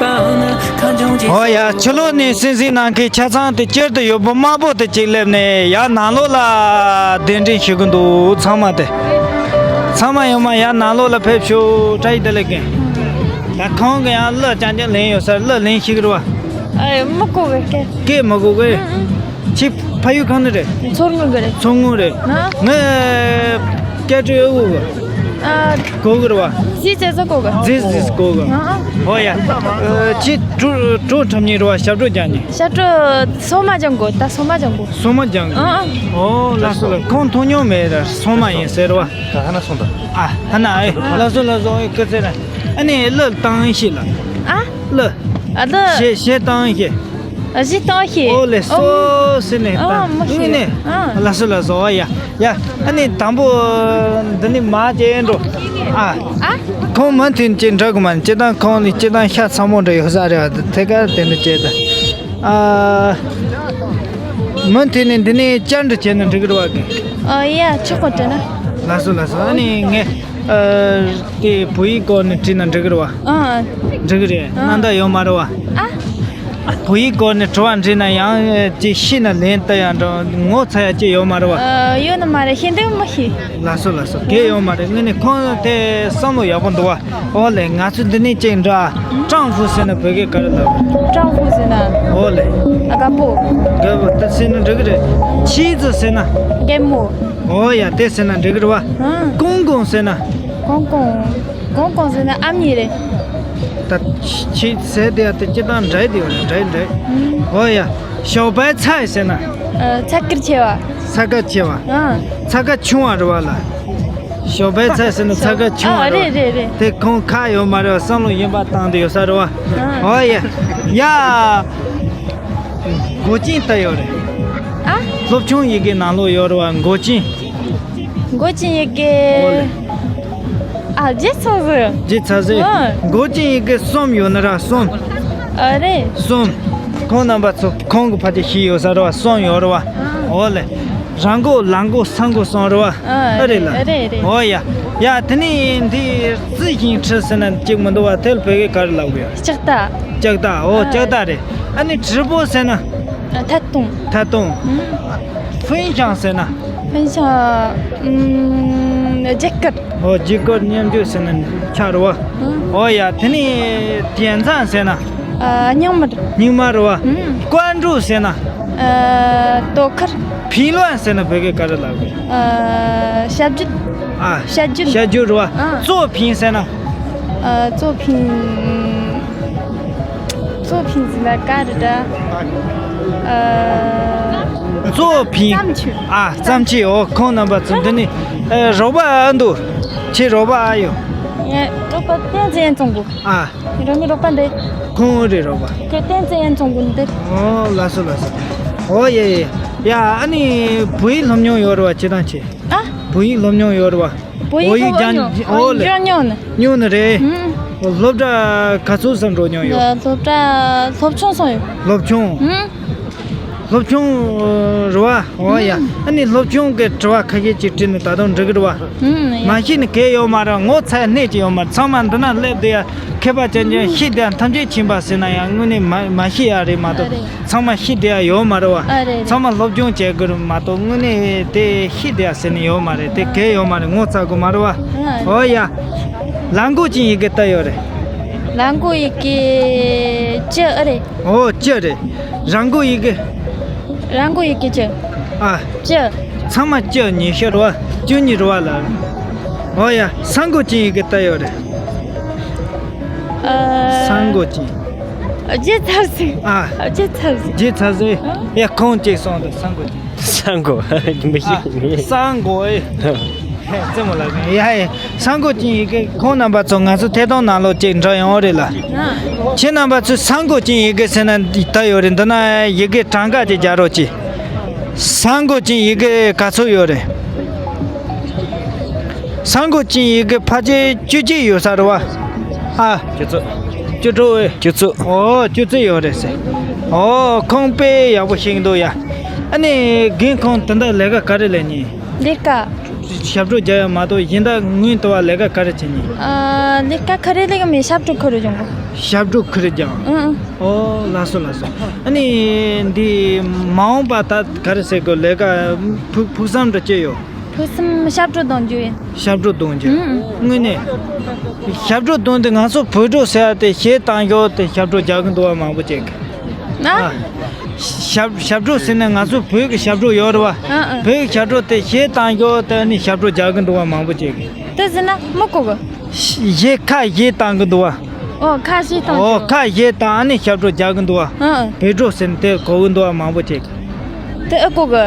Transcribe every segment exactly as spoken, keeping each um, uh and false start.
ཨོ་ཡ། ཕྱི་ལོགས་ནས་གསན་གཟིགས་གནང་མཁན་ཆ་ཚང་དེ་སྤྱིར་དུ་ཡོད་པོ་དམར་པོ་དེ་གཅིག་སླེབས་ནས་ཡར་ནང་ལོགས་ལ་གདན་འདྲེན་ཞུ་གི་འདུག་ཚང་མ་དེ། ཚང་མ་ཡོང་མ་ཡར་ནང་ལོགས་ལ་ཕེབས་ཤོག་བཀྲ་ཤིས་བདེ་ལེགས་རྒན། ད་ཁོང་གི་ཡང་གླུ་རྐྱང་རྐྱང་ལེན་ཡོད་ས། གླུ་ལེན་ཤེས་ཀྱི་རེད་བ། ཨེ། མི་གོ་གི་སྐད། སྐད་མི་གོ་གི། ཨང་ཨང་། ཁྱེད་ཕ་ཡུལ་གང་ནས་རེད། མཚོ་སྔོན་གི་རེད། མཚོ་སྔོན་རེད། ཨ། ངས་སྐད་ཆ་ཨེ་གོ་གི། ཨ། གོ་གི་རེད་བ། ཟིག་ཟེར་ས་གོ་གི། ཟིག་ཟིག་གོ་གི། ཨ་ཨ། ཨོ་ཡ། ཁྱེད་གྲོ་གྲོ་འཁྲབ་མཁན་རེད་བ། ཞབས་བྲོ་རྒྱག་མཁན། ཞབས་བྲོ་སོ་མ་སྦྱང་གོ། ད་སོ་མ་སྦྱང་གོ། སོ་མ་སྦྱང་གི། ཨ་ཨ། ཨོ་ལགས་སོ་ལགས། ཁོང་མཐོང་མྱོང་མེད་ར། སོ་མ་ཡིན་ཟེར་བ། ད་ཧ་ན་སོང་ད། ཨ། ཧ་ན། ཨེ། ལགས་སོ་ལགས་སོ། ཨེ། སྐུ་ཚེ་རིང་། ཨ་ནི་གླུ་བཏང་ཤེས་ལ། ཨ། གླུ། ཨ། གླུ། གཞས་གཞས་བཏང་ཤེས། ཨ། གཞས་བཏང་ཤེས། ཨོ་ལེ། སོ་ཨོ་ཟེར་ནས་ཨ་བཏང་། མ་ཤེས་ནས། ཨ། ལགས་སོ་ལགས་སོ། ཨོ་ཡ་ཡ། ཨ་ནི་དང་པོ་འདི་ནི་མ་བྱས་འགྲོ། ཨ། ཨ། ཁོང་མུ་མཐུད་ཅིག་འགྲོ་གི་མ། སྤྱིར་བཏང་ཁོང་ནི་སྤྱིར་བཏང་ཤ་ཚ་མོ་འདྲ་ཡོད་ས་རེད་བ། དེ་ག་དེ་འདྲ་བྱས་ད། ཨ། མུ་མཐུད་ནས་འདི་ནས་བཅར་འདྲི་བྱས་ན་འགྲིག་གི་རེད་བ་གི། ཨ་ཡ། ཆོག་གོ་དྲན་ན། ལགས་སོ་ལགས་སོ། ཨ་ནི་ངས། ཨ། དེ་བོད་ཡིག་སྐོར་ནས་དྲིས་ན་འགྲིག་གི་རེད་བ། ཨ། འགྲིག་གི་རེད། ཨ། རྣམ་དག་ཡོད་མ་རེད་བ། ཨ། བོད་ཡིག་སྐོར་ནས་དྲི་བ་འདྲི་ན་ཡང་ཅིག་ཤེས་ན་ལན་བཏབ་ཡག་འདྲ་ངོ་ཚ་ཡག་ཅིག་ཡོད་མ་རེད་བ། ཨ། ཡོད་ནི་མ་རེད། ཤེས་འདུག་མི་ཤེས། ལགས་སོ་ལགས་སོ། གལ་ཡོད་མ་རེད། དངོས་གནས་ཁོང་དེ་བསམ་བློ་ཡག་པོ་འདུག་བ། ཨོ་ལེ། ང་ཚོ་འདི་ནས་ཅིག་འདྲ། ཀྲང་ཧྥུ་ཟེར་ན་བོད་སྐད་ག་རེ་ལབ། ཀྲང་ཧྥུ་ཟེར་ན། ཨོ་ལེ། ཨ། རྒད་པོ། རྒད་པོ་དེ་ཟེར་ན་འགྲིག་གི་རེད། ཆི་ཙི་ཟེར་ན། རྒན་མོ། ཨོ་ཡ། དེ་ཟེར་ན་འགྲིག་གི་རེད་བ། ཨ། ཀོང་ཀོང་ཟེར་ན། ཀོང་ཀོང་། ཀོང་ཀོང་ཟེར་ན་ཨ་མྱེས་རེད། ད་ཆི་ཟེར་དེ་ཡ་དེ་སྤྱིར་བཏང་འདྲ་དེ་ཡོད་རེད། འདྲ་འདྲ། ཨུམ། ཨོ་ཡ། ཞའོ་པའི་ཚའེ་ཟེར་ན། ཨ། ཚ་གལ་ཆེ་བ། ཚ་གལ་ཆེ་བ། ཨ། ཚ་གལ་ཆུང་བ་རེད་བ་ལ། ཞའོ་པའི་ཚའེ་ཟེར་ན་ཚ་གལ་ཆུང་བ། ཨ། རེད་རེད་རེད། དེ་ཁོང་ཁག་ཡོད་མ་རེད་བ། བསམ་བློ་གཞན་པ་བཏང་དེ་ཡོད་ས་རེད་བ། ཨ། ཨོ་ཡ། ཡ། མགོ་ཅན་ལྟ་ཡོད་རེད། ཨ། སློབ་ཆུང་ཡི་གེ་ནང་ལོགས་ཡོད་རེད་བ། མགོ་ཅན། མགོ་ཅན་ཡི་གེ། ཨོ་ལེ། ཨ། བརྗེད་ཚར་ཟིག་བརྗེད་ཚར་ཟིག་ཨ། མགོ་ཅན་ཡི་གེ་གསུམ་ཡོད་ནི་ར། གསུམ། ཨ། རེད། གསུམ། ཁོང་རྣམ་པ་ཚོ་ཁོང་གི་ཕལ་ཆེར་ཤེས་ཡོད་ས་རེད་བ། གསུམ་ཡོད་རེད་བ། ཨ། ཨོ་ལེ། ར་མགོ་ལ་མགོ་ས་མགོ་གསུམ་རེད་བ། ཨ། ཨ། རེད་ལ། རེད་རེད། ཨོ་ཡ། ཡ། དེ་ནས་འདི་རྩི་ཤིང་ཁྲི་ཟེར་ན་གཅིག་མི་འདུག་བ། དེ་ལ་བོད་སྐད་ག་རེ་ལབ་དགོས་ཡ། ལྕགས་རྟ། ལྕགས་རྟ། ཨོ། ཨ། ལྕགས་རྟ་རེད། ཨ་ནི་བྲིས་པོ་ཟེར་ན། ཐད་གཏོང་། ཐད་གཏོང་། ཨུམ། ཧྥུན་ཤང་ཟེར་ན། ཧྥུན་ཤང་། ཨུམ། རྒྱུ་སྐར། ཨོ། རྒྱུ་སྐར་མཉམ་སྤྱོད་ཟེར་ན་ཆ་རེད་བ། ཨུམ། ཨོ་ཡ། དེ་ནས་དེང་སང་ཟེར་ན། ཨ། སྙིང་དམར། སྙིང་དམར་རེད་བ། ཨུམ། ཀོང་ཀྲུའུ་ཟེར་ན། ཨ། དོ་ཁུར། ཕིང་ལོན་ཟེར་ན་བོད་སྐད་ག་རེ་ལབ་དགོས། ཨ། བྱ་རྒྱུད། ཨ། བྱ་རྒྱུད། བྱ་རྒྱུད་རེད་བ། ཨ། ཙོ་ཕིང་ཟེར་ན། ཨ། ཙོ་ཕིང་། ཙོ་ཕིང་ཟེར་ན་ག་རེ་འདྲ། ཨ། ཙོ་ཕིང་། བརྩམས་ཆོས། ཨ། བརྩམས་ཆོས། ཨོ། ཁོང་རྣམ་པ་ཚོ་འདི་ནས། ཨ། རོགས་པ་ཨ་འདུག་ཁྱེད་རོགས་པ་ཨ་ཡོད། ངའི་རོགས་པ་བསྟན་འཛིན་ཚོང་དགོས། ཨ། རང་གི་རོགས་པ་འདི། ཁོང་རེད་རོགས་པ། ཁྱེད་བསྟན་འཛིན་ཚོང་དགོས་འདི། ཨོ། ལགས་སོ་ལགས་སོ། ཨོ་ཡ་ཡ་ཡ། ཨ་ནི་བོད་ཡིག་སློབ་མྱོང་ཡོད་རེད་བ། ཁྱེད་རང་ཆེ། ཨ། བོད་ཡིག་སློབ་མྱོང་ཡོད་རེད་བ། བོད་ཡིག་ཨོ་ཡིག་སློབ་ཀྱང་མྱོང་། ཨོ་ལེ། སློབ་མྱོང་ནི། མྱོང་ནི་རེད། ཨུམ། སློབ་གྲྭ་ག་ཚོད་ཙམ་འགྲོ་མྱོང་ཡོད། སློབ་གྲྭ་སློབ་ཆུང་སོང་ཡོད། སློབ་ཆུང་། ཨུམ། སློབ་ཆུང་རེད་བ། ཨོ་ཡ། ཨུམ། ཨ་ནི་སློབ་ཆུང་གི་དྲི་བ་ཁ་ཤས་ཅིག་དྲིས་ནས་ད་དུང་འགྲིག་གི་རེད་བ། ཨུམ། ཡ། མ་ཤེས་ནི་གལ་ཡོད་མ་རེད། ངོ་ཚ་ཡ་སྣེ་གཅིག་ཡོད་མ་རེད། ཚང་མ་འདི་ན་སླེབས་བསྡད་ཡ། མཁས་པ་ཅན་ཅན་ཤེས་བསྡད་ཡ་ཐམས་ཅད་མཁྱེན་པ་ཟེར་ན་ཡང་དངོས་གནས་མ་མ་ཤེས་ཡ་རེད་མ་གཏོགས། ཨ་རེད། ཚང་མ་ཤེས་བསྡད་ཡ་ཡོད་མ་རེད་བ། ཨ་རེད་རེད། ཚང་མ་སློབ་སྦྱོང་བྱེད་དགོས་རེད་མ་གཏོགས་དངོས་གནས་དེ་ཤེས་བསྡད་ཡ་ཟེར་ནི་ཡོད་མ་རེད། དེ་གལ་ཡོད་མ་རེད། ངོ་ཚ་དགོས་མ་རེད་བ། ཨ། ཨོ་ཡ། ལ་མགོ་ཅན་ཡི་གེ་ལྟ་ཡོད་རེད། ལ་མགོ་ཡི་གེ། ཅི། ཨ་རེད། ཨོ། ཅི་རེད། ར་མགོ་ཡི་གེ། ར་མགོ་ཡི་གེ་ཅི། ཨ། ཅི། ཚང་མ་ཅི་ཉི་ཤུ་རེད་བ། བཅུ་གཉིས་རེད་བ་ལ། ཨོ་ཡ། ས་མགོ་ཅན་ཡི་གེ་ལྟ་ཡོད་རེད། ཨ། ས་མགོ་ཅན། བརྗེད་ཚར་ཟིག་ཨ། བརྗེད་ཚར་ཟིག་བརྗེད་ཚར་ཟིག་ཨ། ཡ། ཁོང་གཅིག་སོང་དུ་ས་མགོ་ཅན། ས་མགོ། མི་ཤེས། ཨ། ས་མགོ་ཨེ། རྩེད་མོ་ལ་ཡ་ཡ། ས་མགོ་ཅན་ཡི་གེ། ཁོང་རྣམ་པ་ཚོ་ང་ཚོ་ཐད་གཏོང་ནང་ལོགས་ཅིག་འགྲོ་ཡོང་རེད་ལ། ཨ། ཁྱེད་རྣམ་པ་ཚོས་ས་མགོ་ཅན་ཡི་གེ་ཟེར་ན་ལྟ་ཡོད་རེད། འདི་ན་ཡི་གེ་གྲངས་ཀ་ཅིག་རྒྱག་རོགས་གྱིས། ས་མགོ་ཅན་ཡི་གེ་ག་ཚོད་ཡོད་རེད། ས་མགོ་ཅན་ཡི་གེ་ཕལ་ཆེར་བཅུ་གཅིག་ཡོད་ས་རེད་བ། ཨ། བཅུ་ཚོད། བཅུ་དྲུག་ཨེ། བཅུ་ཚོད། ཨོ། བཅུ་ཚོད་ཡོད་རེད་ཟེར། ཨོ། ཁོང་དཔེ་ཡག་པོ་ཤེས་ཀྱི་འདུག་ཡ། ཨ་ནི་རྒན་ཁོང་ད་ལྟ་ལས་ཀ་ག་རེ་ལས་ཉན། ལས་ཀ་ཞབས་བྲོ་རྒྱག་ཡ་མ་གཏོགས་གཞན་དག་སྔོན་དུ་བ་ལས་ཀ་ག་རེ་བྱེད་ཉན། ཨ། ལས་ཀ་ག་རེ་ལས་ཀ་མེད། ཞབས་བྲོ་འཁུར་རུ་ཡོང་གོ། ཞབས་བྲོ་ཁུར་རྒྱག་ཨང་། ཨོ་ལགས་སོ་ལགས་སོ། ཨ་ནི་འདི་མ་འོངས་པ་ད་ག་རེ་ཟེར་དགོས། ལས་ཀ་ཕུགས་ཕུགས་བསམ་འདྲ་ཅི་ཡོད། ཕུགས་བསམ་ཞབས་བྲོ་གཏོང་རྒྱུ་ཡིན། ཞབས་བྲོ་གཏོང་རྒྱུ། ཨང་། དངོས་གནས་ཞབས་བྲོ་གཏོང་དུས་ང་ཚོ་བོད་བྲོ་ཟེར་ཡ་དེ་གཞས་བཏང་ཞོར་དེ་ཞབས་བྲོ་རྒྱག་གི་འདུག་བ། མང་པོ་ཅིག་ཨ། ཨ། ཞབས་ཞབས་བྲོ་ཟེར་ན་ང་ཚོ་བོད་ཀྱི་ཞབས་བྲོ་ཡོད་རེད་བ། ཨ་ཨ། བོད་ཀྱི་ཞབས་བྲོ་དེ་གཞས་བཏང་ཞོར་དེ་ནི་ཞབས་བྲོ་རྒྱག་གི་འདུག་བ། མང་པོ་ཅིག་དེ་ཟེར་ན་མི་གོ་གི་གཞས་ཁ་གཞས་བཏང་གི་འདུག་བ། ཨོ་ཁ་གཞས་བཏང་ཨོ་ཁ་གཞས་བཏང་ཨ་ནི་ཞབས་བྲོ་རྒྱག་གི་འདུག་བ། ཨ་ཨ། བོད་བྲོ་ཟེར་ན་དེ་གོ་གི་འདུག་བ། མང་པོ་ཅིག་དེ་ཨེ་གོ་གི་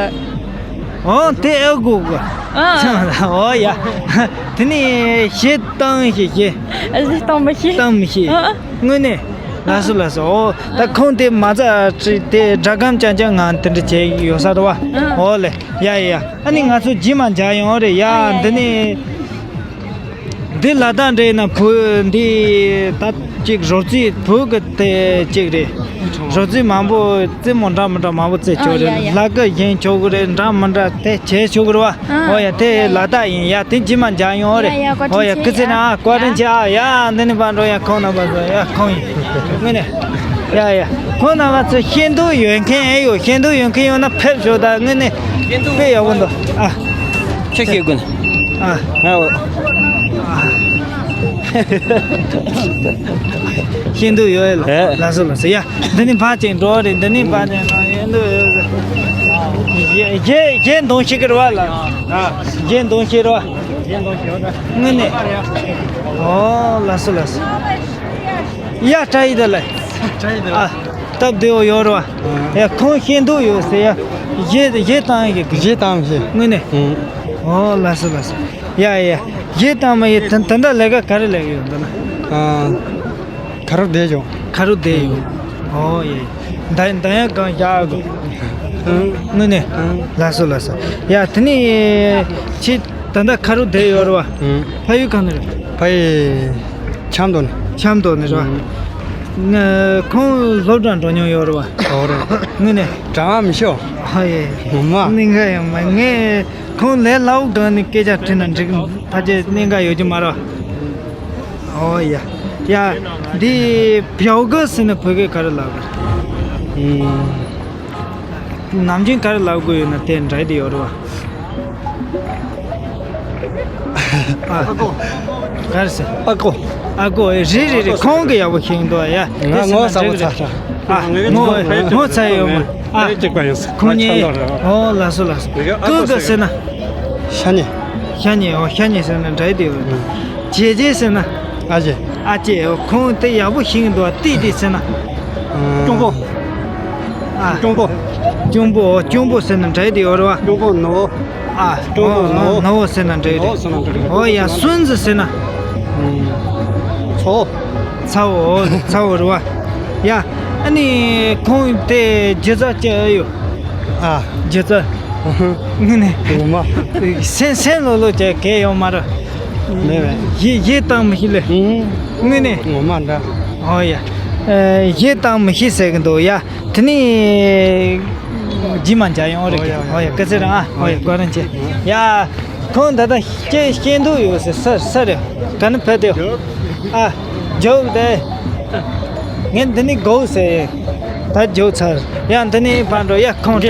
ཨོ་དེ་ཨེ་གོ་གི་ཨ་ཨ། ཨོ་ཡ། དེ་ནི་གཞས་བཏང་ཤེས་གཞས་གཞས་བཏང་མི་ཤེས། བཏང་མི་ཤེས། ཨ་ཨ། དངོས་གནས། ལགས་སོ་ལགས་སོ། ཨོ་ད་ཁོང་དེ་མ་རྩ་དེ་སྒྲ་སྒམ་རྐྱང་རྐྱང་ངང་དེ་འདྲ་བྱས་ཡོད་ས་རེད་བ། ཨ་ཨ། ཨོ་ལེ། ཡ་ཡ་ཡ། ཨ་ནི་ང་ཚོ་རྗེས་མ་མཇལ་ཡོང་རེད་ཡ། ཨ་ཡ་འདི་ཡ་ནི། འདི་ལ་དྭགས་འདྲ་ཡིན་ན་བུ་འདི་ད་ཅིག་རོལ་རྩེད་བུ་གི་དེ་ཅིག་རེད། རོལ་རྩེད་མང་པོ་རྩེད་མོ་འདྲ་མི་འདྲ་མང་པོ་རྩེད་ཆོག་རེད། ཨ་ཡ་ཡ། ལག་གི་བཞེངས་ཆོག་གི་རེད། འདྲ་མི་འདྲ་དེ་བྱས་ཆོག་གི་རེད་བ། ཨ། ཨོ་ཡ་དེ་ལ་དྭགས་ཡིན་ཡ། དེ་རྗེས་མ་མཇལ་ཡོང་རེད། ཡ་ཡ་བཀའ་ཨོ་ཡ་དྲིན་ཆེ། སྐུ་ཚེ་ཡ་ན་བཀའ་དྲིན་ཆེ་ཨ། ཡ་འདི་ནི་ཕར་འགྲོ་ཡ། ཁོང་རྣམ་པ་ཚོ་ཡ་ཁོང་ཡིན། དངོས་གནས། ཡ་ཡ། ཁོང་རྣམ་པ་ཚོ་ཤེས་འདོད་ཡོད་མཁན་ཨེ་ཡོད། ཤེས་འདོད་ཡོད་མཁན་ཡོད་ན་ཕེབས་ཤོག་ད་དངོས་གནས་དཔེ་ཡག་པོ་འདུག་ཨ། ཁྱོད་ཤེས་དགོས་ན། ཨ། ང་འོ། ཤེས་འདོད་ཡོད་ལ། ཨེ། ལགས་སོ་ལགས་སོ། ཡ། འདི་ནི་ཕར་ཅིག་འགྲོ་རེད། འདི་ནི་ཕར་ཅིག་འགྲོ་ཡོང་འདུག་གཞས་གཞས་གཞས་འདོན་ཤེས་ཀྱི་རེད་བ་ལ། ཨ། གཞས་འདོན་ཤེས་རེད་བ། གཞས་འདོན་ཤེས་རེད། དངོས་གནས། ཨོ་ལགས་སོ་ལགས་སོ། ཡ་བཀྲ་ཤིས་བདེ་ལེགས། བཀྲ་ཤིས་བདེ་ལེགས། ཨ། སྟབས་བདེ་བོ་ཡོད་རེད་བ། ཨ། ཡ་ཁོང་ཤེས་འདོད་ཡོད་ཟེར་ཡ། གཞས་གཞས་བཏང་ཡ་གི། གཞས་བཏང་ཤེས། དངོས་གནས། ཨ། ཨོ་ལགས་སོ་ལགས་སོ། ཡ་ཡ། གཞས་བཏང་མ་ཡི་ད་ད་ལྟ་ལས་ཀ་ག་རེ་ལས་ཀྱི་ཡོད་འདི་ན། ཨ། ཁ་རུ་བསྡད་ཡོད། ཁ་རུ་བསྡད་ཡོད། ཨོ་ཡེ། ད་ད་ཡང་གང་བཞག་གོ། ཨང་། དངོས་གནས། ཨང་། ལགས་སོ་ལགས་སོ། ཡ་དེ་ནི་ཁྱེད་ད་ལྟ་ཁ་རུ་བསྡད་ཡོད་རེད་བ། ཨང་། ཕ་ཡུལ་གང་ནས་རེད། ཕ་ཡུལ་ཆབ་མདོ་ནས། ཆབ་མདོ་ནས་རེད་བ། ཨང་། ང་ཁོང་སློབ་གྲྭ་འགྲོ་མྱོང་ཡོད་རེད་བ། ཨོ་རེད། དངོས་གནས། གྲྭ་བ་མི་ཤོག་ཨ་ཡེ། ངོ་མ། གནད་འགག་ཡོད་མ་ངས། ཁོང་ལས་སླ་བོ་སྒང་ནས་སྐད་ཆ་དྲིས་ན་འགྲིག་ཕལ་ཆེར་གནད་འགག་ཡོད་ཀྱི་མ་རེད། ཨོ་ཡ། ཡ། འདི་བྱ་རྒོད་ཟེར་ན་བོད་སྐད་ག་རེ་ལབ་དགོས། ཨུམ། ནམ་རྒྱུན་ག་རེ་ལབ་དགོས་ཡོད་ན་དེ་འདྲ་དེ་ཡོད་རེད་བ། ཨ། ག་རེ་ཟེར། ཨ་ཀོ། ཨ་ཀོ། རེད་རེད་རེད། ཁོང་གིས་ཡག་པོ་ཤེས་ཀྱི་འདུག་ཡ། ང་ངོ་ཚ་པོ་ཚ་ཤག་ཨ། ངོ་ངོ་ཚ་ཡོད་མ། ཨ། གཅིག་པ་ཡིན། ཁོང་གཉིས། ཨོ་ལགས་སོ་ལགས་སོ། ཀུ་ཀུ་ཟེར་ན། ཤ་ཉེ། ཤ་ཉེ། ཨོ་ཤ་ཉེ་ཟེར་ན་འདྲ་དེ་ཡོད། ཅེ་ཅེ་ཟེར་ན། ཨ་ཅེ། ཨ་ཅེ། ཨོ་ཁོང་དེ་ཡག་པོ་ཤེས་ཀྱི་འདུག་ཏི་ཏི་ཟེར་ན། གཅུང་པོ། ཨ། གཅུང་པོ། གཅུང་པོ། ཨོ་གཅུང་པོ་ཟེར་ན་འདྲ་དེ་ཡོད་རེད་བ། གཅུང་པོ་ནོ། ཨ། གཅུང་པོ་ནོ། ནོ་ཟེར་ན་འདྲ་དེ། ནོ་ཟེར་ན་འདྲ་དེ། ཨོ་ཡ་སུན་ཟེར་ན། ཚོ། ཚ་བོ། ཚ་བོ་རེད་བ། ཡ། ཨ་ནི་ཁོང་དེ་རྒྱུ་རྩ་ཅི་ཡོད། ཨ། རྒྱུ་རྩ། དངོས་གནས། ངོ་མ། སེམས་སེམས་ལོག་ལོག་བྱས་གས་ཡོད་མ་རེད། མེད་མེད། གཞས་གཞས་བཏང་མི་ཤེས་ལེ། དངོས་གནས། ངོ་མ་འདྲ། ཨོ་ཡ། གཞས་བཏང་མི་ཤེས་ཟེར་གི་འདུག་ཡ། དེ་ནི། རྗེས་མ་མཇལ་ཡོང་རེད། ཨོ་ཡ་ཨོ་ཡ། སྐུ་ཚེ་རིང་ཨ། ཨོ་ཡ། བཀའ་དྲིན་ཆེ། ཡ། ཁོང་ད་ལྟ་སྐྱེ་སྐྱེ་འདུག་ཡོད་ཟེར་ས་ས་རེད། ག་ནས་ཕེབས་ཏེ། ཨ། རྒྱུགས་ཏེ། ངས་འདི་ནས་སྒུག་ཟེར། ད་རྒྱུགས་ཚར། ཡ་འདི་ནས་ཕར་འགྲོ་ཡ། ཁོང་ཡ།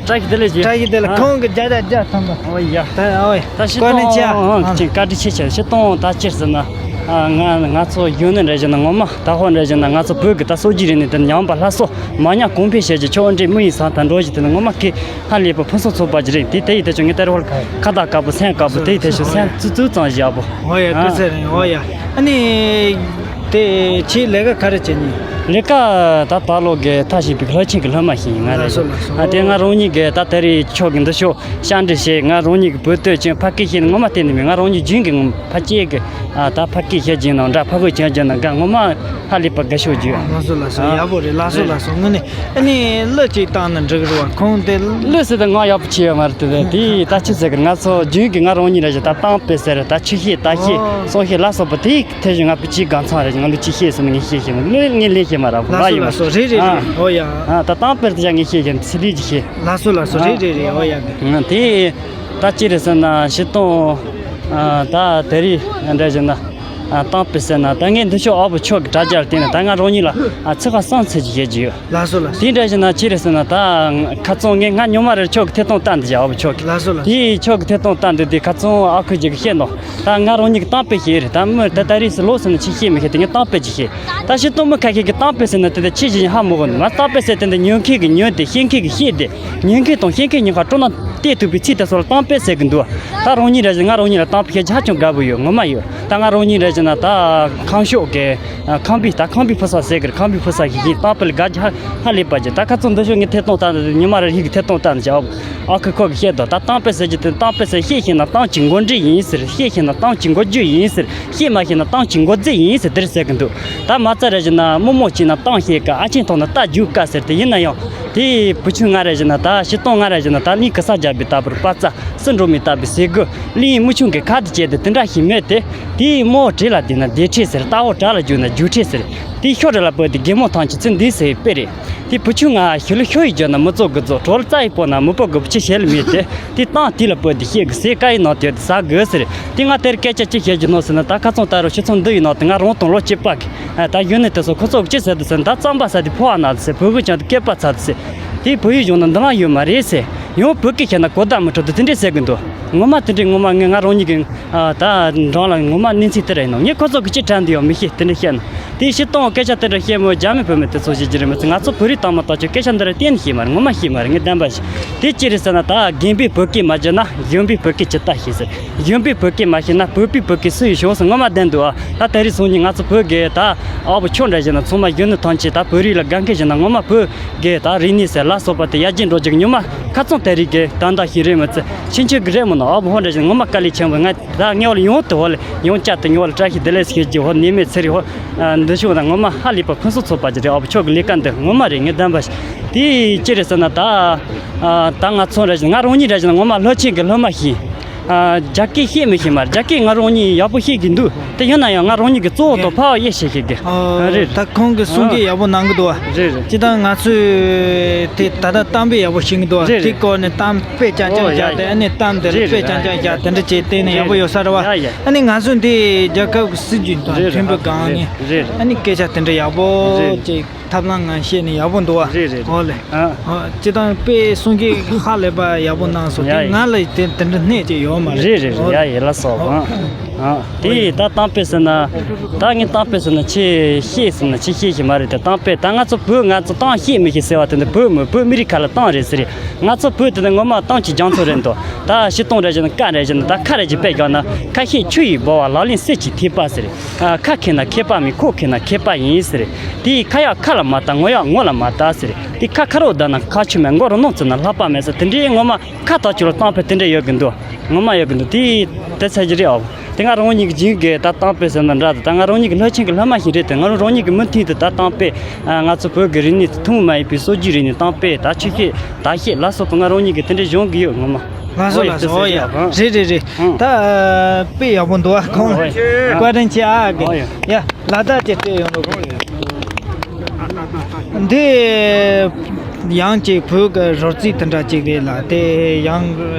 བཀྲ་ཤིས་བདེ་ལེགས། ཨ། བཀྲ་ཤིས་བདེ་ལེགས་ཅེ། བཀྲ་ཤིས་བདེ་ལེགས། ཨ། ཁོང་གི་རྒྱ་རྒྱ་རྒྱ་ཐམ་པ། ཨོ་ཡ། ད་ཨོ་ཡ། ད་ཤི་སྟོང་། ཨང་ཅིང་བཀའ་དྲིན་ཆེ་ཆེ། ཤི་སྟོང་ད་ཅིར་ཟེར་ན། ཨ། ང་ང་ཚོ་ཡུལ་ནི་རེ་བཞིན་ན་ངོ་མ་ད་ཧོ་རེ་བཞིན་ན་ང་ཚོ་བོད་ཀྱི་ད་སྲོལ་རྒྱུན་རིག་གནས་དེ་ཉམས་པ་སླར་གསོ་མ་ཉམས་གོང་འཕེལ་བྱེད་ཀྱི་ཆོག་འདྲེ་མི་ཡི་ས་ད་འགྲོ་བཞིན་དེ་ནི་ངོ་མ་ཁེ། ཧ་ལས་པ་ཕུན་སུམ་ཚོགས་པ་ཅིག་རེད། དེ་དེ་ཡིས་དེ་ཚོ་ངས་ལྟ་རེ་བ་ལ་ཁ་བཏགས་དཀར་པོ་སེམས་དཀར་པོ་དེ་ཡིས་དེ་ཚོ་སེམས་ཙུ་ཙུ་ཙང་བཞག་པོ། ཨོ་ཡ། སྐུ་ཚེ་རིང་། ཨོ་ཡ། ཨ་ནི། དེ་ཁྱེད་ལས་ཀ་ག་རེ་བྱེད་ནི། ལས་ཀ་ད་ད་ལོ་གི་ཐབས་ཤེས་པའི་ལྷ་ཆེན་གྱི་སློབ་མ་ཞིག་ཡིན་ང་རེད། ལགས་སོ་ལགས་སོ། ཨ་དེ་ང་རང་ཉིད་ཀྱི་ད་དེ་རིང་ཆོས་ཀྱི་འདི་ཤོག་ཤ་འདྲི་བྱེད། ང་རང་ཉིད་ཀྱི་བོད་སྟོད་ཅན་ཕ་སྐད་ཤེས་ནི་ངོ་མ་བལྟས་ནི་མེད། ང་རང་ཉིད་རྒྱུན་གྱི་ངོ་ཕ་སྐད་ཀྱི་ཨ་ད་ཕ་སྐད་ཤེས་ཀྱི་ནང་འདྲ་ཕ་གོས་ཅན་ཅན་ནང་འགའ་ངོ་མ་ཧ་ལས་པ་དགའ་ཤོས་རྒྱུ། ལགས་སོ་ལགས་སོ། ཨ་ཡག་པོ་རེད། ལགས་སོ་ལགས་སོ། དངོས་གནས། ཨ་ནི་གླུ་ཅིག་བཏང་ན་འགྲིག་གི་རེད་བ། ཁོང་དེ་གླུ་ཟེར་ད་ང་ཡག་པོ་བྱས་ཡོད་མ་རེད་དེ། དེ་ད་ཅི་ཟེར་གི། ང་ཚོ་རྒྱུན་གྱི་ང་རང་ཉིད་རེད་ཅེ་ད་གཏམ་དཔེ་ཟེར་ད་ཆོས་བཤད་ལྟ་བཤད་ཨོ་གསུང་བཤད་ལ་སོགས་པ་དེ་ཐེ་བཞིན་ང་བུ་ཅིག་གང་ཚང་རེད། ང་ལུ་ཅི་བཤད་ཟེར་ན་ངས་བཤད་ཤེས་མ་གླུ་ངས་ལེན་ཤེས་མ་རེད། ལགས་སོ་ལགས་སོ། རེད་རེད་རེད། ཨོ་ཡ། ཨ་ད་གཏམ་དཔེ་དེ་ཅག་ངས་བཤད་ཤེས་ཚིག་ལེགས་ཅིག་བཤད། ལགས་སོ་ལགས་སོ། རེད་རེད་རེད། ཨོ་ཡ། དེ་ད་ཅི་རེད་ཟེར་ན་ཤི་སྟོང་ད་དེ་རིང་འདྲ་བཞིན་ན། ཨ། གཏམ་དཔེ་ཟེར་ན་ད་ངས་འདི་ཤོག་ཨ་བུ་ཁྱོད་ཀྱི་དྲ་རྒྱར་བལྟས་ན་ད་ང་རང་ཉིད་ལ་ཨ་ཚིག་ཁ་གསང་ཚིག་ཅིག་བཤད་རྒྱུ་ཡོད། ལགས་སོ་ལགས་སོ། དེ་འདྲ་བྱས་ན་ཅི་རེད་ཟེར་ན། ད་ཁ་རྩང་ངས་ང་སྔོན་མ་རེར་ཁྱོད་ཀྱི་ཐད་གཏོང་བལྟ་འདི་བྱས་ཨ་བུ་ཁྱོད་ཀྱི། ལགས་སོ་ལགས་སོ། དེ་ཁྱོད་ཀྱི་ཐད་གཏོང་བལྟ་འདི་དེ་ཁ་རྩང་ཨ་ཁུ་ཅིག་གིས་བཤད་ནོ། ད་ང་རང་ཉིད་ཀྱི་གཏམ་དཔེ་ཞིག་རེད། ད་མི་ད་ད་རེས་སུ་ལོག་ཟེར་ན་ཅི་བཤད་མི་ཤེས། དེ་ངས་གཏམ་དཔེ་ཅིག་བཤད། ད་སྤྱིར་བཏང་མི་ཁ་ཤས་ཀྱིས་གཏམ་དཔེ་ཟེར་ན་དེ་ད་ཅི་ཞིག་ཡིན་ཧ་མི་གོ་ནི་མ། གཏམ་དཔེ་ཟེར་དེ་འདི་ཉན་མཁན་གྱིས་ཉན་ཏེ་བཤད་མཁན་གྱིས་བཤད་དེ། ཉན་མཁན་དང་བཤད་མཁན་གཉིས་ཀ་སྤྲོ་སྣང་སྟེར་ཐུབ་པའི་ཚིག་དེ་ཚོ་ལ་གཏམ་དཔེ་ཟེར་གི་འདུག། ད་རང་ཉིད་རེད་ཟེར་ང་རང་ཉིད་ལ་གཏམ་དཔེ་བཤད་རྒྱུ་ཧ་ཅང་དགའ་པོ་ཡོད། ངོ་མ་ཡོད། ད་ང་རང་ཉིད་རེད་ཟེར་ན་ད་ཁམས་ཕྱོགས་ཀྱི་ཨ་ཁམས་པའི་ད་ཁམས་པའི་ཕུ་ས་ཟེར་གི་རེད། ཁམས་པའི་ཕུ་ས་ཞིག་ཡིན། གཏམ་དཔེ་ལ་དགའ་རྒྱུ་ཧ་ཧ་ལས་པ་ཅིག། ད་ཁ་རྩང་འདི་ཤོག་ངས་ཐད་གཏོང་བལྟ་ན་ཉི་མ་རེར་ཡིག་གི་ཐད་གཏོང་བལྟ་ན་ཅིག་ཨ་ཁུ་ཁོ་གིས་བཤད་དོ། ད་གཏམ་དཔེ་ཟེར་རྒྱུ་དེ། གཏམ་དཔེ་ཟེར། བཤད་ཤེས་ན་གཏམ་གྱི་མགོ་འདྲེན་ཡིན་ཟེར། བཤད་ཤེས་ན་གཏམ་གྱི་མགོ་བརྗོད་ཡིན་ཟེར། བཤད་མ་ཤེས་ན་གཏམ་གྱི་མགོ་རྫས་ཡིན་ཟེར། དེར་ཟེར་གི་འདུག། ད་མ་རྩ་རེད་ཟེར་ན་རྨོ་མོ་བྱས་ན་གཏམ་བཤད་དཀའ། ཨ་ཆེན་མཐོང་ན་རྟ་རྒྱུག་དཀའ་ཟེར། དེ་ཡིན་ན་ཡང་དེ་བུ་ཆུང་ང་རེད་ཟེར་ན། ད་སྤྱིར་བཏང་ང་རེད་ཟེར་ན། ད་གླིང་གེ་སར་རྒྱལ་པོའི་ལྟ་བུར་དཔའ་རྩལ་སྲིད་འགྲོ་མའི་ལྟ་བུའི་ཟས་གོས། གླིང་མི་ཆུང་གི་ཁ་དེ་བཅད་དེ་དེ་འདྲ་ཞིག་མེད་དེ། དེའི་རྨོ་བྲེ་ལ་བསྡད་ན་བདེ་ཁྲེ་ཟེར། རྟ་ཕོ་བྲག་ལ་རྒྱུག་ན་རྒྱུག་ཁྲེ་ཟེར། དེའི་ཤོ་རི་ལ་བབས་ཏེ་རྒན་མོ་ཐང་ཆེན་ཚེ་འདི་ཟེར་དཔེ་རེད། དེ་བུ་ཆུང་ང་ཤི་ལོ་ཤོ་ཡི་རྒྱུག་ན་མི་ཚོ་དགོད་ཚོ། གྲོ་ལ་རྩྭ་ཡི་སྤོ་ན་མི་སྤོ་དགོས་པ་ཅི་བྱེད་ལ་མེད་དེ། དེ་གཏམ་དེ་ལ་བབས་ཏེ་བཤད་དགོས་ཟེར། ཀ་ཡི་ནང་དེ་ཟ་དགོས་ཟེར། དེ་ང་དེར་སྐད་ཆ་ཅི་བཤད་རྒྱུ་ནོ་ཟེར་ན། ད་ཁ་རྩང་ད་རུང་ཕྱི་ཚོང་འདི་ཡི་ནང་དེ་ང་རང་དང་ལོ་གཅིག་པ་གི་ཨ་ད་གཞོན་ནུ་དེ་ཚོ་ཁོ་ཚོ་གི་ཅི་ཟེར་འདུག་ཟེར་ན། ད་རྩམ་པ་ཟ་དེ་ཕོ་བ་ན་ཟེར། བུ་གུ་ཅང་དེ་སྐེད་པ་ཚ་ཟེར། དེ་བོད་ཡིག་སྦྱོང་ན་འདི་ལ་ཡོད་མ་རེད་ཟེར། ཡང་བོད་སྐད་བཤད་ན་གོ་བརྡ་མི་འཕྲོད་དེ། དེ་འདྲས་ཟེར་གི་འདུག། ངོ་མ་དེ་འདྲས་ངོ་མ་ངས་ང་རང་ཉིད་ཀྱི་ཨ་ད་འགྲམ་ལ་ངོ་མ་གནས་ཚུལ་དེ་རེད་ནོ། ངས་ཁོ་ཚོ་གི་ཅི་དྲན་འདུག་ཡང་མི་ཤེས། དེ་འདྲས་བཤད་ན། དེ་སྤྱིར་བཏང་སྐད་ཆ་དེ་འདྲ་བཤད་མོད་རྒྱ་མི་བོད་མི་དེ་ཚོ་ཤེས་ཀྱི་རེད་མི་ཚེ། ང་ཚོ་བོད་རིགས་དང་མ་གཏོགས་ཀྱི་སྐད་ཆ་འདི་ར་གཏན་ནས་ཤེས་མ་རེད། ངོ་མ་ཤེས་མ་རེད། ངས་བདེན་པ་ཞིག། དེ་ཅི་རེད་ཟེར་ན། ད་རྒན་པས་བོད་སྐད་མ་བརྗེད་ན་གཞོན་པས་བོད་སྐད་ཇི་ལྟར་ཤེས་ཟེར། གཞོན་པས་བོད་སྐད་མ་ཤེས་ན་བོད་པས་བོད་སྐད་སུ་ཡིས་ཤེས་ཟེར། ངོ་མ་བདེན་འདུག་ཨ། ད་དེ་རིང་སང་ཉིན་ང་ཚོ་བོད་དགེ་ད་ཨ་བོ་ཁྱོད་འདྲ་བྱས་ན་ཚང་མ་གཞོན་ནུ་ཐམས་ཅད་ད་བོད་རིགས་ལ་དགའ་མཁན་བྱས་ན་ངོ་མ་བོད་དགེ་ད་རིག་གནས་ཟེར་ལ་སོགས་པ་དེ་ཡར་རྒྱས་འགྲོ་རྒྱུ་གི་ཉི་མ་ཁ་རྩང་དེ་རིགས་ཀྱི་ད་ལྟ་ཞིག་རེད་མི་ཚེ། ཕྱིན་ཆད་ཀྱི་རེད་མོ་ནོ། ཨ་བོ་ཧོ་འདྲ་བྱས་ན་ངོ་མ་དཀའ་ལས་ཆེན་པོ། ང་ད་ངས་བ་ལ་ཡང་དུ་བ་ལ་ཡང་བསྐྱར་དུ་ངས་བ་ལ་བཀྲ་ཤིས་བདེ་ལེགས་ཟེར་གྱི་ཧོ་ནད་མེད་ཚེ་རིང་ཧོ། ཨ་འདི་ཤོག་ད་ངོ་མ་ཧ་ལས་པ་ཕུན་སུམ་ཚོགས་པ་ཅིག་རེད། ཨ་བོ་ཁྱོད་ཀྱི་ལས་ཀ་འདི་ངོ་མ་རེད། ངས་བདེན་པ་ཞིག། དེ་ཅི་རེད་ཟེར་ན། ད་ཨ་ད་ང་ཚོ་འདྲ་བྱས་ན། ང་རང་ཉིད་འདྲ་བྱས་ན་ངོ་མ་སློབ་ཆེན་གྱི་སློབ་མ་ཞིག། ཨ་རྒྱ་སྐད་ཤེས་མི་ཤེས་མ་རེད། རྒྱ་སྐད་ང་རང་ཉིད་ཡག་པོ་ཤེས་ཀྱི་འདུག། དེ་ཡིན་ན་ཡང་ང་རང་ཉིད་ཀྱི་གཙོ་བོ་དང་ཕ་བ་ཡེ་ཤེས་ཤེས་ཀྱི། ཨ་རེད། ད་ཁོང་གིས་གསུང་སྐད་ཡག་པོ་གནང་གི་འདུག་བ། རེད་རེད། ཅི་ད་ང་ཚོས་དེ་ད་ལྟ་གཏམ་དཔེ་ཡག་པོ་ཤེས་ཀྱི་འདུག་བ། རེད་རེད། དེ་སྐོར་ནས་གཏམ་དཔེ་རྐྱང་རྐྱང་བཞག་སྟེ། ཨ་ནི་གཏམ་དེ་ལ་དཔེ་རྐྱང་རྐྱང་བཞག་དེ་འདྲ་བྱས་བལྟས་ནས་ཡག་པོ་ཡོད་ས་རེད་བ། ཡ་ཡ། ཨ་ནི་ང་ཚོས་འདི་རྒྱལ་ཁབ་ཀྱི་སྲིད་ཇུས་དང་མཐུན་པའི་སྒང་ནས། རེད་རེད། ཨ་ནི་སྐད་ཆ་དེ་འདྲ་ཡག་པོ་ཅིག་ཐབས་ལམ་ངང་བཤད་ནས་ཡག་པོ་འདུག་བ། རེད་རེད། འོ་ལེ། ཨ། ཨ། སྤྱིར་བཏང་དཔེ་གསུང་སྐད་ཧ་ལས་པ་ཡག་པོ་གནང་སོང་། དེ་ང་ལ་དེ་དེ་འདྲ་སྣེ་ཅིག་ཡོད་མ་རེད། རེད་རེད་རེད། ཡ་ཡ་ལ་སོགས། ཨ། ཨ། དེ་ད་གཏམ་དཔེ་ཟེར་ན། ད་ངས་གཏམ་དཔེ་ཟེར་ན་ཆེ་ཤེས་ཟེར་ན་ཆེ་ཤེས་ཤེས་མ་རེད། དེ་གཏམ་དཔེ་ད་ང་ཚོ་བོད་ང་ཚོ་གཏམ་བཤད་མི་ཤེས་ཟེར་བ་དེ་འདི་བོད་མི་བོད་མི་རིགས་ཁ་ལ་གཏམ་རེད་ཟེར། ང་ཚོ་བོད་དེ་འདི་ངོ་མ་གཏམ་གྱི་རྒྱ་མཚོ་རེད་འདུག། ད་སྤྱིར་བཏང་རེད་བཞིན་ཀ་རེད་བཞིན་ད་ཁ་རེད་ཅིག་དཔེ་བཞག་ན། ཁ་ཤས་ཆུ་ཡིས་འབོ་བ། ལག་ལེན་གསེར་གྱི་ཐེག་པ་ཟེར། ཨ། ཁ་མཁས་ན་མཁས་པ་མིན། ཁོག་མཁས་ན་མཁས་པ་ཡིན་ཟེར། དེ་ཁ་ཡག་ཁ་ལ་མ་ལྟ། ངོ་ཡག་ངོ་ལ་མ་ལྟ་ཟེར། དེ་ཁ་ཁ་རོག་བརྡབ་ན་ཁ་ཆུ་མེད། མགོ་རོ་ནོར་བཙུགས་ན་ལྷག་པ་མེད་ཟེར། དེ་འདྲའི་ངོ་མ་ཁ་དག་ཆུ་ལ་གཏམ་དཔེ་དེ་འདྲ་ཡོད་གི་འདུག། ངོ་མ་ཡོད་གི་འདུག། དེ་དེ་ཚད་ཀྱི་རེད་ཨོ། དེ་ང་རང་ཉིད་ཀྱི་རྒྱུན་གྱི་ད་གཏམ་དཔེ་ཟེར་ན་འདྲ། ད་ང་རང་ཉིད་ཀྱི་སློབ་ཆེན་གྱི་སློབ་མ་ཞིག་རེད་དེ། ང་རང་ཉིད་ཀྱི་མུ་མཐུད་དུ་ད་གཏམ་དཔེ། ཨ། ང་ཚོ་བོད་ཀྱི་རིག་གནས་དེ་ཐུན་མོང་མ་ཡིན་པའི་སྲོལ་རྒྱུན་རིག་གནས་གཏམ་དཔེ་ད་ཆོས་བཤད་དར་བཤད་ལ་སོགས་པ་ང་རང་ཉིད་ཀྱིས་དེ་འདྲ་སྦྱོང་གི་ཡོད་ངོ་མ། ལགས་སོ། ཨོ་ཡ། ལགས་སོ། ཨོ་ཡ། རེད་རེད་རེད། ཨང་། ད་དཔེ་ཡག་པོ་འདུག་ཨ། ཁོང་། ཨོ་ཡ། བཀའ་དྲིན་ཆེ་ཨ་གི། ཨོ་ཡ། ཡ། ལ་དྭགས་ཀྱི་སྤྲད་ཡོང་རོགས། འདི་ཡང་ཅིག་བོད་ཀྱི་རོལ་རྩེད་དེ་འདྲ་ཅིག་རེད་ལ། དེ་ཡང་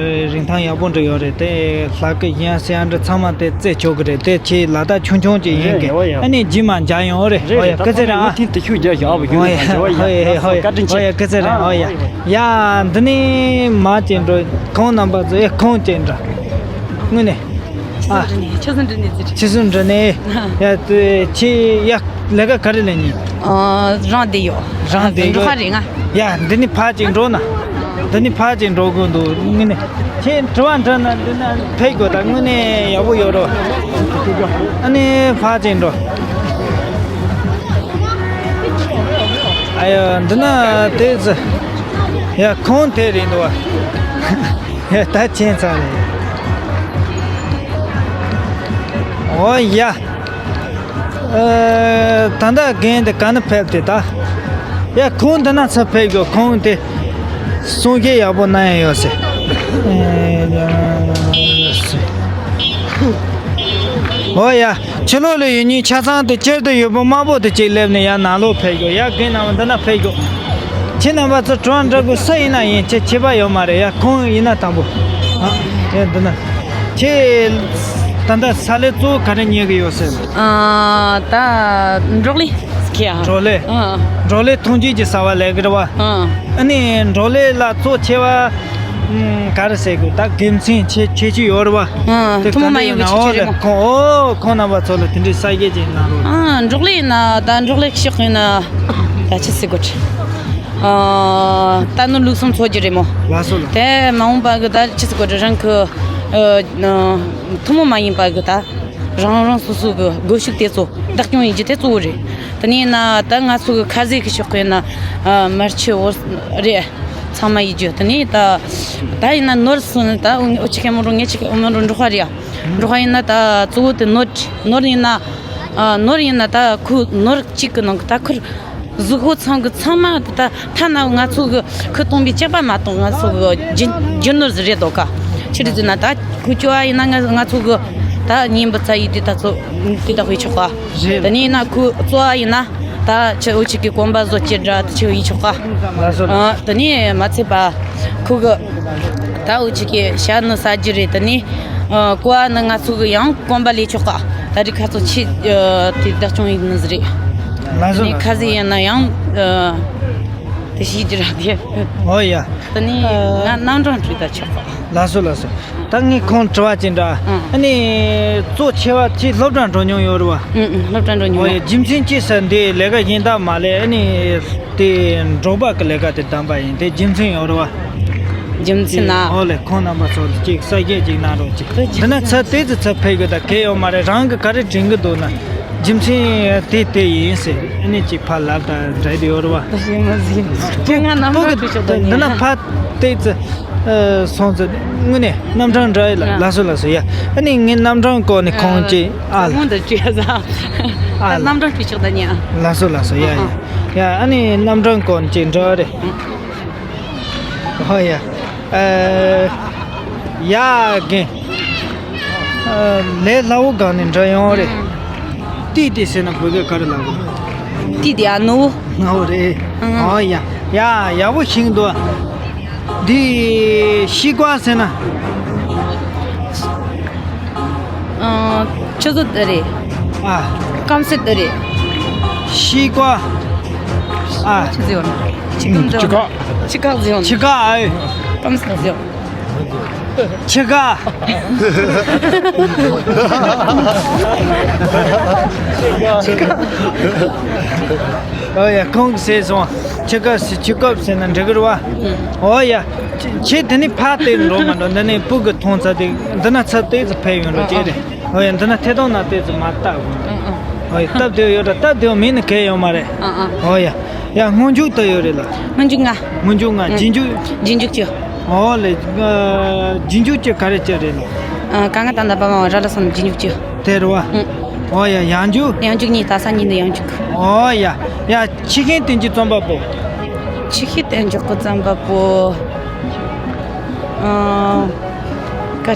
རིན་ཐང་ཡག་པོ་འདྲ་ཡོད་རེད། དེ་ལྷ་སྐུ་ཡང་སེ་ཡང་འདྲ་ཚང་མ་དེ་རྩེ་ཆོག་གི་རེད། དེ་ཁྱེད་ལ་དྭགས་ཆུང་ཆུང་ཅིག་ཡིན་གི། རེད། ཨོ་ཡ། ཨ་ནི་རྗེས་མ་མཇལ་ཡོང་། ཨོ་རེད། རེད་ཨོ་ཡ། རེད། སྐུ་ཚེ་རིང་ཨ། ད་ཁོང་མུ་མཐུད་དུ་ཤུགས་རྒྱག་ཤོག་ཨ། བུ་རྒྱུན་ཨོ་ཡ། དུ་ཞུ་བ་ཡིན། ཨོ་ཡ། བཀའ་དྲིན་ཆེ། ཨོ་ཡ། སྐུ་ཚེ་རིང་། ཨོ་ཡ། ཡ། འདི་ནི་མ་ཅིག་འགྲོ། ཁོང་རྣམ་པ་ཚོ། ཨེ། ཁོང་ཅིག་འགྲོ། དངོས་གནས། ཨ། ཆུ་སྲིན་འབྲི་ནས་ཟེར། ཆུ་སྲིན་འབྲི་ནས། ཡ། དེ་ཁྱེད་ཡ་ལས་ཀ་ག་རེ་ལས་ནི། ཨ། རང་བསྡད་ཡོད། རང་བསྡད་ཡོད། འགྲོ་ཁ་རེད་ང་། ཡ། འདི་ནི་ཕར་ཅིག་འགྲོ་ན། འདི་ནི་ཕར་ཅིག་འགྲོ་དགོས་འདུག། དངོས་གནས། ཁྱེད་དྲི་བ་འདྲི་ན་འདི་ན་ཕེབས་དགོས། ད་དངོས་གནས་ཡག་པོ་ཡོད་རོ། ཨ་ནི་ཕར་ཅིག་འགྲོ། ཨ་ཡོ། འདི་ན་དེ་ཚོ། ཡ། ཁོང་དེ་རེད་འདུག་བ། ཡ། ད་ཁྱེད་ཚ་རེད། ཨོ་ཡ། ཨ། ད་ལྟ་རྒན་དེ་ག་ན་ཕེབས་ཏེ་ད། ཡ། ཁོང་འདི་ན་ཚུར་ཕེབས་དགོས། ཁོང་དེ་གསུང་སྐད་ཡག་པོ་གནང་ཡ་ཡོད་ཟེར། ཨོ་ཡ། ཕྱི་ལོགས་ལ་ཡོད་ཉིན་ཆ་ཚང་དེ་སྤྱིར་དུ་ཡོད་པོ་དམར་པོ་དེ་གཅིག་སླེབས་ནས་ཡར་ནང་ལོགས་ཕེབས་དགོས། ཡ། རྒན་རྣམ་པ་འདི་ན་ཕེབས་དགོས། ཁྱེད་རྣམ་པ་ཚོ་དྲི་བ་འདྲི་དགོས་སུ་ཡིན་ན་ཡིན། ཁྱེད་ཁྱད་པར་ཡོད་མ་རེད། ཡ། ཁོང་ཡིན་ན་དང་པོ། ཨ། ཡ། འདི་ན་ཁྱེད། ད་ལྟ་ས་ལེ་གཙོ་བོ་ག་རེ་ཉོ་གི་ཡོད་ཟེར། ཨ། ད་འབྲོག་ལས་ཁེ་ཨ། འབྲོག་ལས། ཨ། འབྲོག་ལས་ཐོན་སྐྱེད་ཀྱི་ས་བ་ལས་ཀྱི་རེད་བ། ཨ། ཨ་ནི་འབྲོག་ལས་ལ་གཙོ་ཆེ་བ་ཨམ། ག་རེ་ཟེར་དགོས། ད་དགེ་མཚན་ཆེ་ཆེ་ཆེ་ཡོད་རེད་བ། ཨ། དེ་ཐུན་མོང་མ་ག་འདྲ་ཡིན་ཡོད་ན། གི་ཆེ་ཆེ་ཨོ་རེད་ལེ། མོ། ཁོང་ཨོ་ཁོང་རྣམ་པ་ཚོ་ལ་དེ་འདྲའི་ས་སྐྱེད་ཅིག་གནང་རོགས། ཨ། འབྲོག་ལས་ཡིན་ན་ད་འབྲོག་ལས་ཤོག་ཡིན་ན་ད་ཆི་ཟེར་དགོས། ཨ། ད་ནི་ལུགས་སམ་ཚོ་རྒྱུ་རེད་མོ། ལགས་སོ་ལགས། དེ་མ་འོངས་པ་གི་ད་ཆི་ཟེར་དགོས། རང་གི་ཨ། ཐུན་མོང་མ་ཡིན་པ་གི་ད། རང་རང་སོ་སོ་གི་སྒོ་ཕྱུགས་དེ་ཚོ་བདག་སྐྱོང་ཡེད་རྒྱུ་དེ་གཙོ་བོ་རེད། དེ་ནས་ན་ད་ང་ཚོ་གི་ཁ་ཟས་གི་ཕྱོགས་ཀྱི་ན་ཨ། མར་ཆུ་འོ་རེད། ཚང་མ་ཡེད་རྒྱུ། དེ་ནས་ད་ད་ཡིན་ན་ནོར་སོང་ན་ད་འུ་ཅག་གི་མོ་རོ་ངེད་ཅག་གི་མོ་རོ་འབྲོག་པ་རེད་ཡ། འབྲོག་པ་ཡིན་ན་ད་གཙོ་བོ་དེ་ནོར་ནོར་ཡིན་ན་ཨ། ནོར་ཡིན་ན་ད་ཁོ་ནོར་གཅིག་གི་ནང་གི་ད་ཁུར། གཟུགས་པོ་ཚང་གི་ཚང་མ་ད་ཐ་ན་ང་ཚོ་གི་ཁུ་སྟོང་པའི་ལྕགས་པ་མ་གཏོགས་ང་ཚོ་གི་རྒྱུ་རྒྱུ་ནོར་ཟིག་རེད་དོ་ཀ། ཆི་རེད་ཟེར་ན་ད་ཁུ་ཅོ་ཨ་ཡིན་ན་ང་ང་ཚོ་གི་ད་ཉིན་པ་ཚ་ཡི་དེ་ད་ཚོ་དེ་ད་ཧུའི་ཆོག་ཀ། རེད། དེ་ནས་ན་ཁུ་ཚོ་ཨ་ཡིན་ན་ད་ཆི་འུ་ཅག་གི་གོན་པ་བཟོ་ཅི་འདྲ་དེ་ཆི་ཧུའི་ཆོག་ཀ། ལགས་སོ་ལགས། ཨ། དེ་ནས་མ་ཚད་པ་ཁུ་གི་ད་འུ་ཅག་གི་ཤ་ནི་ཟ་རྒྱུ་རེད། དེ་ནས་ཨ། ཀོ་ཨ་ནི་ང་ཚོ་གི་ཡང་གོན་པ་ལས་ཆོག་ཀ། ད་རི་ཁ་ཚོ་ཆི་ཨ། དེ་བདག་སྐྱོང་ཡིན་ནི་ཟིག་རེད། ལགས་སོ་ལགས། ཁ་ཟས་ཡིན་ན་ཡང་ཨ། དེ་ཤི་རྒྱུ་ར་དེ། ཨོ་ཡ། ད་ནི་ང་རྣམ་གྲངས་བྲིས་ད་ཆོག་ལགས་སོ་ལགས་སོ། ད་ངས་ཁོང་དྲི་བ་ཅིག་འདྲ། ཨང་། ཨ་ནི་གཙོ་ཆེ་བ་ཅིག་སློབ་གྲྭ་འགྲོ་མྱོང་ཡོད་རེད་བ། ཨང་ཨང་། སློབ་གྲྭ་འགྲོ་མྱོང་། ཨོ་ཡ། རྒྱུ་མཚན་ཅི་ཟེར་འདི་ལས་ཀ་གཞན་དག་མ་ལས་ཨ་ནི་དེ་འབྲོག་པ་གི་ལས་ཀ་དེ་བདམས་པ་ཡིན། དེ་རྒྱུ་མཚན་ཡོད་རེད་བ། རྒྱུ་མཚན་ན། ཨོ་ལེ། ཁོང་རྣམ་པ་ཚོ་ཅིག་གསལ་བཤད་ཅིག་གནང་རོགས་ཅིག། འདི་ན་ཚ་དེ་ཚོ་ཚ་ཕེབས་གི་ད་གལ་ཡོད་མ་རེད། རང་གི་ག་རེ་དྲན་གི་འདུག་ན། རྒྱུ་མཚན་དེ་དེ་ཡིན་ཟེར་ཨ་ནི་ཅིག་ཕར་ལབ་དང་འདྲ་དེ་ཡོད་རེད་བ། ད་ཤེས་མ་ཟིན་ཅི་ང་རྣམ་པ་གྲོས་ཆོག་ད་འདི་ན་ཕ་དེ་ཚོ་སོང་ཚོ་དངོས་གནས་རྣམ་གྲངས་འདྲ་ཡི་ལ། ལགས་སོ་ལགས་སོ། ཡ། ཨ་ནི་ངའི་རྣམ་གྲངས་སྐོར་ནས་ཁོང་ཅིག་ཨ་ལ། ཨ་ལ། རྣམ་གྲངས་གྲོས་ཆོག་ད་ཉན། ལགས་སོ་ལགས་སོ། ཡ་ཡ། ཡ། ཨ་ནི་རྣམ་གྲངས་སྐོར་ནས་ཅིག་འདྲ་རེད། ཨོ་ཡ། ཨ། ཡ་རྒན། ཨ། ལས་སླ་བོ་སྒང་ནས་འདྲ་ཡོང་རེད། ཏི་ཏི་ཟེར་ན་བོད་སྐད་ག་རེ་ལབ་དགོས། ཏི་ཏི་ཨ་ནུ། ངའོ་རེད། ཨང་། ཨོ་ཡ། ཡ་ཡག་པོ་ཞིག་འདུག། འདི་ཤི་ཀ་ཟེར་ན། ཨ། ཆུ་ཚོད་དེ་རེད། ཨ། སྐམ་སེ་དེ་རེད། ཤི་ཀ། ཨ། ཆི་ཟེར་ཡོད་ན། ཆི་ཀ་ཟེར་ཡོད་ན། ཆི་ཀ་ཟེར་ཡོད་ན། ཆི་ཀ་ཨ། སྐམ་སེ་ཟེར་ཡོད། ཆི་ཀ། ཆི་ཀ། ཨོ་ཡ། ཁོང་གིས་ཟེར་སོང་། ཆི་ཀ་ཟེར་ཆི་ཀ་ཟེར་ན་འགྲིག་གི་རེད་བ། ཨོ་ཡ། ཁྱེད་དེ་ནས་ཕར་དེ་འགྲོ་མ་འགྲོ། འདི་ནས་སྤུ་གུ་མཐོང་ཚར་དེ་འདི་ན་ཚར་དེ་ཚོ་ཕེབས་ཡོང་རོགས་བྱས་རེད། ཨོ་ཡ། འདི་ན་ཐད་གཏོང་ན་དེ་ཚོ་མ་བལྟ་དགོས། ཨོ་ཡ། སྟབས་བདེ་ཡོད་ར། སྟབས་བདེ་མིན་ན་གལ་ཡོད་མ་རེད། ཨོ་ཡ། ཡ། སྔོན་འཇུག་ད་ཡོད་རེད་ལ། སྔོན་འཇུག་ལྔ། སྔོན་འཇུག་ལྔ། རྗེས་འཇུག་རྗེས་འཇུག་བཅུ། ཨོ་ལེ། རྗེས་འཇུག་བཅུ་ག་རེ་བཅུ་རེད་ལ། ཨ། ཀ་ང་ད་ན་པ་མ་བ་ར་ལ་སོང་རྗེས་འཇུག་བཅུ། དེ་རེད་བ། ཨོ་ཡ། ཡང་འཇུག་ཡང་འཇུག་གཉིས། ད་ས་གཉིས་ནི་ཡང་འཇུག་ཨོ་ཡ། ཡ། ཆི་ཤིན་བསྟན་འགྱུར་རྩོམ་པ་པོ། ཆི་ཤིན་བསྟན་འགྱུར་གྱི་རྩོམ་པ་པོ། ཨ། ག་རེ།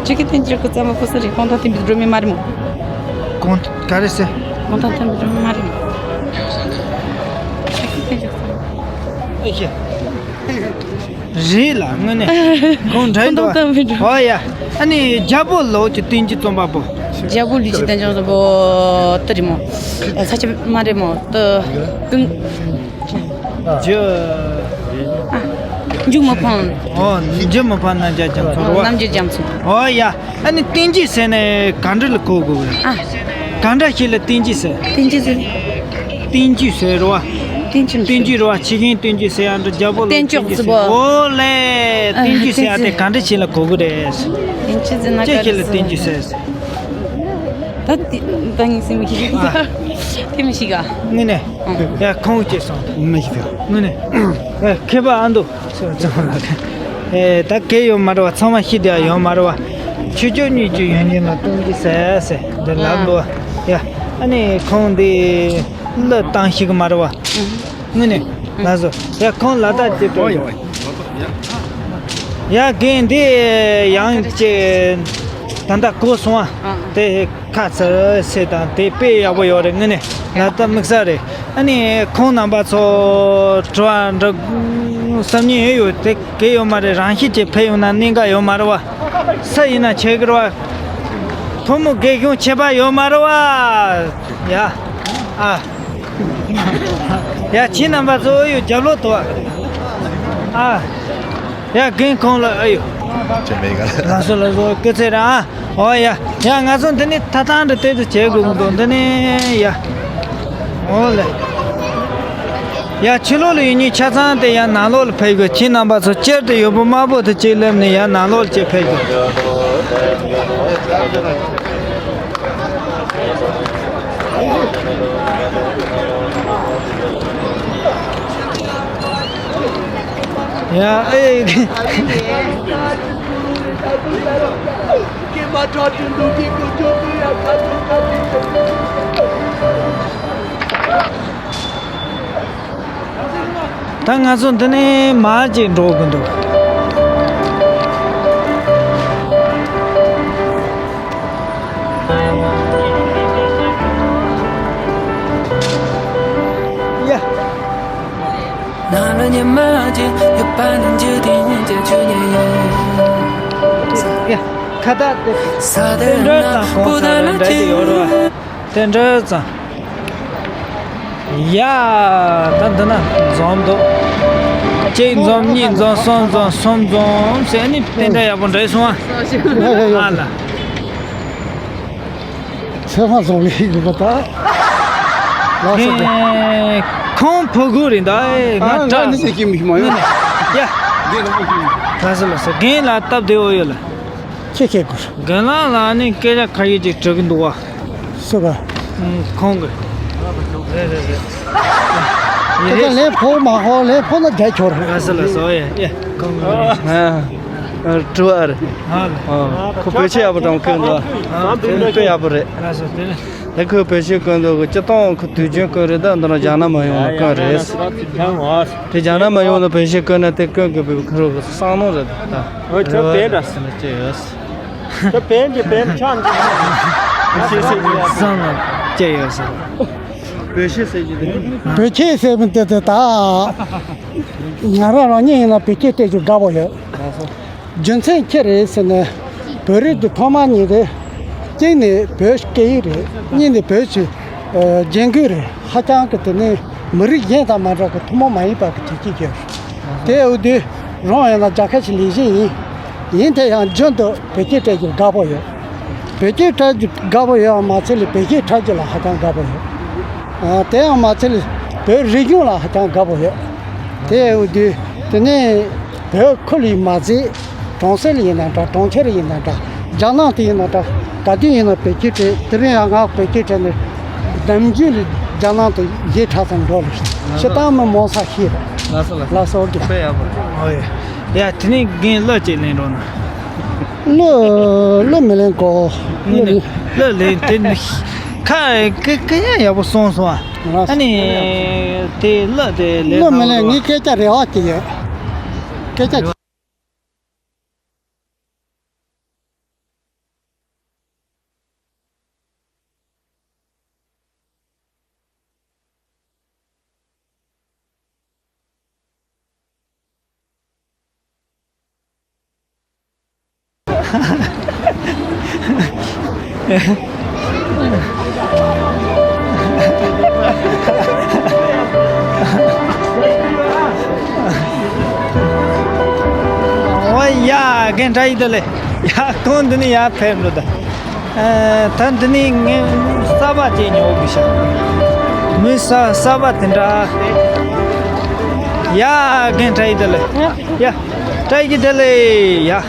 ཆི་ཤིན་བསྟན་འགྱུར་གྱི་རྩོམ་པ་པོ་སུ་རེད། གོང་ཐང་བསྟན་པའི་སྒྲོན་མེ་མ་རེད་མོ། གོང་། ག་རེ་ཟེར། གོང་ཐང་བསྟན་པའི་སྒྲོན་མེ་མ་རེད་མོ། ཆི་ཤིན་བསྟན་འགྱུར་རྩོམ་པ་པོ། ཨེ་ཤེ། རེད་ལ། དངོས་གནས་ཁོང་འདྲ་ཡིན་འདུག་བ། ཨོ་ཡ། ཨ་ནི་རྒྱལ་པོ་ལོ་ཀྱི་བསྟན་འགྱུར་རྩོམ་པ་པོ། རྒྱལ་པོ་ལོ་ཀྱི་བསྟན་འགྱུར་རྩོམ་པ་པོ་དེ་རེད་མོ། ས་ཆ་མ་རེད་མོ། ཏུ་ཀུན། རྒྱུ། ཨ། འཇུ་མི་ཕམ། ཨོ། འཇུ་མི་ཕམ་རྣམ་རྒྱལ་རྒྱ་མཚོ་རེད་བ། རྣམ་རྒྱལ་རྒྱ་མཚོ། ཨོ་ཡ། ཨ་ནི་བསྟན་འགྱུར་ཟེར་ནས་ག་འདྲ་ལ་གོ་དགོས་གི། ཨ། ག་འདྲ་ཞིག་ལ་བསྟན་འགྱུར་ཟེར། བསྟན་འགྱུར་ཟེར། བསྟན་འགྱུར་ཟེར་རེད་བ། བསྟན་འགྱུར། བསྟན་འགྱུར་རེད་བ། ཆི་ཤིན་བསྟན་འགྱུར་ཟེར་ཡང་འདྲ། རྒྱལ་པོ་ལ་བསྟན་སྐྱོགས་བསྟན་འགྱུར་ཟེར། བརྩི་བོ། ཨོ་ལེ། ཨ། བསྟན་འགྱུར་ཟེར་ཡ་དེ་ག་འདྲ་ཞིག་ལ་གོ་གི་རེད། བསྟན་འགྱུར་ཟེར་ན་ཅི་ཞིག་ལ་བསྟན་འགྱུར་ཟེར། ད་དེ་ད་ངའི་སེམས་ཀྱི། ཨ། དེ་མི་ཤེས་ག། དངོས་གནས། ཨ། ཡ། ཁོང་ཅེས་སོང་། མི་ཤེས་ག། དངོས་གནས། ཨ། མཁས་པ་ཨ་འདུག། ཨེ། ད་གལ་ཡོད་མ་རེད་བ། ཚང་མ་ཤེས་བསྡད་ཡོད་མ་རེད་བ། ཆོས་སྐྱོང་གཉིས་ཀྱི་ཡོན་ཏན་ལ་བསྟན་འགྱུར་ཟེར་ཟེར་འདི་ལབ་འདུག་བ། ཡ། ཨ་ནི་ཁོང་འདི་གླུ་བཏང་ཤེས་གི་མ་རེད་བ། དངོས་གནས། ལགས་སོ། ཡ། ཁོང་ལ་དྭགས་ཀྱི་ཨོ་ཡ། ཡ། ཡ། རྒན་འདི་ཡང་ཅིག་ད་ལྟ་གོ་སོང་བ། དེ་ཁ་ཚ་ཟེར་དང་དེ་དཔེ་ཡག་པོ་ཡོད་རེད། དངོས་གནས་ལ་དྭགས་དམིགས་བསལ་རེད། ཨ་ནི་ཁོང་རྣམ་པ་ཚོ་དྲི་བ་འདྲི་བསམ་ཉན་ཡོད་ཡོད་དེ་གལ་ཡོད་མ་རེད། རང་བཞིན་གྱིས་ཕེབས་ཡོང་ན་གནད་འགག་ཡོད་མ་རེད་བ། ས་ཡིན་ན་ཆེ་གི་རེད་བ། ཐོན་མི་རྒན་གཞོན་ཁྱད་པར་ཡོད་མ་རེད་བ། ཡ། ཨ། ཡ། ཁྱེད་རྣམ་པ་ཚོ་ཨ་ཡོ་རྒྱབ་ལོག་ཏུ་བ། ཨ། ཡ། རྒན་ཁོང་ལ་ཨ་ཡོ། ཅི་མེད་ག་ལ། ལགས་སོ་ལགས་སོ། སྐུ་ཚེ་རིང་ཨ། ཨོ་ཡ། ཡ། ང་ཚོ་འདི་ནས་ཐ་ཐང་འདི་ཏོག་ཙམ་བྱེད་དགོས་ཀྱི་འདུག་འདི་ནས་ཡ། ཨོ་ལེ། ཡ། ཕྱི་ལོགས་ལ་ཡོད་མཁན་ཆ་ཚང་དེ་ཡ་ནང་ལོགས་ལ་ཕེབས་དགོས། ཁྱེད་རྣམ་པ་ཚོ་སྤྱིར་དུ་ཡོད་པོ་དམར་པོ་དེ་གཅིག་སླེབས་ནས་ཡ་ནང་ལོགས་ལ་གཅིག་ཕེབས་དགོས། ཡ། ཨེ། ད་ང་ཚོ་འདི་ནས་མར་ཅིག་འགྲོ་དགོས་འདུག་ཡ། ཡ། ཁ་བཏགས་དེ། དེ་འདྲ་ཙམ་གོང་ས་ལ་འདྲ་དེ་ཡོད་རེད་བ། དེ་འདྲ་ཙམ། ཡ། ད་འདི་ན་འཛོམས་འདུག་གཅིག་འཛོམས། གཉིས་འཛོམས། གསུམ་འཛོམས། གསུམ་འཛོམས་ཟེར་ནི་དེ་འདྲ་ཡག་པོ་འདྲ་སོང་ཨ། ཡ་ཡ་ཡ། ཨ་ལ། ཚེ་མ་བཟང་བའི་ཡིན་པ་ད། ལགས་སོ། ཁོང་ཕོ་རྒོད་རེད་ད། ཨེ། ང་ཨ་དྲག་ནི་ཟེར་གྱི་མི་མ་ཡོང་། ཡ། རྒན་ལ་མ་ཤེས། ལགས་སོ་ལགས་སོ། རྒན་ལགས་སྟབས་བདེ་བོ་ཡོད་ལ། ཁྱེད་ཁྱེད་དགོས། རྒན་ལགས་ལ་ནི་སྐད་ཆ་ཁ་ཤས་ཅིག་དྲི་གི་འདུག་བ། སུ་ག་ཁོང་གི། རེད་རེད་རེད། ཁྱེད་ལས་ཕོ་མ་ཧོ་ལས་ཕོ་ན་རྒྱ་ཁྱོར། ལགས་སོ་ལགས་སོ། ཡ་ཡ། ཁོང་གི། ཨ། ཨ། དྲི་བ་རེད། ཨ་ལ། ཨ། ཁོ་བོད་ཆས་ཡག་པོ་དྲང་བསྐོན་འདུག་ཨ། དཔེ་ཡག་པོ་རེད། ལགས་སོ། དེ་ནི། ད་ཁོས་བོད་ཆས་གོན་འདུག་སྤྱིར་བཏང་ཁོ་དུས་རྒྱུན་གོན་རེད། ད་འདི་ནང་རྒྱ་ནག་མ་ཡོང་ན་གོན་རེད། དེ་རྒྱ་ནག་མ་ཡོང་ན་བོད་ཆས་གོན་ན་དེ་གོན་དགོས་པའི་ཁོ་རང་གི་བསམ་བློ་རེད་ད། འོ་ཁྱོད་བོད་འདྲ། ཅི་ཡོད། ཁྱོད་བོད་འདི་བོད་ཆགས་འདི། བོད་ཆས་ཟེར་གྱི་བསམ་བློ་ཅི་ཡོད་ཟེར། བོད་ཆས་ཟེར་གྱི་དེ། བོད་ཆས་ཟེར་མི་དེ་དེ་ད། ང་རང་རང་ཉིད་ཡིན་ན་བོད་ཆས་སྤྲད་རྒྱུ་དགའ་པོ་ཡོད། རྒྱུ་མཚན་ཅི་རེད་ཟེར་ན། བོད་རིགས་འདི་ཐོག་མ་ཉིད་རེད། གཅིག་ནས་བོད་སྐད་ཡིག་རེད། གཉིས་ནས་བོད་ཀྱི་ཨ་རྒྱན་གོས་རེད། ཧ་ཅང་གི་དེ་ནས་མི་རིགས་གཞན་དང་མ་འདྲ་གི་ཐུན་མོང་མ་ཡིན་པ་གི་བྱེད་ཀྱི་ཡོད། དེ་འུ་དུས་རང་ཡིན་ན་རྒྱལ་ཁབ་ཀྱི་ལས་བྱེད་ཡིན། ཡིན་དེ་ཡང་རྒྱུན་དུ་བོད་སྐད་སྤྲད་རྒྱུར་དགའ་པོ་ཡོད། བོད་སྐད་སྤྲད་རྒྱུ་དགའ་པོ་ཡོད་པ་མ་ཚད་ལ་བོད་སྐད་འཁྲབ་རྒྱུ་ལ་ཧ་ཅང་དགའ་པོ་ཡོད། ཨ། དེ་ཡང་མ་ཚད་ལ་བོད་རིག་གཞུང་ལ་ཧ་ཅང་དགའ་པོ་ཡོད། དེ་འུ་དུས་དེ་ནས་བོད་ཁུལ་ཡིན་མ་ཚད། གྲོང་གསེབ་ལ་ཡིན་ན་འདྲ། གྲོང་ཁྱེར་ཡིན་ན་འདྲ། རྒྱ་ནག་དུ་ཡིན་ན་འདྲ། ག་དུས་ཡིན་ན་བོད་སྐད་སྤྲད། དེ་རིང་ཡང་ང་བོད་སྐད་སྤྲད་ནས་ནམ་རྒྱུན་ལ་རྒྱ་ནག་ཏུ་ཞེ་དྲག་ཙམ་འགྲོ་ལ། སྤྱིར་བཏང་མི་མང་ས་ཤེས་རེད། ལགས་སོ་ལགས་སོ། ལགས་སོ། ཨོ་ཀེ། དཔེ་ཡག་པོ་རེད། ཨོ་ཡ། ཡ། དེ་ནས་རྒན་གླུ་ཅིག་ལེན་རོགས་གནང་། གླུ་གླུ་མི་ལེན་གོ། གླུ་ལེན། གླུ་ལེན་དེ་ནི་ཁ་ཁ་ཁ་ཡ་ཡག་པོ་སོང་སོང་ཨ། ལགས་སོ། ཨ་ནི་དེ་གླུ་དེ་ལེན་གླུ་མི་ལེན། ངའི་སྐད་ཆ་རེ་བ་ཅིག་ཡོད། སྐད་ཆ། ཨོ་ཡ། རྒན་བཀྲ་ཤིས་བདེ་ལེགས། ཡ། ཁོང་འདི་ནས་ཡར་ཕེབས་འགྲོ་ད། ཨ། ད་འདི་ནས་ངས་གསར་པ་ཅིག་ཉོ་དགོས་ཤག་མི་གསར་གསར་པ་དེ་འདྲ། ཡ། རྒན་བཀྲ་ཤིས་བདེ་ལེགས། ཡ། བཀྲ་ཤིས་བདེ་ལེགས། ཡ།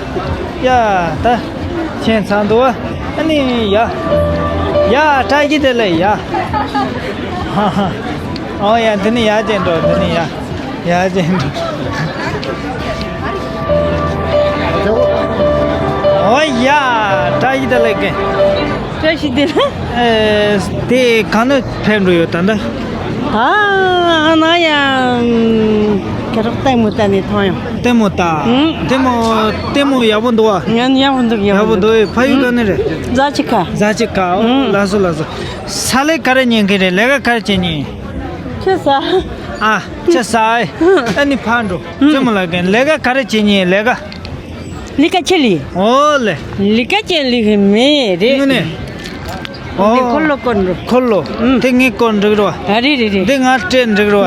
ཡ། ད་ཁྱེད་ཚང་འདུག་ཨ། ཨ་ནི་ཡ། ཡ། བཀྲ་ཤིས་བདེ་ལེགས། ཡ། ཧ་ཧ། ཨོ་ཡ། འདི་ནས་ཡར་ཅིག་འགྲོ། འདི་ནས་ཡར། ཡ། ཅན། ཨོ་ཡ། བཀྲ་ཤིས་བདེ་ལེགས། བཀྲ་ཤིས་བདེ་ལེགས། ཨེ། དེ་གང་ནས་ཕེབས་འགྲོ་ཡོད་ད་འདི། ད་ཨ་ན་ཡ། ཁེ་རོག་ལྟད་མོ་ལྟ་ནས་ཐོན་ཡོང་། ལྟད་མོ་ལྟ། ཨང་། ལྟད་མོ། ལྟད་མོ་ཡག་པོ་འདུག་བ། ཡང་ཡག་པོ་འདུག་ཡག་པོ་འདུག་ཕ་ཡུལ་ག་ནས་རེད། རྫ་ཆུ་ཁ། རྫ་ཆུ་ཁ། ཨོ། ཨང་། ལགས་སོ་ལགས་སོ། ས་ལེ་ག་རེ་ཉན་གི་རེད། ལས་ཀ་ག་རེ་བྱེད་ཉན། ཆུ་ས། ཨ། ཆུ་ས་ཨེ། ཨ་ནི་ཕར་འགྲོ། རྩེད་མོ་ལ་གན་ལས་ཀ་ག་རེ་བྱེད་ཉན་ལས་ཀ། ལི་ཀ་ཆེ་ལི། ཨོ་ལེ། ལི་ཀ་ཆེ་ལི་གི་མེ་རེད། དངོས་གནས། འདི་ཨོ། འཁོར་ལོ་སྐོར་འགྲོ། འཁོར་ལོ། ཨུམ། དེ་ངས་སྐོར་འགྲིག་རོ། ཨ་རེད་རེད་རེད། འདི་ང་སྤྲད་འགྲིག་རོ།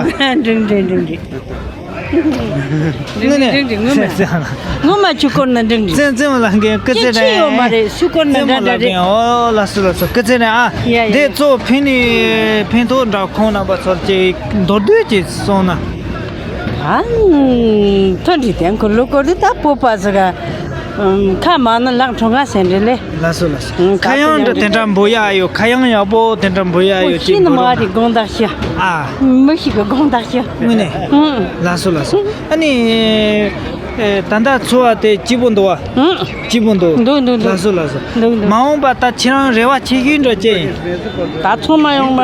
འགྲིག་འགྲིག་འགྲིག་འགྲིག་དངོས་གནས། འགྲིག་འགྲིག་ངོ་མ། ངོ་མ་ཆུ་སྐོར་ན་འགྲིག་འགྲིག་བཙན་བཙན་མ་ལ་འགན་སྐུ་ཚེ་ཅི་ཡོད་མ་རེད། སུ་སྐོར་ན་བཙན་མ་འདྲ་ལ་འགན་འདྲ་རེད། ཨོ་ལ་སུ་ལ་སུ་སྐུ་ཚེ་ནས་ཨ། ཡ་ཡ། འདི་གཙོ་ཕན་ནི་ཕན་ཐོགས་འདྲ་ཁོང་རྣམ་པ་ཚོར་ཅིག་མདོར་བསྡུས་ཅིག་གསུངས་ན། ཨ། མཐོ་འདྲི་དེ་འཁོར་ལོ་སྐོར་དུ་ད་སྤོབས་པ་ཟེར་ག་ཁ་མང་ན་ལག་འཕྲོ་ང་ཟེར་འདྲི་ལེ། ལ་སོ་ལ་སོ། ཨང་། ཁ་གཡང་འདྲ་དེ་འདྲ་འབུ་ཡ་ཡོད། ཁ་གཡང་ཡག་པོ་དེ་འདྲ་འབུ་ཡ་ཡོད་ཅིག་ཤི་ན་མ་འབུ་རེད། དགོང་དག་ཤི། ཨ། མི་ཞིག་གི་དགོང་དག་ཤི། དངོས་གནས། ཨང་། ལ་སོ་ལ་སོ། ཨ་ནི། ཨེ། ད་ལྟ་འཚོ་བ་དེ་སྐྱིད་པོ་འདུག་བ། ཨང་། སྐྱིད་པོ་འདུག་འདུག་འདུག་འདུག་ལ་སོ་ལ་སོ། འདུག་འདུག་མ་འོངས་པ་ད་ཁྱེད་རང་རེ་བ་ཆེ་ཤོས་འདྲ་ཅི་ཡིན། ད་ཚོང་མ་ཡོང་བ།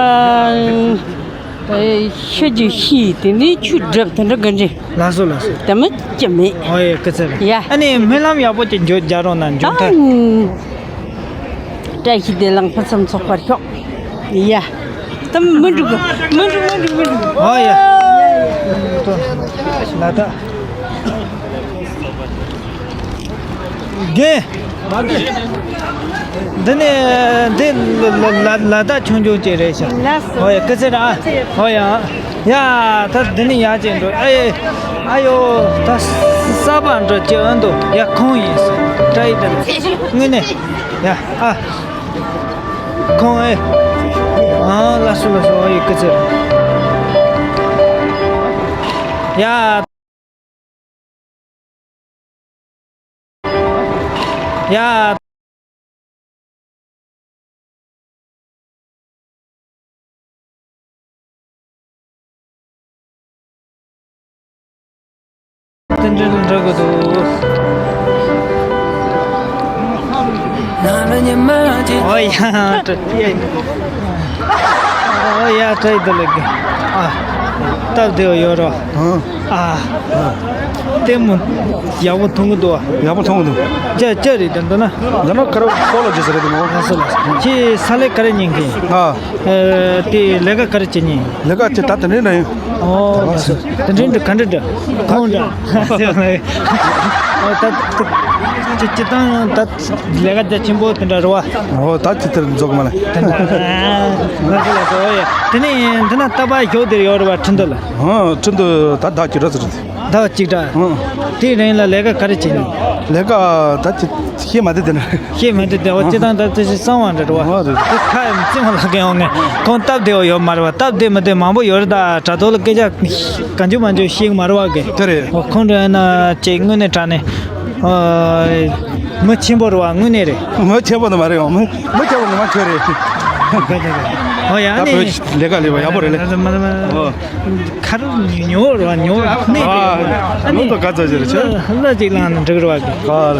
ཤ་རྒྱུ་ཤི་དེ་ནས་ཆུ་སྒྲིབ་དེ་འདྲ་གི་འདྲི། ལགས་སོ་ལགས་སོ། དེ་མི་སྐྱི་མེད། ཨོ་ཡེ་སྐུ་ཚེ་རིང་། ཡ། ཨ་ནི་སྨོན་ལམ་ཡག་པོ་ཅིག་འཇོག་རྒྱག་རོགས་གནང་མཇུག་མཐར། ཨང་། བཀྲ་ཤིས་བདེ་ལེགས་ཕུན་སུམ་ཚོགས་པར་ཤོག་ཡ། དེ་མི་འགྲིག་གི། མི་འགྲིག་མི་འགྲིག་མི་འགྲིག་ཨོ་ཡེ། ལ་དྭགས། རྒན། འདི་ནས་འདི་ལ་ལ་ལ་ལ་དྭགས་ཆུང་ཆུང་ཅིག་རེད་ཤག་ལགས་སོ། ཧོ་ཡ་སྐུ་ཚེ་རིང་ཨ། ཧོ་ཡ། ཡ་ད་འདི་ནས་ཡར་ཅིག་འགྲོ། ཨེ། ཨ་ཡོ། ད་གསར་པ་འགྲོ་ཅིག་ཨ་འདུག་ཡ་ཁོང་ཡིན་ཟེར་བཀྲ་ཡི་དང་དངོས་གནས། ཡ་ཨ། ཁོང་ཨེ། ཨ་ལ་སུ་ལ་སུ་ཨ་ཡི་སྐུ་ཚེ་རིང་། ཡ། ཡ། དེ་འདྲ་འགྲོ་གི་འདུག་ཨོ་ཡ། ཨོ་ཡ། ཨོ་ཡ། ཨོ་ཡ། ཨ། སྟབས་བདེ་བ་ཡོད་རོ། ཨ། ལྟད་མོ་ཡག་པོ་མཐོང་གི་འདུག་ཡག་པོ་མཐོང་གི་འདུག་ཅི་ཅི་རེད་འདི་འདི་ན། འདི་ན་ཁ་རོ་ཁོ་ལ་ཇི་ཟེར་རེད་འདུག་ལགས་སོ་ལགས་སོ། ཁྱེད་ས་ལེ་ག་རེ་ཉན་གི་ཨ། ཨེ། དེ་ལས་ཀ་ག་རེ་བྱེད་ཉན། ལས་ཀ་ཅི་ད་དེ་འདྲའི་ན་ཡོད། ཨོ་ལགས་སོ། དེ་འདྲའི་འདྲ་ག་འདྲ་འདྲ་ཁོང་འདྲ། ཨོ་ད་ད་ཅི་ཅི་དང་ད་ལས་ཀ་རྒྱ་ཆེན་པོ་དེ་འདྲ་རེད་བ། ཨོ་ད་ཅི་དེར་འཛོག་མ་ལ། དེ་འདྲ་ལགས་སོ་ལགས་སོ། ཨོ་ཡ། དེ་ནས་འདི་ན་རྟ་པ་ཞོག་དེར་ཡོད་རེད་བ་ཁྲིན་ཏུ་ལ། ཨོ་ཁྲིན་ཏུ་ད་ད་ཅི་འདྲ་ཟེར། ཟླ་བ་གཅིག་འདྲ། ཨང་། དེའི་རིང་ལ་ལས་ཀ་ག་རེ་བྱེད་ནི། ལས་ཀ་ད་ཅི་ཤེས་མ་དེ་དེ་ན། ཤེས་མ་དེ་དེ་འོ་ཅི་དང་ད་དེ་ཞིག་གསང་བ་འདྲ་འགྲོ་བ། ཨོ་རེད། དེ་ཁ་ཡང་བཙན་བ་ལ་གན་འོང་ངས་ཁོང་སྟབས་བདེ་བ་ཡོད་མ་རེད་བ། སྟབས་བདེ་མི་བདེ་མང་པོ་ཡོད་རེད། ད་དྲ་ཐོག་ལ་སྐད་ཆ་གང་བྱུང་མང་བྱུང་ཤེས་གི་མ་རེད་བ་གི། དེ་རེད། འོ་ཁོང་འདྲ་ཡིན་ན་ཅིག་དངོས་གནས་དྲང་གནས་ཨ་མི་ཆེན་པོ་རེད་བ། དངོས་གནས་རེད། མི་ཆེན་པོ་ནི་མ་རེད་བ། མི་མི་ཆེན་པོ་ངོ་མ་ཁྱོད་རེད། འོ་ཡ། ཨ་ནི་ད་བོད་ལས་ཀ་ལས་བ་ཡག་པོ་རེད་ལེ། མ་མ་མ་མ། ཨོ། ཁ་རུ་ཉོ་ར་ཉོ་ནི། ཨ་ནི་ལོ་ཏོ་ག་ཚོད་ཅི་རེད་ཆོ། ལ་ཅིག་ལང་ནི་འགྲིག་ར་བ་གི། ཨ་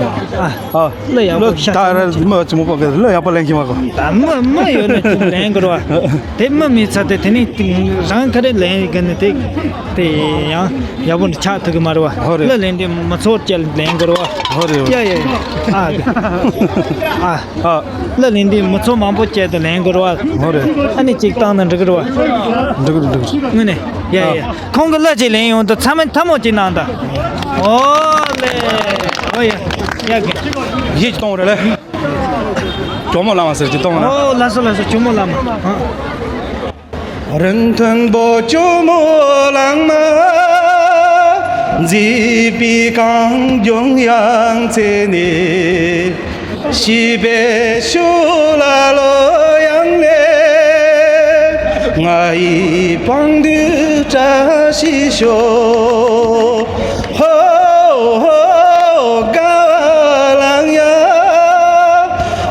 ལ་ཡག་པོ་ཤ་ད་ར་མ་ཅི་མོ་པ་གི་ལ་ཡག་པོ་ལེན་གི་མ་གོ། ད་མ་མ་ཡོད་ན་ཅིག་ལེན་གི་ར་བ། དེ་མ་མི་ཚ་དེ་དེ་ནི་རང་ཁ་རེ་ལེན་གི་ནི་དེ་དེ་ཡང་ཡག་པོ་ནི་ཆགས་ཐུབ་གི་མ་ར་བ། ཧོ་རེད། ལ་ལེན་དེ་མ་ཚོར་ཅལ་ལེན་གི་ར་བ། ཧོ་རེད། ཡ་ཡ་ཡ། ཨ་གི། ཨ། ཨ། ལ་ལེན་དེ་མི་ཚོ་མང་པོ་བཅད་དུ་ལེན་དགོས་ར་བ། ཧོ་རེད། ཨ་ནི་གཅིག་བཏང་ན་འགྲིག་གི་ར་བ། འགྲིག་གི་འགྲིག་གི། དངོས་གནས། ཡ་ཡ་ཡ། ཁོང་གི་ལ་ཅིག་ལེན་ཡོང་དུ་ཚ་མེད་ཐ་མོ་ཅིག་གནང་ད། ཨོ་ལེ། ཨོ་ཡ། ཡ་གི། ཡིད་ཀྱི་གཏོང་རེད་ལེ། ཇོ་མོ་ལ་མ་ཟེར་གྱི་གཏོང་ལ། ཨོ་ལ་སོ་ལ་སོ་ཇོ་མོ་ལ་མ། ཨ། རིན་མཐོན་པོ་ཇོ་མོ་གླང་མ། མཛེས་པའི་གངས་ལྗོངས་ཡང་རྩེ་ནས། བྱིས་པའི་ཕྱོགས་ལ་ལོ་ཡང་ལས། ང་ཡི་པང་དུས་བཀྲ་ཤིས་ཤོག་ཧོ་ཧོ་དགའ་བ་ལང་ཡ།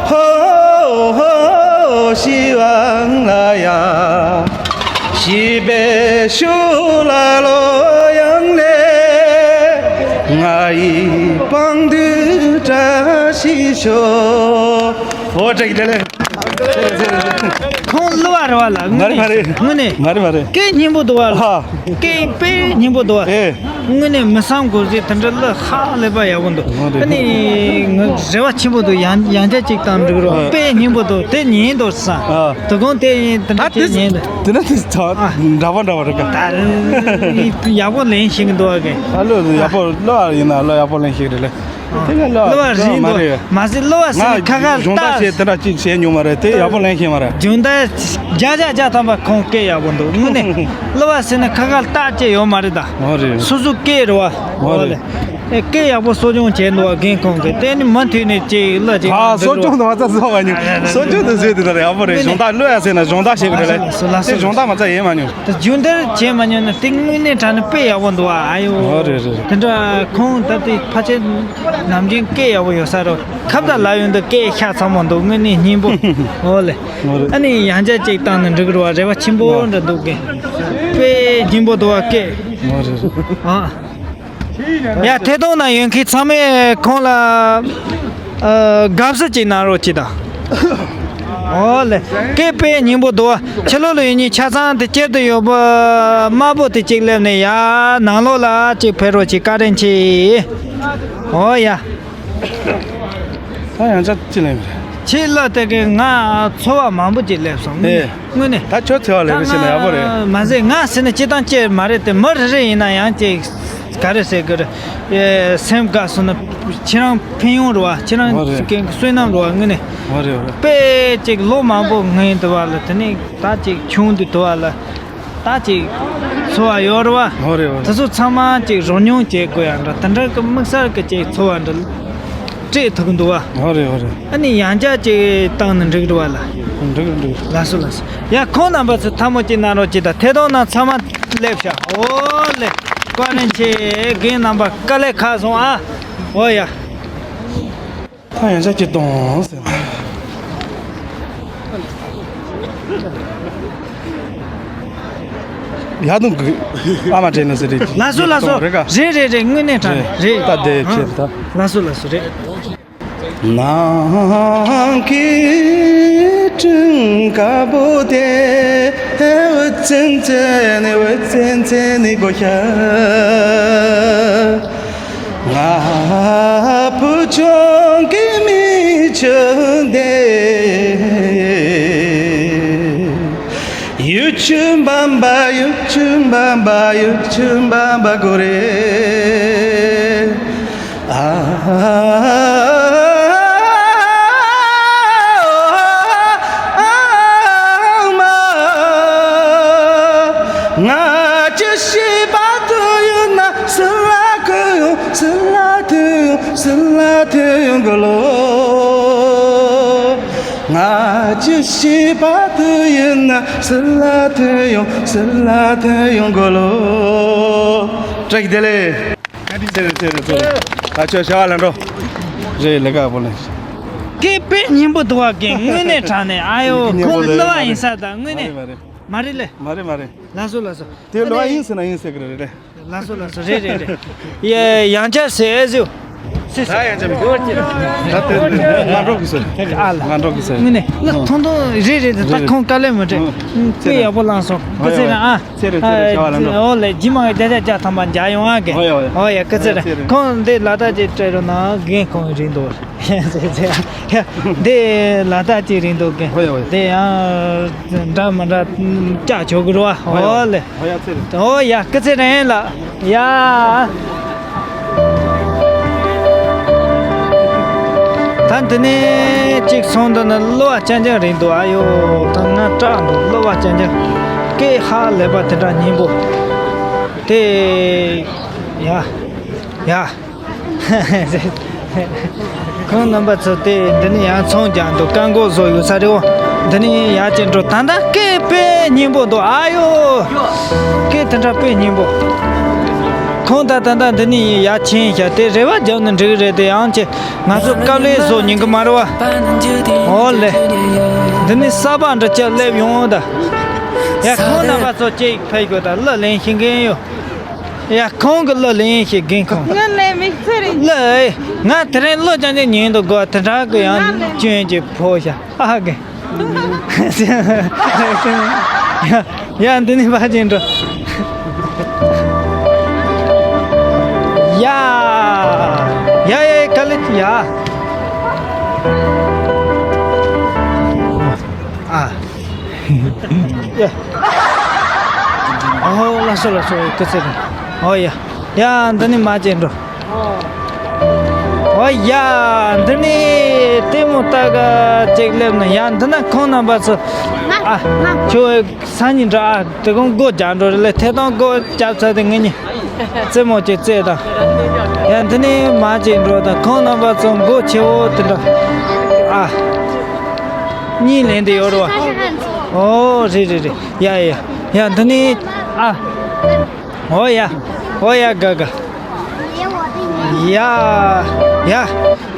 ཧོ་ཧོ་ཤི་བང་ལ་ཡ། བྱིས་པའི་ཕྱོགས་ལ་ལོ་ཡང་ལས། ང་ཡི་པང་དུས་བཀྲ་ཤིས་ཤོག་ཨོ་དྲག་གི་དེ་ལས། ཁོང་གླུ་བ་རེད་བ་ལ། མ་རེད་མ་རེད། དངོས་གནས། མ་རེད་མ་རེད། སྐད་སྙན་པོ་འདུག་བ་ལ། ཧ། སྐད་དཔེ་སྙན་པོ་འདུག་བ། ཨེ། དངོས་གནས་མི་བསམ་དགོས་ཟིག་དེ་འདྲ་གླུ་ཧ་ལས་པ་ཡག་པོ་འདུག་ཨ་ནི་ང་རེ་བ་ཆེན་པོ་འདུག་ཡང་ཡང་བསྐྱར་ཅིག་བཏང་འགྲིག་རོགས། ཨ། དཔེ་སྙན་པོ་འདུག་དེ་ཉན་འདུག་ས། ཨ། དོ་དགོང་དེ་ཡིན་དེ་འདྲ་ཅིག་ཉན་འདུག་དེ་ན་དེ་ཚ་འདྲ་པོ་འདྲ་པོ་རེད་ཀ་ད་ཡག་པོ་ལེན་ཤེས་ཀྱི་འདུག་ག་ཨ་ལོ་ཡག་པོ་གླུ་ཡིན་ན་གླུ་ཡག་པོ་ལེན་ཤེས་རེད་ལེ། དེ་ག་ལ་གླུ་བ་རིང་མ་འདུག་རེད། མ་ཟད་གླུ་བ་ཟེར་ན་ང་ཁ་ཁ་སྦྱོང་བརྡར་ལྟ་བྱས་དེ་འདྲ་ཅིག་བྱས་མྱོང་མ་རེད། དེ་ཡག་པོ་ལེན་ཤེས་མ་རེད། སྦྱོང་བརྡར་བརྒྱ་ཆ་བརྒྱ་ཐམ་པ་ཁོང་སྐད་ཡག་པོ་འདུག་དངོས་གནས་གླུ་བ་ཟེར་ན་ཁ་ཁ་ལྟ་བྱས་ཡོད་མ་རེད་ད། འོ་རེད། སོ་སོ་སྐད་རེད་བ། འོ་འོ་རེད། ལེ། ཨེ་སྐད་ཡག་པོ་གསོ་སྐྱོང་བྱས་འདུག་བ། རྒན་ཁོང་གིས་དེ་ནི་མུ་མཐུད་ནས་ཅིག་གླུ་ཅིག་ཨ་གསོ་སྐྱོང་དུ་མ་ཚ་བཟོ་བ་ཉུང་། གསོ་སྐྱོང་དུ་བཟོས་དེ་ལྟར་ཡག་པོ་རེད། དངོས་གནས་སྦྱོང་བརྡར་གླུ་ཡ་ཟེར་ན་སྦྱོང་བརྡར་བྱེད་དགོས་རེད། ལགས་སོ་ལགས་སོ། དེ་སྦྱོང་བརྡར་མ་ཚ་ཡེ་མ་མྱོང་། ད་སྦྱོང་བརྡར་བྱས་མ་མྱོང་ན་དེ་དངོས་གནས་དྲང་ནས་དཔེ་ཡག་པོ་འདུག་ཨ། ཨ་ཡོ། ཨོ་རེད་རེད་རེད། དེ་འདྲ་ཁོང་ད་ལྟའི་ཕལ་ཆེར་ནམ་རྒྱུན་སྐད་ཡག་པོ་ཡོད་ས་རེད། ཁ་བརྡ་ལབ་ཡོང་དུས་སྐད་ཤ་ཚ་མོ་འདུག་དངོས་གནས་སྙན་པོ། ཨོ་ལེ། ཨོ་རེད། ཨ་ནི་ཡང་བསྐྱར་ཅིག་བཏང་ན་འགྲིག་གི་རེད་བ། རེ་བ་ཆེན་པོ་འདྲ་འདུག་གི། དཔེ་སྙན་པོ་འདུག་བ་སྐད། ཨོ་རེད་རེད། ཨ། ཡ་ཐད་གཏོང་ནང་ཡོད་མཁན་ཚང་མས་ཁོང་ལ་ཨ་དགའ་བསུ་ཅིག་གནང་རོགས་གྱིས་དང་། ཨོ་ལེ། སྐད་དཔེ་སྙན་པོ་འདུག་ཕྱི་ལོགས་ལ་ཡོད་མཁན་ཆ་ཚང་དེ་དཀྱིལ་དུ་ཡོད་པ་དམར་པོ་དེ་གཅིག་སླེབས་ནས་ཡ་ནང་ལོགས་ལ་གཅིག་ཕེབས་རོགས་གྱིས། བཀའ་དྲིན་ཆེ། ཨོ་ཡ། ད་ཡང་བསྐྱར་ཅི་ལེན་རེད། ཁྱེད་ལ་དེ་གའི་ང་ཚོར་བ་མང་པོ་ཅིག་སླེབས་སོང་། ཨེ། དངོས་གནས། ད་ཁྱོད་ཚོར་བ་ལེན་པ་ཤེས་ན་ཡག་པོ་རེད། མ་ཟད་ང་ཟེར་ན་སྤྱིར་བཏང་ཅིག་མ་རེད་དེ། མི་རེ་རེ་ཡིན་ན་ཡང་ཅིག་ག་རེ་ཟེར་དགོས་རེད། ཨེ། སེམས་དགའ་སོང་ན་ཁྱེད་རང་ཕན་ཡོན་རེད་བ། ཁྱེད་རང་ཨོ་རེད། གི་བསོད་ནམས་རེད་བ། དངོས་གནས། ཨོ་རེད་ཨོ་རེད། དཔེ་ཅིག་ལོ་མང་པོ་སྔོན་དུ་བ་ལ་དེ་ནས་ད་ཅིག་ཆུང་དུ་དུ་བ་ལ། ད་ཅིག་ཚོར་བ་ཡོད་རེད་བ། ཨོ་རེད་ཨོ་རེད། དེ་ཚོ་ཚང་མ་ཅིག་རོལ་མྱོང་བྱེད་དགོས་ཡ་འདྲ། དེ་འདྲ་གི་དམིགས་བསལ་གི་ཅིག་ཚོར་བ་འདྲ་སྤྲད་ཐུབ་ཀྱི་འདུག་བ། ཨོ་རེད་ཨོ་རེད། ཨ་ནི་ཡང་བསྐྱར་ཅིག་བཏང་ན་འགྲིག་རེད་བ་ལ། འགྲིག་འགྲིག། ལགས་སོ་ལགས་སོ། ཡ་ཁོང་རྣམ་པ་ཚོ་ཐལ་མོ་ཅིག་གནང་རོགས་གྱིས་དང་། ཐད་གཏོང་ནང་ཚང་མ་སླེབས་ཤག་ཨོ་ལེ། བཀའ་དྲིན་ཆེ། རྒན་རྣམ་པ་དཀའ་ལས་ཁག་སོང་ཨ། ཨོ་ཡ། ད་ཡང་བསྐྱར་སྐྱིད་གཏོང་ཟེར། ཡག་དུང་གི་ཨ་མ་དྲན་ནས་ཟེར་རེད། ལགས་སོ་ལགས་སོ། རེད་ག་རེད་རེད་རེད། དངོས་གནས་དྲང་རེད། རེད། ད་དེ་ཕྱིར་ད། ལགས་སོ་ལགས་སོ་རེད། ནང་གི་ཀྲུང་དཀར་པོ་དེ་འུ་ཙན་ཙན་ནི་འུ་ཙན་ཙན་ནི་གོ་ཤ། ང་བུ་ཆུང་གི་མི་ཆུང་དེ། ཡུ་ཆུ་བམ་པ་ཡུ་ཆུ་བམ་པ་ཡུ་ཆུ་བམ་པ་གོ་རེ། ཨ། ང་ཅི་ཤེས་པ་དུ་ཡོད་ན་སི་ལ་ཐུ་ཡོང་སི་ལ་ཐུ་ཡོང་སི་ལ་ཐུ་ཡོང་གི་ལོ། ང་ཅི་ཤེས་པ་དུ་ཡོད་ན་སི་ལ་ཐུ་ཡོང་སི་ལ་ཐུ་ཡོང་གི་ལོ། བཀྲ་ཤིས་བདེ་ལེགས། ཚེ་རིང་ཚེ་རིང་ཚེ་རིང་། ད་ཁྱོད་བྱ་བ་ལ་འགྲོ། རེད་ལས་ཀ་པོ་ལེན། སྐད་དཔེ་སྙན་པོ་འདུག་བ་རྒན། དངོས་གནས་དྲང་གནས་ཨ་ཡོ། སྙན་པོ་ཁོང་གི་ལས་གླུ་བ་ཡིན་ས་ད་དངོས་མ་རེད་གནས། མ་རེད། མ་རེད་ལེ། མ་རེད་མ་རེད། ལགས་སོ་ལགས་སོ། དེ་གླུ་བ་ཡིན་ཟེར་ན་ཡིན་ཟེར་གི་རེད་ལེ། ལགས་སོ་ལགས་སོ། རེད་རེད་རེད། ཡ་ཡང་བསྐྱར་ཟེར་ཨེ་ཟེར། ད་ཡང་བསྐྱར་མི་འདུག་ད་དེ་ང་འགྲོ་གི་ཟེར། ཨ་ལ། ང་འགྲོ་གི་ཟེར། དངོས་གནས་གླུ་ཐུང་ཐུང་རེད་རེད། ད་ཁོང་དཀའ་ལས་མི་འཕྲད། དཔེ་ཡག་པོ་བླངས་སོང་། སྐུ་ཚེ་རིང་ཨ། ཚེ་རིང་ཚེ་རིང་བྱ་བ་ལ་འགྲོ། ཨོ་ལེ། རྗེས་མ་གི་བརྒྱ་ཆ་བརྒྱ་ཐམ་པ་མཇལ་ཡོང་ཨ་གི། ཨོ་ཡ་ཨོ་ཡ། ཨོ་ཡ། སྐུ་ཚེ་རིང་། ཚེ་རིང། ཁོང་འདི་ལ་དྭགས་ཅིག་སྤྲད་རོགས་གནང་། རྒན་ཁོང་རིང་འདུག་འདི་ལ་དྭགས་ཅིག་རིང་འདུག་གི། ཨོ་ཡ་ཨོ་ཡ། འདི་ཡང་འདྲ་མི་འདྲ་བཅག་ཆོག་གི་རེད་བ། ཨོ་ཡ་ཨོ་ལེ། ཨོ་ཡ། ཚེ་རིང་ཚེ་རིང། ཨོ་ཡ། སྐུ་ཚེ་རིང་ལགས། ཡ། ད་འདི་ནས་གཅིག་སོང་། འདི་ནི་གླུ་བ་རྐྱང་རྐྱང་རེད་འདུག་ཨ་ཡོ། ད་ང་སྐྲག་འདུག་གླུ་བ་རྐྱང་རྐྱང་། སྐད་ཧ་ལས་པ་དེ་འདྲ་སྙན་པོ་དེ། ཡ། ཡ། ཁོང་རྣམ་པ་ཚོ་དེ་འདི་ནས་ཡར་ཚོང་རྒྱག་འདུག་རྐང་འགོག་བཟོ་ཡོད་ས་རེད་འོ། འདི་ནས་ཡར་ཅིག་འགྲོ། ད་ལྟ་སྐད་དཔེ་སྙན་པོ་འདུག་ཨ་ཡོ། སྐད་དེ་འདྲ་དཔེ་སྙན་པོ། ཁོང་ད་ད་ལྟ་འདི་ནས་ཡར་ཕྱིན་བཞག་དེ་རེ་བ་རྒྱབ་ན་འགྲིག་རེད། དེ་ཡང་ཅི་ང་ཚོ་དཀའ་ལས་བཟོ་ཉན་གི་མ་རེད་བ། འོ་ལེ། འདི་ནས་གསར་པ་འདྲ་ཅིག་སླེབས་ཡོང་ད། ཡ་ཁོང་རྣམ་པ་ཚོ་ཅིག་ཕེབས་དགོས་ད། གླུ་ལེན་ཤེས་མཁན་ཡོད། ཡ་ཁོང་གི་གླུ་ལེན་ཤེས་རྒན་ཁོང་། ང་ལེན་མི་ཚེ་རིང་། གླུ་ཨེ། ང་དེ་རིང་གླུ་རྐྱང་རྐྱང་ཉན་འདུག་གོ། དེ་འདྲ་གི་ཡང་སྐྱོན་གྱི་ཕོ་ཤ་ཨ་གི། ཡ་ཡ་འདི་ནས་ཕར་ཕྱིན་འགྲོ། ཡ་ཡ་ཡ་ག་ལེ་ཡ། ཨ། ཡ། ཨོ་ལགས་སོ་ལགས་སོ། སྐུ་ཚེ་རིང་། ཨོ་ཡ། ཡ་འདི་ནས་མར་ཕྱིན་འགྲོ། ཨོ་ཡ། འདི་ནི་ལྟད་མོ་ལྟ་ག་ཅིག་སླེབས་ན། ཡ། འདི་ན་ཁོང་རྣམ་པ་ཚོ། ང་ཨ་ང་ཁྱོད་སང་ཉིན་འདྲ། ཨ། དེ་གོང་སྒོ་རྒྱག་འགྲོ་རེད་ལེ། ཐད་གཏོང་སྒོ་བརྒྱབ་ཚར་དེ་ངེད་གཉིས་རྩེད་མོ་ཅིག་རྩེད་དང་། ཡ། འདི་ནི་མ་ཅིག་འགྲོ་དང་། ཁོང་རྣམ་པ་ཚོ་མགོ་ཆེ་བོ་དེ་འདྲ། ཨ། གཉིས་ལེན་དེ་ཡོད་རེད་བ། ཨོ་རེད་རེད་རེད། ཡ་ཡ་ཡ། འདི་ནི་ཨ། ཨོ་ཡ། ཨོ་ཡ། དགའ་དགའ། ཡ། ཡ།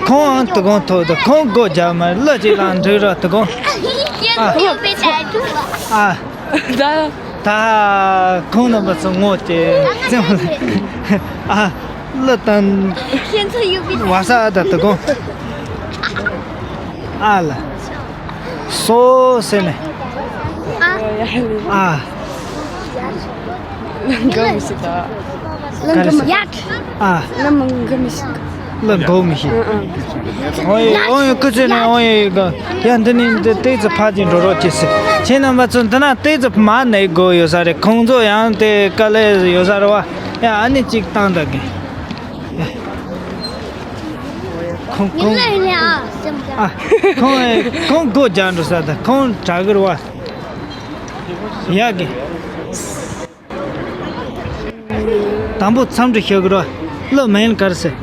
ཁོང་ཨང་དུ་གོང་ཐོག་ཏུ་ཁོང་སྒོ་རྒྱག་མ་གླུ་ཅིག་ལ་འགྲིག་ར་དུ་གོང་། ཨ། ཨ། ད་ཁོང་རྣམ་པ་ཚོ་ངོ་དེ་བཙན་པོ་ལ། ཨ། གླུ་དང་། བ་ས་ཨ་ད་དུ་གོང་། ཨ་ལ། སོ་ཟེར་ནས། ཨ། ཨ། ལ་འགའ་མི་ཤེས་ད། ག་རེ་ཟེར། ཡ། ཨ། ལ་མ་འགའ་མི་ཤེས། ལ་འགའ་མི་ཤེས། ཨ་ཨ། ཨོ་ཡེ་ཨོ་ཡེ། ཁུ་ཚོས་ནས་ཨོ་ཡེ་ག། ཡ། འདི་ནི་འདི་ཏོག་ཙམ་ཕར་ཅིག་འགྲོ་རོགས་གྱིས་ཟེར། ཁྱེད་རྣམ་པ་ཚོ་འདི་ན་ཏོག་ཙམ་མར་ནས་དགོས་ཡོད་ས་རེད། ཁོང་ཚོ་ཡང་དེ་དཀའ་ལས་ཡོད་ས་རེད་བ། ཡ། ཨ་ནི་གཅིག་བཏང་ད་གི། ཁོང་ཁོང་། ཨ། ཁོང་ཁོང་སྒོ་རྒྱག་འགྲོ་ས་ད་ཁོང་དྲག་གི་རེད་བ། ཡ་གི། དང་པོ་འཚམས་འདྲི་ཞུ་གི་རོ། གླུ་མིང་ག་རེ་ཟེར།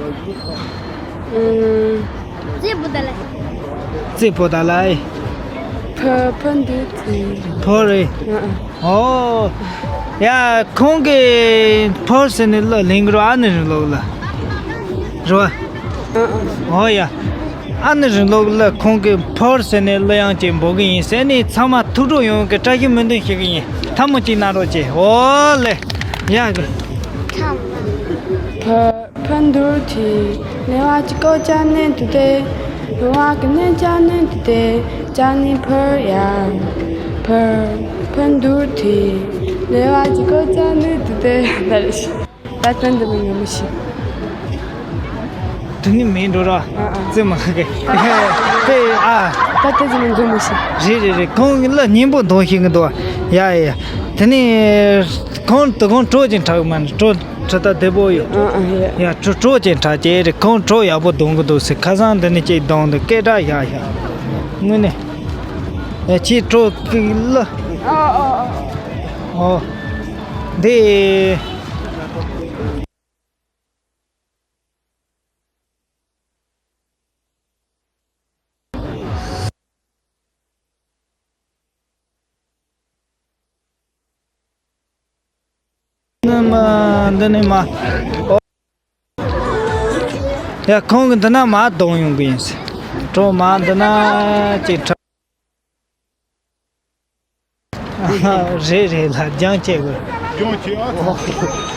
ཨུམ། རྩེ་པོ་ཏ་ལ། རྩེ་པོ་ཏ་ལ། ཕ་ཕ་འདུག་ཕོ་རེད། ཨ་ཨ། ཨོ། ཡ། ཁོང་གིས་ཕོ་ཟེར་ནས་གླུ་ལེན་གི་རོ། ཨ་ནི་རིང་ལུགས་ལ། རོ། ཨ་ཨ། ཨོ་ཡ། ཨ་ནི་རིང་ལུགས་ལ་ཁོང་གིས་ཕོར་ཟེར་ནས་གླུ་དབྱངས་ཅིག་འབོད་ཀྱི་ཡིན་ཟེར་ནས། ཚང་མ་ཐུགས་སྤྲོ་ཡོང་གི་བཀྲ་ཤིས་སྨོན་འདུན་ཞུ་གི་ཡིན། ཐལ་མོ་གཅིག་གནང་རོགས་བྱེད། ཨོ་ལེ། ཡ་གི། ཕ་ཕ་འདུར་ཐི་ལེ་བ་ཅི་ཀོ་ཅ་ནེ་དུ་ཏེ། ལོ་བ་གི་ནེ་ཅ་ནེ་དུ་ཏེ། ཅ་ནེ་ཕར་ཡ། ཕར་ཕ་འདུར་ཐི་ལེ་བ་ཅི་ཀོ་ཅ་ནེ་དུ་ཏེ། ད་རེ་ཤི། ད་ལྟ་འདི་མི་ངོ་མི་ཤེས། དེ་ནི་མིན་འགྲོ་ར། ཨ་ཨ། རྩེད་མ་གི། དེ་ཨ། ད་ལྟ་འདི་མི་ངོ་མི་ཤེས། རེད་རེད་རེད། ཁོང་གི་གླུ་སྙན་པོ་འདོན་ཤེས་གི་འདུག་ཡ་ཡ་ཡ། དེ་ནི་ཁོང་དུ་ཁོང་བྲོ་ཅན་དྲག་མ་ནི་བྲོ་བྲོ་ད་བདེ་པོ་ཡོད། ཨ་ཨ་ཡ། ཡ། བྲོ་བྲོ་ཅན་དྲག་ཅེས་རེད། ཁོང་བྲོ་ཡག་པོ་འདོན་གི་འདུག་ཟེར། ཁ་སང་འདི་ནི་ཅིག་འདོན་འདུག་སྐད་གྲགས་བཞག་བཞག་དངོས་གནས། ཡ། ཁྱེད་བྲོ་གི་གླུ། ཨ་ཨ་ཨ། ཨོ། འདི། འདི་ནི་མ། འདི་ནི་མ། ཡ། ཁོང་གི་འདི་ན་མ་གཏོང་ཡོང་གི་ཡིན་ཟེར། གྲོ་མ་འདི་ན་ཅིག་ཁྲ། རེད་རེད་ལ། སྦྱང་བྱེད་དགོས། སྦྱང་བྱེད་ཨ།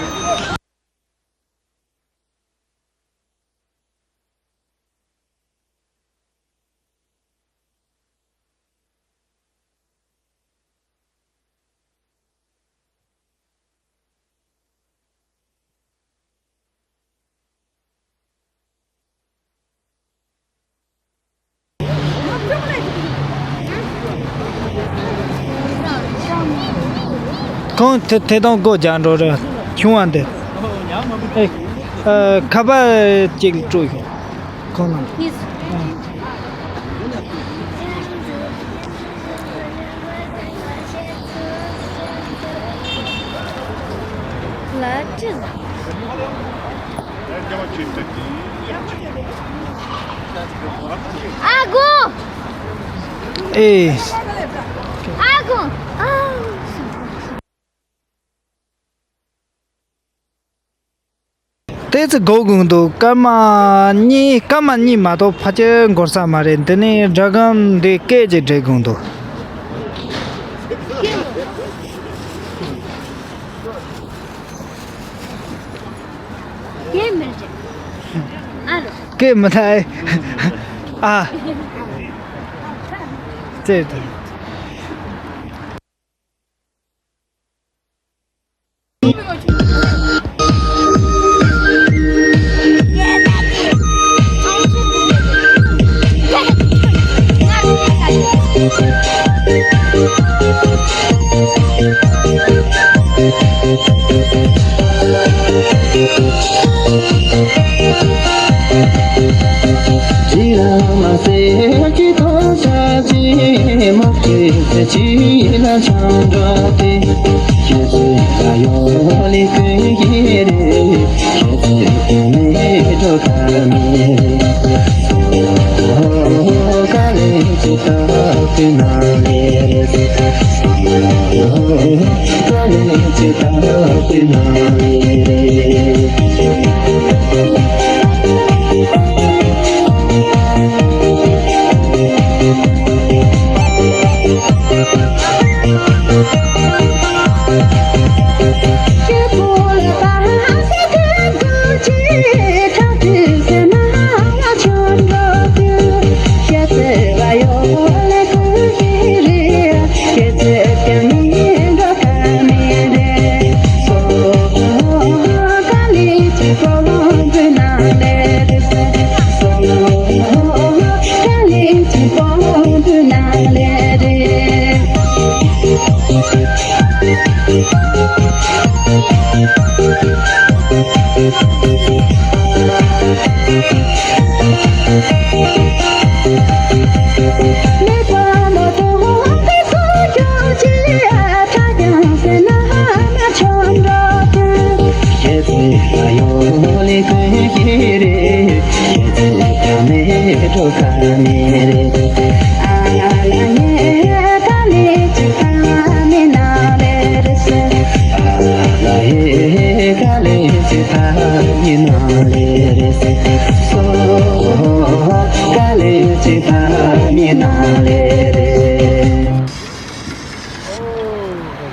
ཁོང་དེ་དེ་དང་སྒོ་རྒྱག་འགྲོ་རེད། ཆུང་བ་འདི། ཨེ། ཨ། ཁ་པར་ཅིག་སྤྲོད་ཤོག་ཁོང་ལ། ལ་ཅི། ཨ་གོ། ཨེ། ཨ་གོ། ཨ། ཏོག་ཙམ་སྒུག་དགོས་འདུག་སྐར་མ་གཉིས། སྐར་མ་གཉིས་མ་གཏོགས་ཕལ་ཆེར་འགོར་ས་མ་རེད། འདི་ནས་སྒྲ་སྒམ་འདི་སྐད་ཅིག་སྒྲིག་དགོས་འདུག་སྐད་མི་རྒྱག་ཨ་རོ། སྐད་མི་ཐར། ཨ། ཙེ་ད།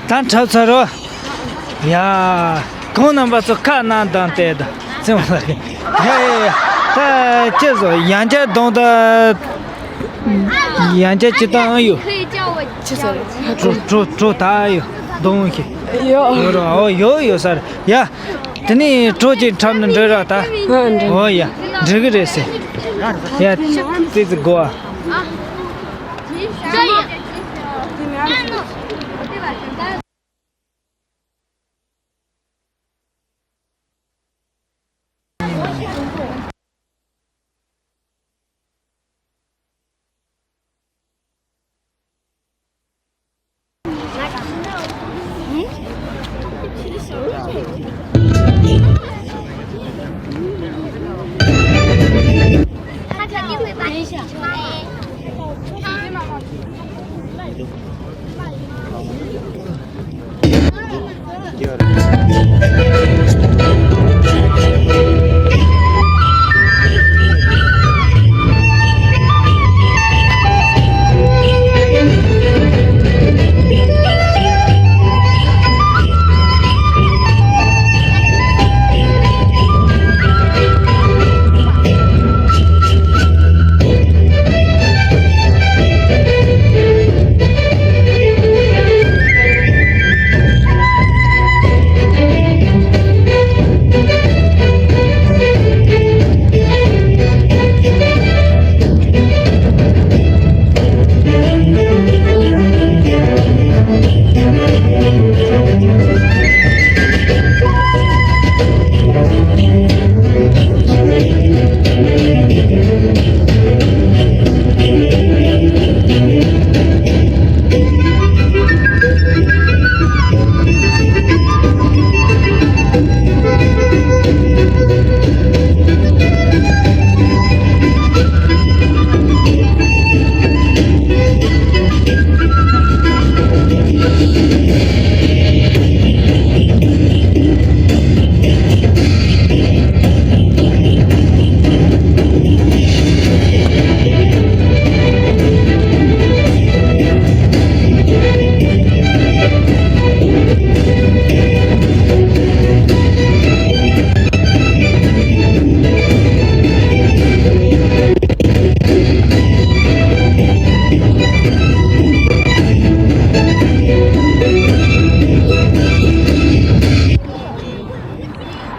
ད་འཁྲབ་ཚར་རོ། ཡ། ཁོང་རྣམ་པ་ཚོ་ཁ་ནང་བསྡམས་ཏེ་ད་ཚིམ་ལ་རེད། ཡ་ཡ་ཡ། ད་ཅི་བཟོ་ཡང་བསྐྱར་གདོང་ད། ཡང་བསྐྱར་ཅི་ལྟ་ཨང་ཡོད། ཅི་ཟེར། གྲོ་གྲོ་གྲོ་ད་ཡོད་གདོང་ཞིག་ཡོད་རོ། ཨོ་ཡོད་ཡོད་ས་རེད་ཡ། དེ་ནས་གྲོ་གཅིག་འཁྲབ་ནས་འགྲོ་ར་ད། ཨོ་ཡ། འགྲིག་གི་རེད་ཟེར། ཡ། ཙི་ཙི་གོ་ཨ།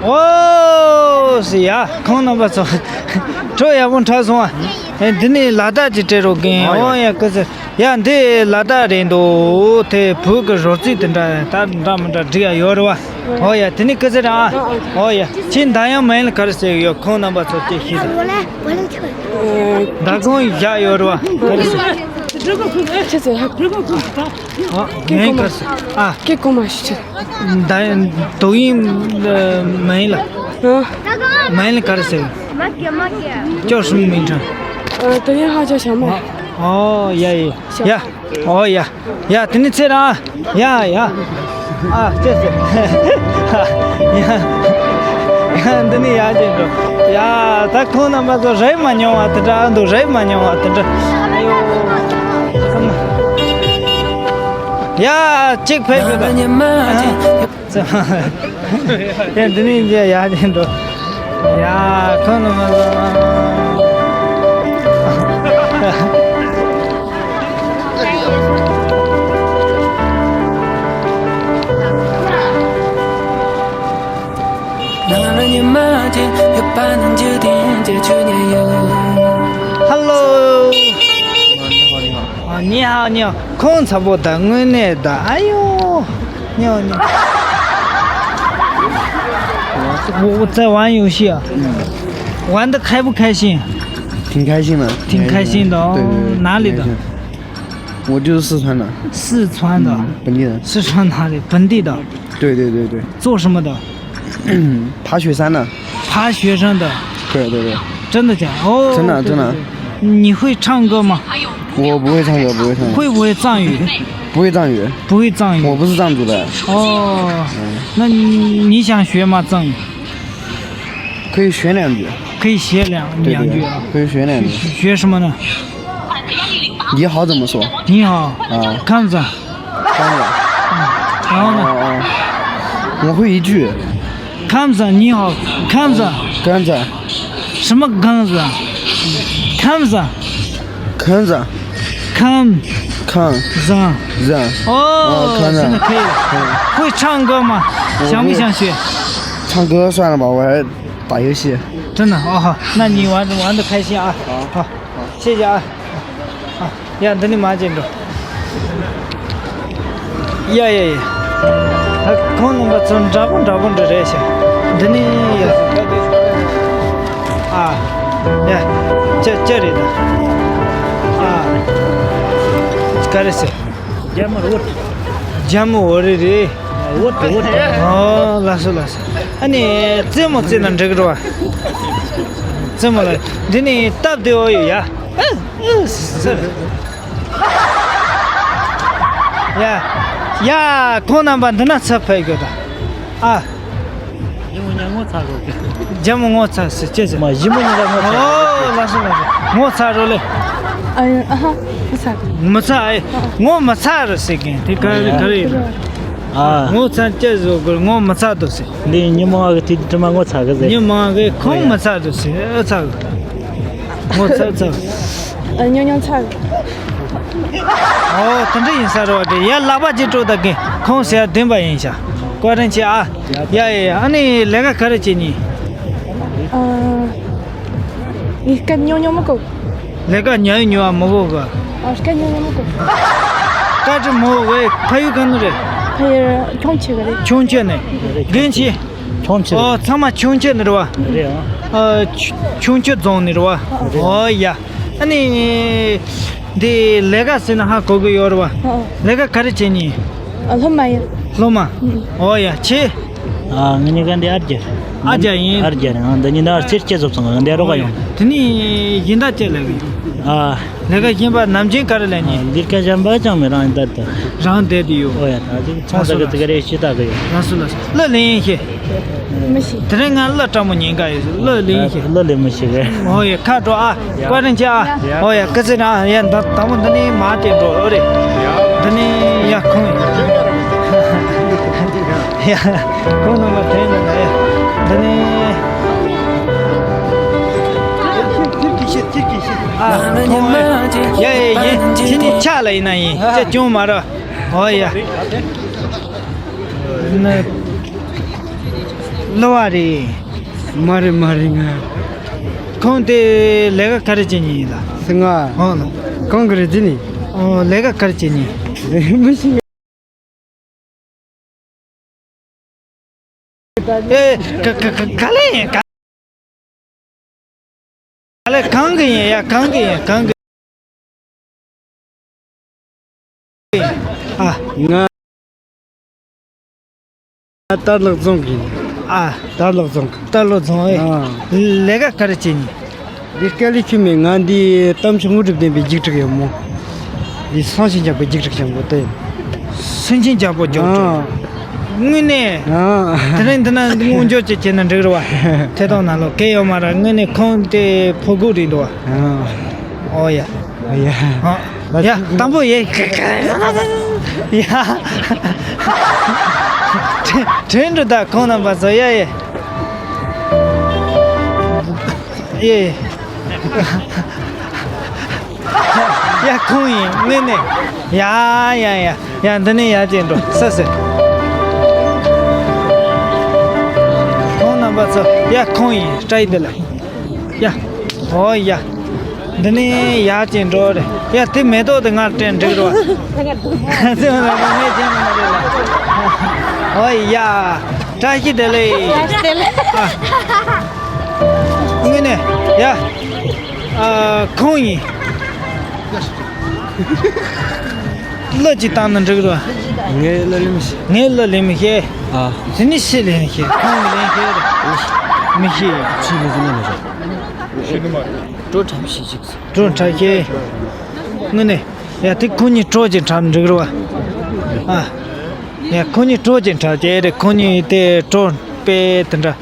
ཨོ་སི་ཡ། ཁོང་རྣམ་པ་ཚོ་གྲོ་ཡག་པོ་འཁྲབ་སོང་ཨ། ཨེ་འདི་ནི་ལ་དྭགས་ཀྱི་སྤྲད་རོགས་གིན། ཨོ་ཡ་སྐུ་ཚེ། ཡ་འདི་ལ་དྭགས་རེད་འདུག་དེ་བོད་ཀྱི་རོལ་རྩེད་དེ་འདྲ་ད་འདྲ་མི་འདྲ་འགྲིག་ཡ་ཡོད་རེད་བ། ཨོ་ཡ་དེ་ནི་སྐུ་ཚེ་རང་ཨ། ཨོ་ཡ་ཁྱེད་འདང་ཡང་མ་ཡིན་ལ་ག་རེ་ཟེར་གི་ཡོད། ཁོང་རྣམ་པ་ཚོ་སྐད་ཤེས་དང་། མདང་དགོང་བཞག་ཡོད་རེད་བ། ག་རེ་ཟེར། ཁྱེད་ཚོས་ཧ། ཨ། ངའི་གར་སོ། ཨ། ཀྱེ་གོ་མ་ཤི་ཆེ། ད་དོ་ཡིན་མ་ཡིན་ལ། ཨ། མ་ཡིན་ལ་གར་སོ། ཅོག་སུམ་མིན་ཁྲང་། ཨ། དོ་ཡིན་ཧ་ཅང་ཤ་མ། ཨོ་ཡ་ཡ་ཡ། ཨོ་ཡ། ཡ་དེ་ནི་ཚེ་རང་། ཡ་ཡ། ཨ་ཅེ་ཟེར། ཡ་ཡ། འདི་ནི་ཡ་ཅེ་འགྲོ། ཡ་ད་ཁོང་རྣམ་པ་ཚོ་རེད་མ་མྱོང་བ་དེ་འདྲ་འདུག་རེད་མ་མྱོང་བ་དེ་འདྲ། ཨ་ཡོ། ཡ་གཅིག་ཕེབས་ཡོད་ད། ཡ་འདི་ནི་འདི་ཡ་ཅེ་འགྲོ། ཡ་ཁོང་རྣམ་པ་ཚོ། Hello. 啊，你好，你好。空差不多，我那的，哎呦，你好，你好。我我在玩游戏啊。玩的开不开心？挺开心的。挺开心的哦。对对对，哪里的？挺开心。我就是四川的。四川的。嗯，本地人。四川哪里？本地的。对对对对。做什么的？爬雪山的。爬雪山的。对对对。真的假的？哦，真的真的。对对对。你会唱歌吗？我不会唱歌，不会唱歌。会不会藏语？不会藏语。不会藏语。我不是藏族的。哦，那你你想学吗？藏语？可以学两句。可以学两对对，两句啊。可以学两句。学什么呢？你好怎么说？你好。啊。 康子。康子。嗯，然后呢？哦哦，我会一句。康子，你好，康子。康子。什么康子？康子。康子。康。康。子。子。哦，哦，康子。现在可以了。嗯。会唱歌吗？我会。想不想学？唱歌算了吧，我还打游戏。真的？哦，好，那你玩玩的开心啊。好。好。 谢谢啊。啊，ཡ་འདི་ནི་མ་བྱེད་འགྲོ། ཡ་ཡ་ཡ། ད་ཁོང་རྣམ་པ་ཚོ་འདྲ་པོ་འདྲ་པོ་འདྲ་རེད་ཤག་འདི་ནི་ཡ། ཨ། ཡ། ཅི་ཅི་རེད་ད། ཨ། ག་རེ་ཟེར། རྒྱ་མོ་རེད། རྒྱ་མོ་འོ་རེད་རེད། འོ་དེ་འོ་དེ། ཨོ་ལགས་སོ་ལགས་སོ། ཨ་ནི་རྩེད་མོ་རྩེས་ན་འགྲིག་གི་རེད་བ། རྩེད་མོ་ལ་འདི་ནི་སྟབས་བདེ་བོ་ཡོད་ཡ། ཨ་ཨ་ཟེར། ཡ་ཡ་ཁོང་རྣམ་པ་འདི་ན་ཚབ་ཕེབས་དགོས་ད། ཨ། ཞི་མོ་ཉ་ངོ་ཚ་རོ། རྒྱ་མོ་ངོ་ཚ་ཟེར་ཅེས་ཟེར། མ་ཞི་མོ་ཉ་ལ་ངོ་ཚ་རོ། ཨོ་ལགས་སོ་ལགས་སོ། ངོ་ཚ་རོ་ལེ། ཨ་ཨ་ཧ། མི་ཚ་གི་མི་ཚ་ཨེ། ངོ་མི་ཚ་རོ་ཟེར་གིན་དེ་ག་རེ་ག་རེ་ཡིན། ཨ། ངོ་ཚ་ཅེས་ཟེར་གོ་ངོ་མི་ཚ་དོ་ཟེར། འདི་ཉི་མ་གི་དེ་དྲི་མ་ངོ་ཚ་གི་ཟེར། ཉི་མ་གི་ཁོང་མི་ཚ་དོ་ཟེར་ཨེ་ཚ་གི། ངོ་ཚ་ཚ། ཨ་ཉོ་ཉོ་ཚ། ཨོ་དེ་འདྲ་ཡིན་ས་རེད་བ་དེ་ཡ་ལག་པ་ཅིག་སྤྲོད་ད་གིན་ཁོང་ཟེར་བདེན་པ་ཡིན་ཤག་བཀའ་དྲིན་ཆེ་ཨ། ཡ་ཡ་ཡ་ཨ་ནི་ལས་ཀ་ག་རེ་བྱེད་ནི། ཨ། ངས་སྐད་ཉོ་ཉོ་མི་གོ། ལས་ཀ་ཉོ་ཡི་ཉོ་བ་མི་གོ་གི། ཨ་སྐད་ཉོ་ཉོ་མི་གོ། བཀའ་དྲིན་མོ་བས་ཕ་ཡུལ་ག་ནས་རེད། ཕ་ཡུལ་ཁྱུང་ཆེ་གི་རེད། ཁྱུང་ཆེ་ནས། རྒན་ཆེ། ཁྱུང་ཆེ། ཨོ་ཚང་མ་ཁྱུང་ཆེ་ནས་རེད་བ། རེད་ཨ། ཨ་ཁྱུ་ཁྱུང་ཆེ་རྫོང་ནས་རེད་བ། ཨོ་ཡ། ཨ་ནི། འདི་ལས་ཀ་ཟེར་ན་ཧ་གོ་གི་ཡོད་རེད་བ། ཨ་ཨ། ལས་ཀ་ག་རེ་བྱེད་ནི། ཨ་སློབ་མ་ཡིན། སློབ་མ། ཨུ། ཨོ་ཡ་ཆེ། ཨ་ང་གཉིས་ཀ་འདི་ཨར་རྒྱ། ཨར་རྒྱ་ཡིན། ཨར་རྒྱ་རེད་ཨ། འདི་གཉིས་ནང་ཕྱིར་སྐྱེལ་བཟོ་ཚང་འདི་རོགས་ཡོང་། དེ་ནི་ཡིན་ད་ཅེ་ལས་གི། ཨ། ལས་ཀ་ཡིན་པ་ནམ་རྒྱུན་ག་རེ་ལས་ནི། ལས་ཀ་གཞན་པ་ཅང་མེད་རང་ཡིན་ད་ད། རང་བསྡད་དེ་ཡོད། ཨོ་ཡ་ད་ཅིག་ཚོང་ཟ་གི་ཙི་ག་རེ་ཤི་ད་གི་ཡོད། ལགས་སོ་ལགས་སོ་གླུ་ལེན་ཤེས། མི་ཤེས། དེ་རིང་ང་གླུ་སྤྲང་མོ་ཉན་ག་ཡོད་གླུ་ལེན་ཤེས། གླུ་ལེན་མི་ཤེས་གི། ཨོ་ཡ་ཁ་དྲོ་ཨ། བཀའ་དྲིན་ཆེ་ཨ། ཨོ་ཡ་སྐུ་ཚེ་རིང་ཨ། ཡ་ད་དང་པོ་འདི་ནི་མ་དེ་འགྲོ་ཨོ་རེད། འདི་ནི་ཡ་ཁོང་ཡ། ཁོང་རྣམ་པ་དྲན་ནས་ལ་ཡ། འདི་ནི། ཨ་ཁོང་ཡ་ཡ་ཡ་ཁྱེད་ནི་ཆ་ལ་ཡིན་ན་ཡིན་ཅེ་ཅུང་མ་ར། ཨོ་ཡ། ནི། གླུ་བ་རེད། མ་རེད་མ་རེད་ང་། ཁོང་དེ་ལས་ཀ་ག་རེ་བྱེད་ཉིན་ཡིན་ལ། སེ་ང་། ཨོ་ལ། གང་གི་རེད་ཟེར་ནི། ཨོ་ལས་ཀ་ག་རེ་བྱེད་ཉིན། མི་ཤེས། ཨེ། ག་ག་ག་ག་ལེ་ཡིན་ག་ལེ་གང་གི་ཡིན་ཡ་གང་གི་ཡིན་གང་གི། ང་དར་ལག་རྫོང་གི། ཨ། དར་ལག་རྫོང་གི། དར་ལག་རྫོང་ཨེ། ཨ། ལས་ཀ་ག་རེ་བྱེད་ནི། འདི་དཀའ་ལས་ཁྱོད་མེད། ང་འདི་གཏམ་ཆུ་དངོས་གྲུབ་ལྡན་པའི་རྒྱུགས་དྲུག་ཡོད་མོ། འདི་སེང་ཆེན་རྒྱལ་པོ་རྒྱུགས་དྲུག་ཅན་པོ་དེ། སེང་ཆེན་རྒྱལ་པོ་རྒྱུགས་དྲུག་ཨ། དངོས་གནས། ཨ། དེ་རིང་འདི་ན་སྔོན་འཇོག་ཅིག་བྱས་ན་འགྲིག་རེད་བ། ཐད་གཏོང་ནང་ལོགས་གལ་ཡོད་མ་རེད། དངོས་གནས་ཁོང་དེ་ཕོ་རྒོད་རེད་འདུག་བ། ཨ། ཨོ་ཡ། ཨ་ཡ། ཨ། ཡ། དང་པོ་ཡ། ཡ། དྲན་དྲན་འགྲོ་ད་ཁོང་རྣམ་པ་ཚོ། ཡ་ཡ། ཡ། ཡ། ཁོང་ཡིན་དངོས་གནས། ཡ་ཡ་ཡ། ཡ། འདི་ནས་ཡར་ཅིག་འགྲོ་ས་ཟེར། ཁོང་རྣམ་པ་ཚོ། ཡ། ཁོང་ཡིན། བཀྲ་ཤིས་བདེ་ལེགས། ཡ། ཨོ་ཡ། འདི་ནས་ཡར་ཅིག་འགྲོ་རེད། ཡ། དེ་མེ་ཏོག་དེ་ང་སྤྲད་འགྲིག་རོ། ཨོ་ཡ། བཀྲ་ཤིས་བདེ་ལེགས། དངོས་གནས། ཡ། ཨ། ཁོང་ཡིན། གླུ་ཅིག་བཏང་ན་འགྲིག་རོ། ངས་གླུ་ལེན་མི་ཤེས། ངས་གླུ་ལེན་མི་ཤེས། ཨ། དེ་ནི་ཤི་ལེན་ཤེས། ཁོང་གི་ལེན་ཤེས་རེད། མི་ཤེས། ཤི་ལེན་ཤེས་ན་མི་ཤེས། ཤི་ནི་མ་རེད། བྲོ་འཁྲབ་ཤེས་ཅིག་བྲོ་འཁྲབ་ཤེས། དངོས་གནས། ཡ། དེ་ཁོང་གཉིས་བྲོ་ཅིག་འཁྲབ་འགྲིག་རོ། ཨ། ཡ། ཁོང་གཉིས་བྲོ་ཅིག་འཁྲབ་ཀྱི་རེད། ཁོང་གཉིས་དེ་བྲོ་དཔེ་དེ་འདྲ།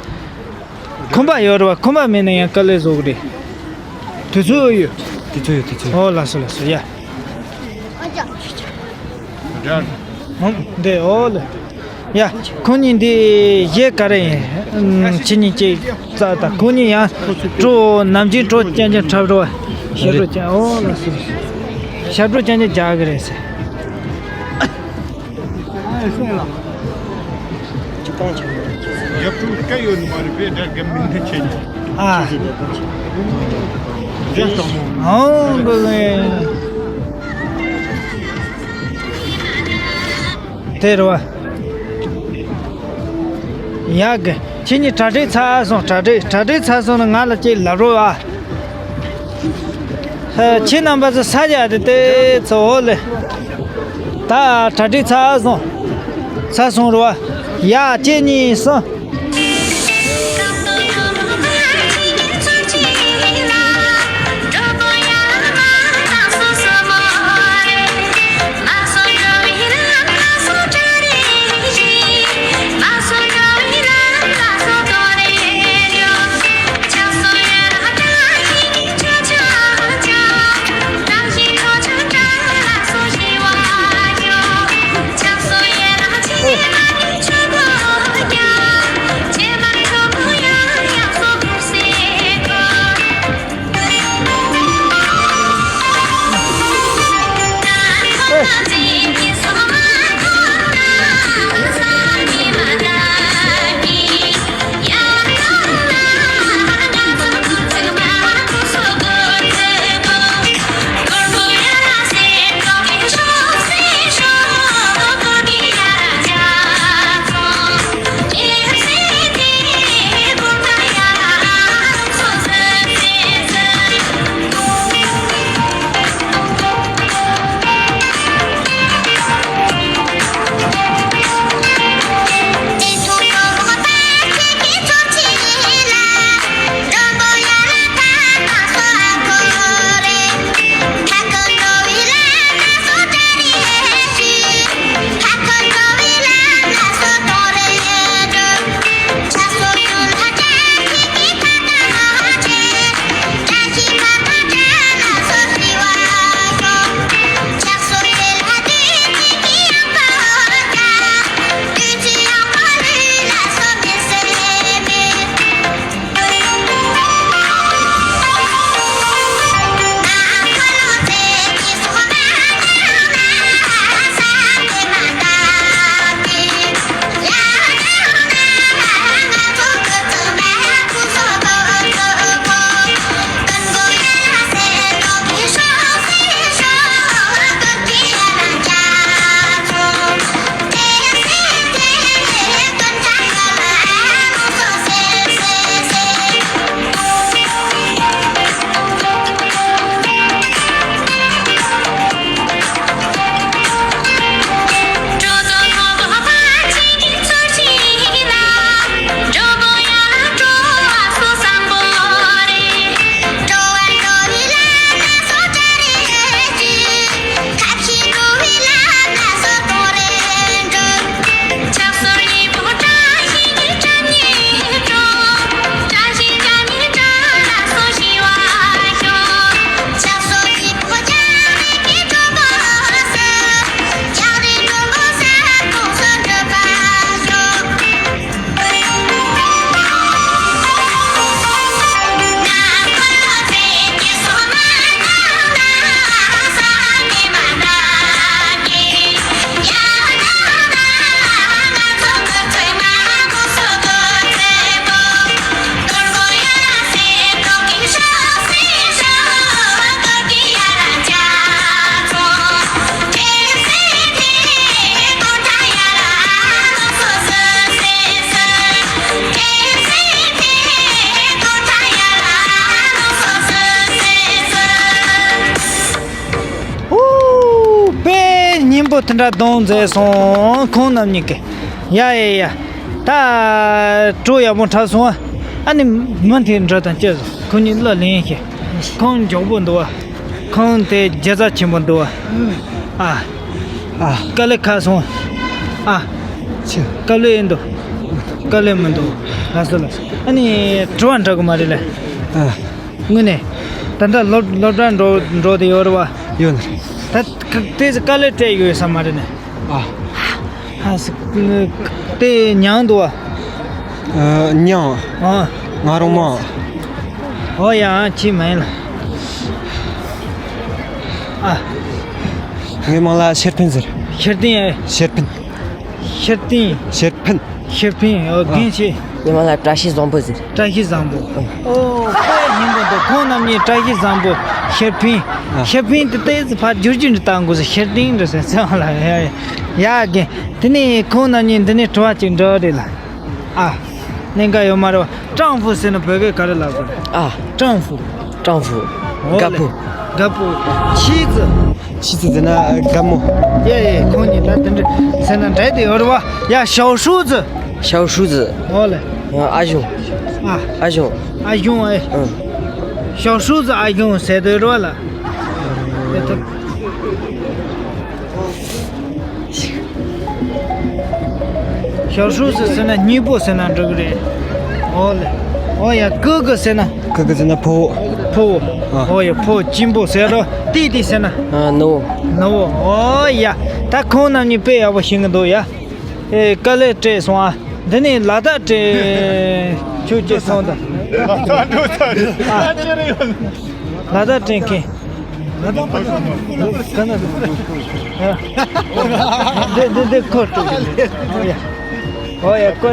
ཁོམ་པ་ཡོད་རེད་བ། ཁོམ་པ་མེད་ན་ཡང་དཀའ་ལས་བཟོ་གི་རེད། དུས་ཚོད་ཡོད། དུས་ཚོད་ཡོད། དུས་ཚོད་ཡོད། ཨོ་ལགས་སོ་ལགས་སོ། ཡ། འདི་ཨོ་ལེ། ཡ། ཁོང་གཉིས་འདི་གཞས་ག་རེ་ཡིན། ཁྱེད་གཉིས་ཀྱིས་བཙལ་དང་། ཁོང་གཉིས་ཡང་བྲོ་ནམ་རྒྱུན་བྲོ་རྐྱང་རྐྱང་འཁྲབ་རོགས། ཞབས་བྲོ་རྐྱང་། ཨོ་ལགས་སོ། ཞབས་བྲོ་རྐྱང་རྐྱང་རྒྱག་གི་རེད་ཟེར། ཡབ་ཀྲུང་སྐད་ཡོད་ནི་མ་རེད་པས། དགྲ་རྒན་མིན་འདི་ཆེ་ནི། ཨ། རྒྱ་སྟག་མོ། ཨོ་གོ་གི། དེ་རུ་བ། ཡག་གི། ཁྱེད་གཉིས་གྲ་སྒྲིག་ཚར་སོང་། གྲ་སྒྲིག་གྲ་སྒྲིག་ཚར་སོང་ན་ང་ལ་ཅིག་ལབ་རོགས་ཨ། ཧ། ཁྱེད་རྣམ་པ་ཚོ་ས་རྒྱག་དེ་དེ་ཚོ་འོ་ལེ། ད་གྲ་སྒྲིག་ཚར་སོང་། ཚར་སོང་རོ་ཨ། ཡ། གཅིག་གཉིས་གསུམ། དེ་འདྲ་གདོང་མཛེས་སོང་ཁོང་རྣམ་གཉིས་ཀྱི། ཡ་ཡ་ཡ། ད་བྲོ་ཡག་པོ་འཁྲབ་སོང་ཨ། ཨ་ནི་མི་དེ་འདྲ་དང་བཅས་སོང་ཁོ་གཉིས་གླུ་ལེན་ཤེས། ཁོང་མགྱོགས་པོ་འདུག་བ། ཁོང་དེ་རྒྱལ་ས་ཆེན་པོ་འདུག་བ། ཨ། ཨ། དཀའ་ལས་ཁག་སོང་། ཨ། ཆེ། དཀའ་ལས་ཡིན་འདུག་དཀའ་ལས་མི་འདུག་ལགས་སོ་ལགས་སོ། ཨ་ནི་དྲི་བ་འདྲི་གི་མ་རེད་ལེ། ཨ། དངོས་གནས། ད་ལྟ་སློབ་སློབ་གྲྭ་འགྲོ་འགྲོ་དེ་ཡོད་རེད་བ། ཡོད་ནི་རེད། ད་དེ་དཀའ་ལས་སྤྲད་ཡོད་ས་མ་རེད་ནས། ཨ། ཨ་སི། དེ་མྱངས་འདུག་བ། ཨ། མྱངས། ཨ། ང་རང་མ། ཨོ་ཡ་ཅི་མེད་ལ། ཨ། ངའི་མིང་ལ་ཤེར་ཕིན་ཟེར། ཤེར་ཏིང་ཨེ། ཤེར་ཏིང་། ཤེར་ཕིན། ཤེར་ཕིན། ཨོ། ཨ། རྒན་ཆེ། ཉི་མ་ལ་བཀྲ་ཤིས་བཟང་པོ་ཟེར། བཀྲ་ཤིས་བཟང་པོ། ཨོ། དཔེ་སྙིང་པོ་འདུག་ཁོང་རྣམ་གཉིས་བཀྲ་ཤིས་བཟང་པོ། ཤེར་ཕིན། ཨ། ཤེར་ཕིན་དེ་ཏོག་ཙམ་ཕར་བསྒྱུར་བཅོས་འདྲ་བཏང་དགོས་ཟེར། ཤེར་ཏིང་འདྲ་ཟེར་ཚེ་དབང་ལ། ཡ་ཡ། ཡ་རྒན། དེ་ནས་ཁོང་རྣམ་གཉིས་འདི་ནས་དྲི་བ་ཅིག་འདྲི་རེད་ལ། ཨ། གནད་འགག་ཡོད་མ་རེད་བ། 丈夫 ཟེར་ན་བོད་སྐད་ག་རེ་ལབ་དགོས་རེད། ཨ། 丈夫། 丈夫། ཨོ་ལེ། རྒད་པོ། རྒད་པོ། 妻子། 妻子 ཟེར་ན་རྒན་མོ། ཡ་ཡ། ཁོང་གཉིས་ད་དེ་འདྲ་ཟེར་ན་འདྲ་དེ་ཡོད་རེད་བ། ཡ། 小叔子། 小叔子། ཨོ་ལེ། ཨ་གཞུང་། ཨ། ཨ་གཞུང་། ཨ་གཞུང་ཨེ། ཨང་། 小叔子 ཨ་གཞུང་ཟེར་དུས་རེད་བ་ལ། དེ་ཐུབ། 小叔子 ཟེར་ན་གཉེན་པོ་ཟེར་ན་འགྲིག་གི་རེད། ཨོ་ལེ། ཨོ་ཡ། 哥哥 ཟེར་ན། 哥哥 ཟེར་ན་ཕུ་བོ། ཕུ་བོ། ཨ། ཨོ་ཡ། ཕུ་བོ་གཅེན་པོ་ཟེར་རོ། 弟弟 ཟེར་ན། ཨ། ནུ་བོ། ནུ་བོ། ཨོ་ཡ། ད་ཁོང་རྣམ་གཉིས་དཔེ་ཡག་པོ་ཤེས་ཀྱི་འདུག་ཡ། ཨེ། དཀའ་ལས་སྤྲད་སོང་ཨ། འདི་ནས་ལ་དྭགས་སྤྲད་ཁྱོད་ཀྱིས་སོང་དང་། ལ་དྭགས་སྤྲད་མཁན། ལ་དྭགས་པ་ག་ན་རེད། འདི་འདི་འདི་ཁོ་སྤྲད་ཀྱི་རེད། ཨོ་ཡ། ཨོ་ཡ། ཁོ་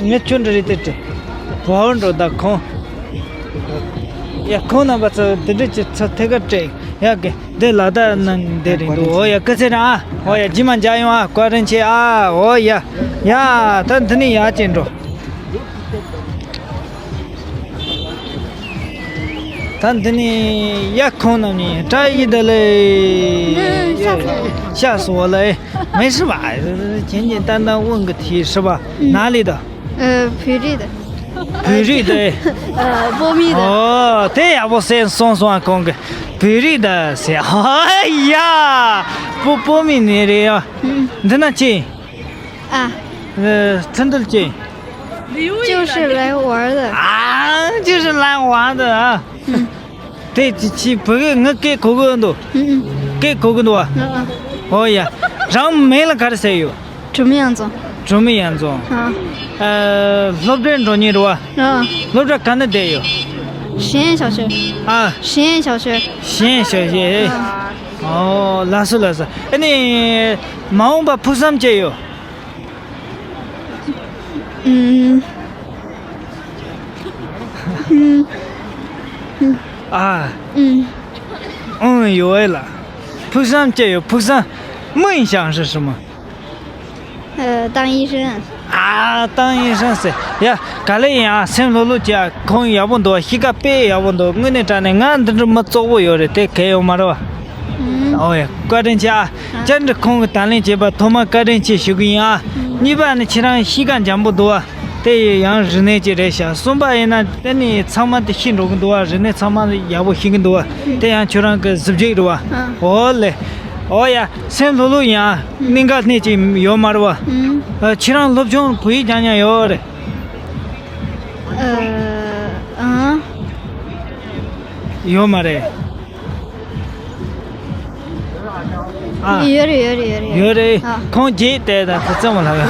ངས་ཁྱོད་འདྲ་རེད་དེ་སྤྲད། བོར་འགྲོ་ད་ཁོང་། ཡ། ཁོང་རྣམ་པ་ཚོ་འདི་འདྲ་ཅིག་ཚོ་ཐད་ཀར་སྤྲད་ཡག་གི། འདི་ལ་དྭགས་ནང་འདི་རེད་འདུག་ཨོ་ཡ། སྐུ་ཚེ་རིང་ཨ། ཨོ་ཡ། རྗེས་མ་མཇལ་ཡོང་ཨ། བཀའ་དྲིན་ཆེ་ཨ། ཨོ་ཡ། ཡ། ད་འདི་ནས་ཡར་ཅིག་འགྲོ། ད་འདི་ནས་ཡ། ཁོང་རྣམ་གཉིས་བཀྲ་ཤིས་བདེ་ལེགས། 嗯，下次。 下次我来。没事吧？简简单单问个题是吧？嗯。哪里的？ 呃， བོད་རིགས་དང་། བོད་རིགས་དང་། 呃། 波密的། ཨོ། དེ་ཡག་པོ་ཟེར་སོང་སོང་ཨ། ཁོང་གིས་བོད་རིགས་དང་ཟེར། ཨ་ཡ། 波波密 ནས་རེད་ཡ། 嗯། འདི་ན་ཅི། 啊། ཨ། ཚུར་འདུག་ཅི། 就是来玩儿的། 啊，就是来玩儿的啊。 དེ་ཅི་ཅི་བོད་སྐད་ངའི་སྐད་གོ་གི་འདུག་ཨུ་ཨུ། སྐད་གོ་གི་འདུག་བ། ཨ་ཨ། ཨོ་ཡ། རང་མིང་ལ་ག་རེ་ཟེར་ཡོད། 朱明洋总། 朱明洋总། ཨ། ཨ། སློབ་གྲྭར་འགྲོ་མཁན་རེད་བ། ཨ། སློབ་གྲྭ་ག་ན་བསྡད་ཡོད། 实验小学། ཨ། 实验小学། 实验小学། ཨ། ཨོ། ལགས་སོ་ལགས་སོ། ཨ་ནི་མ་འོངས་པ་ཕུགས་བསམ་ཅི་ཡོད། ཨུམ། ཨུམ། ཨ། ཨུམ། ཨུམ་ཡོད་ཨེ་ལ། ཕུགས་བསམ་ཅི་ཡོད། ཕུགས་བསམ། 梦想是什么？ ཨ། 当医生། ཨ། 当医生 ཟེར་ཡ། ག་ལེ་ཡིན་ཨ། སེམས་ལྷོད་ལྷོད་བྱས་ཨ། ཁོང་ཡག་པོ་འདུག་གཤིས་ཀ་དཔེ་ཡག་པོ་འདུག་དངོས་གནས་དྲང་གནས་ང་འདི་འདྲ་མི་བཙོག་པོ་ཡོད་རེད་དེ་གལ་ཡོད་མ་རེད་བ། ཨུམ། ཨོ་ཡ། བཀའ་དྲིན་ཆེ་ཨ། ཨ། བཅར་འདྲི་ཁོང་གི་དང་ལེན་བྱས་པ་ཐོག་མ་བཀའ་དྲིན་ཆེ་ཞུ་གི་ཡིན་ཨ། ཨུམ། གཉིས་པ་ནི་ཁྱེད་རང་གཤིས་ཀ་འཇམ་པོ་འདུག་ཨ། དེ་ཡང་རིག་གནས་ཅིག་རེད་ཤག་གསུམ་པ་ཡིན་ན་དེ་ནི་ཚང་མ་དེ་ཤེས་འགྲོ་གི་འདུག་ཨ། རིག་གནས་ཚང་མ་ཡག་པོ་ཤེས་ཀྱི་འདུག་ཨ། དེ་ཡང་ཁྱོད་རང་གི་གཟི་བརྗིད་རེད་བ། ཨ། ཨོ་ལེ། ཨོ་ཡ། སེམས་ལྷོད་ལྷོད་ཡིན་ཨ། གནད་འགག་སྣེ་ཅིག་ཡོད་མ་རེད་བ། ཨུམ། ཨ། ཁྱེད་རང་སློབ་སྦྱོང་བོད་ཡིག་སྦྱང་མྱོང་ཡོད་རེད། ཨ། ཨང་། ཡོད་མ་རེད། ཨ། ཡོད་རེད་ཡོད་རེད་ཡོད་རེད། ཡོད་རེད། ཨ། ཁོང་རྗེས་དེ་དང་དེ་ཙམ་ལ། ཡ་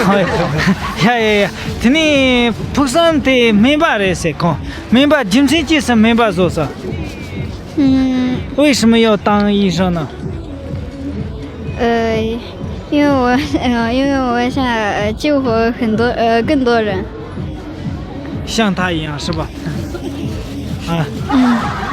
ཡ་ཡ། དེ་ནས་ཕུགས་བསམ་དེ་སྨན་པ་རེད་ཟེར་ཁོང་། སྨན་པ་རྒྱུ་མཚན་ཅི་ཟེར་སྨན་པ་བཟོ་ས། 嗯， 为什么要当医生呢？ 呃，因为我，呃，因为我想，呃，救活很多，呃，更多人。 像他一样是吧？ཨ།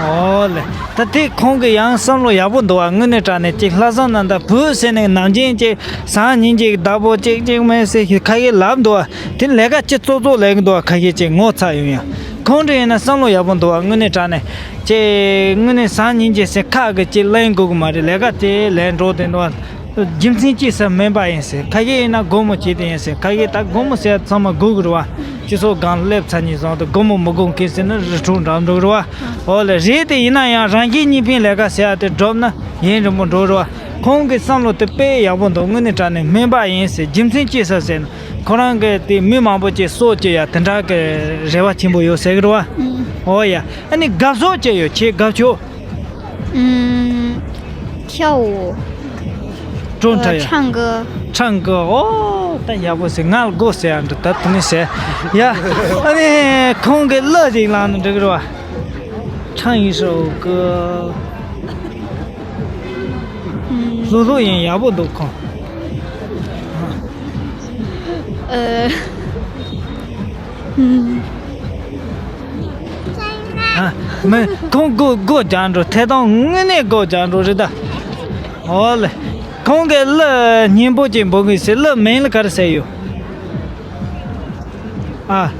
ཨོ་ལེ། ད་དེ་ཁོང་གི་ཡང་བསམ་བློ་ཡག་པོ་འདུག་བ། དངོས་གནས་དྲང་གནས་ཅིག་ལྷག་བསམ་རྣམ་དག་བོད་ཟེར་ནས་ནམ་རྒྱུན་ཅིག་སང་ཉིན་ཅིག་བདག་པོ་ཅིག་ཅིག་མེད་ཟེར་ཁ་ཡེ་ལབ་འདུག་བ། དེ་ལས་ཀ་ཅི་ཙོག་ཙོག་ལས་ཀྱི་འདུག་བ། ཁ་ཤས་ཅིག་ངོ་ཚ་ཡོང་ཡ། ཁོང་འདྲ་ཡིན་ན་བསམ་བློ་ཡག་པོ་འདུག་བ། དངོས་གནས་དྲང་གནས་ཅིག་དངོས་གནས་སང་ཉིན་ཅིག་ཟེར་ཁག་གི་ཅིག་ལེན་དགོས་ཀྱི་མ་རེད། ལས་ཀ་དེ་ལས་འགྲོ་བསྡད་འདུག་བ། རྒྱུ་མཚན་ཅི་ཟེར་སྨན་པ་ཡིན་ཟེར། ཁ་ཤས་ཡིན་ན་སྒོར་མོ་བྱེད་དེ་ཡིན་ཟེར། ཁ་ཤས་ད་སྒོར་མོ་ཟེར་ཚང་མ་དགོས་ཀྱི་རེད་བ། སྤྱི་ཚོགས་སྒང་སླེབས་ཚར་ནས་བཟུང་སྟེ་སྒོར་མོ་མི་དགོས་མཁན་ཟེར་ན་རི་ཁྲོད་འགྲམ་འགྲོ་གི་རེད་བ། འོ་ལེ། རེད་དེ་ཡིན་ན་ཡང་རང་གཞན་གཉིས་ཕན་ལས་ཀ་ཟེར་ཡ་དེ་སྒྲུབ་ན་ཡུན་རིང་པོ་འགྲོ་རེད་བ། ཁོང་གི་བསམ་བློ་དེ་དཔེ་ཡག་པོ་འདུག་དངོས་གནས་དྲང་གནས་སྨན་པ་ཡིན་ཟེར། རྒྱུ་མཚན་ཅི་ཟེར་ཟེར་ན། ཁོ་རང་གིས་དེ་མི་མང་པོ་ཅིག་སྲོག་སྐྱོབ་ཡ་དེ་འདྲ་གི་རེ་བ་ཆེན་པོ་ཡོད་ཟེར་གི་རེད་བ། ཨུམ། འོ་ཡ། ཨ་ནི་དགའ་ཕྱོགས་ཅི་ཡོད། ཁྱེད་དགའ་ཕྱོགས། 嗯，跳舞，ཀྲོང་ཁྲ་ཡ། 唱歌。 唱歌。 ཨོ། ད་ཡག་པོ་ཟེར། ང་ལ་སྒོ་ཟེར་ཡ་འདྲ། ད་དེ་ནས་ཟེར་ཡ། ཨ་ནི་ཁོང་གིས་གླུ་ཅིག་བླངས་ན་འགྲིག་གི་རེད་བ། 唱一首歌。 ལྷུག་ལྷུག་ཡིན། ཡག་པོ་འདུག་ཁོང་། 呃，嗯， ཨ། མི་ཁོང་སྒོ་སྒོ་རྒྱག་འགྲོ། ཐད་གཏོང་དངོས་གནས་སྒོ་རྒྱག་འགྲོ་རེད་ད། འོ་ལེ། ཁོང་གིས་གླུ་སྙན་པོ་ཅིག་འབུལ་གི་ཟེར། གླུ་མིང་ལ་ག་རེ་ཟེར་ཡོད། ཨ།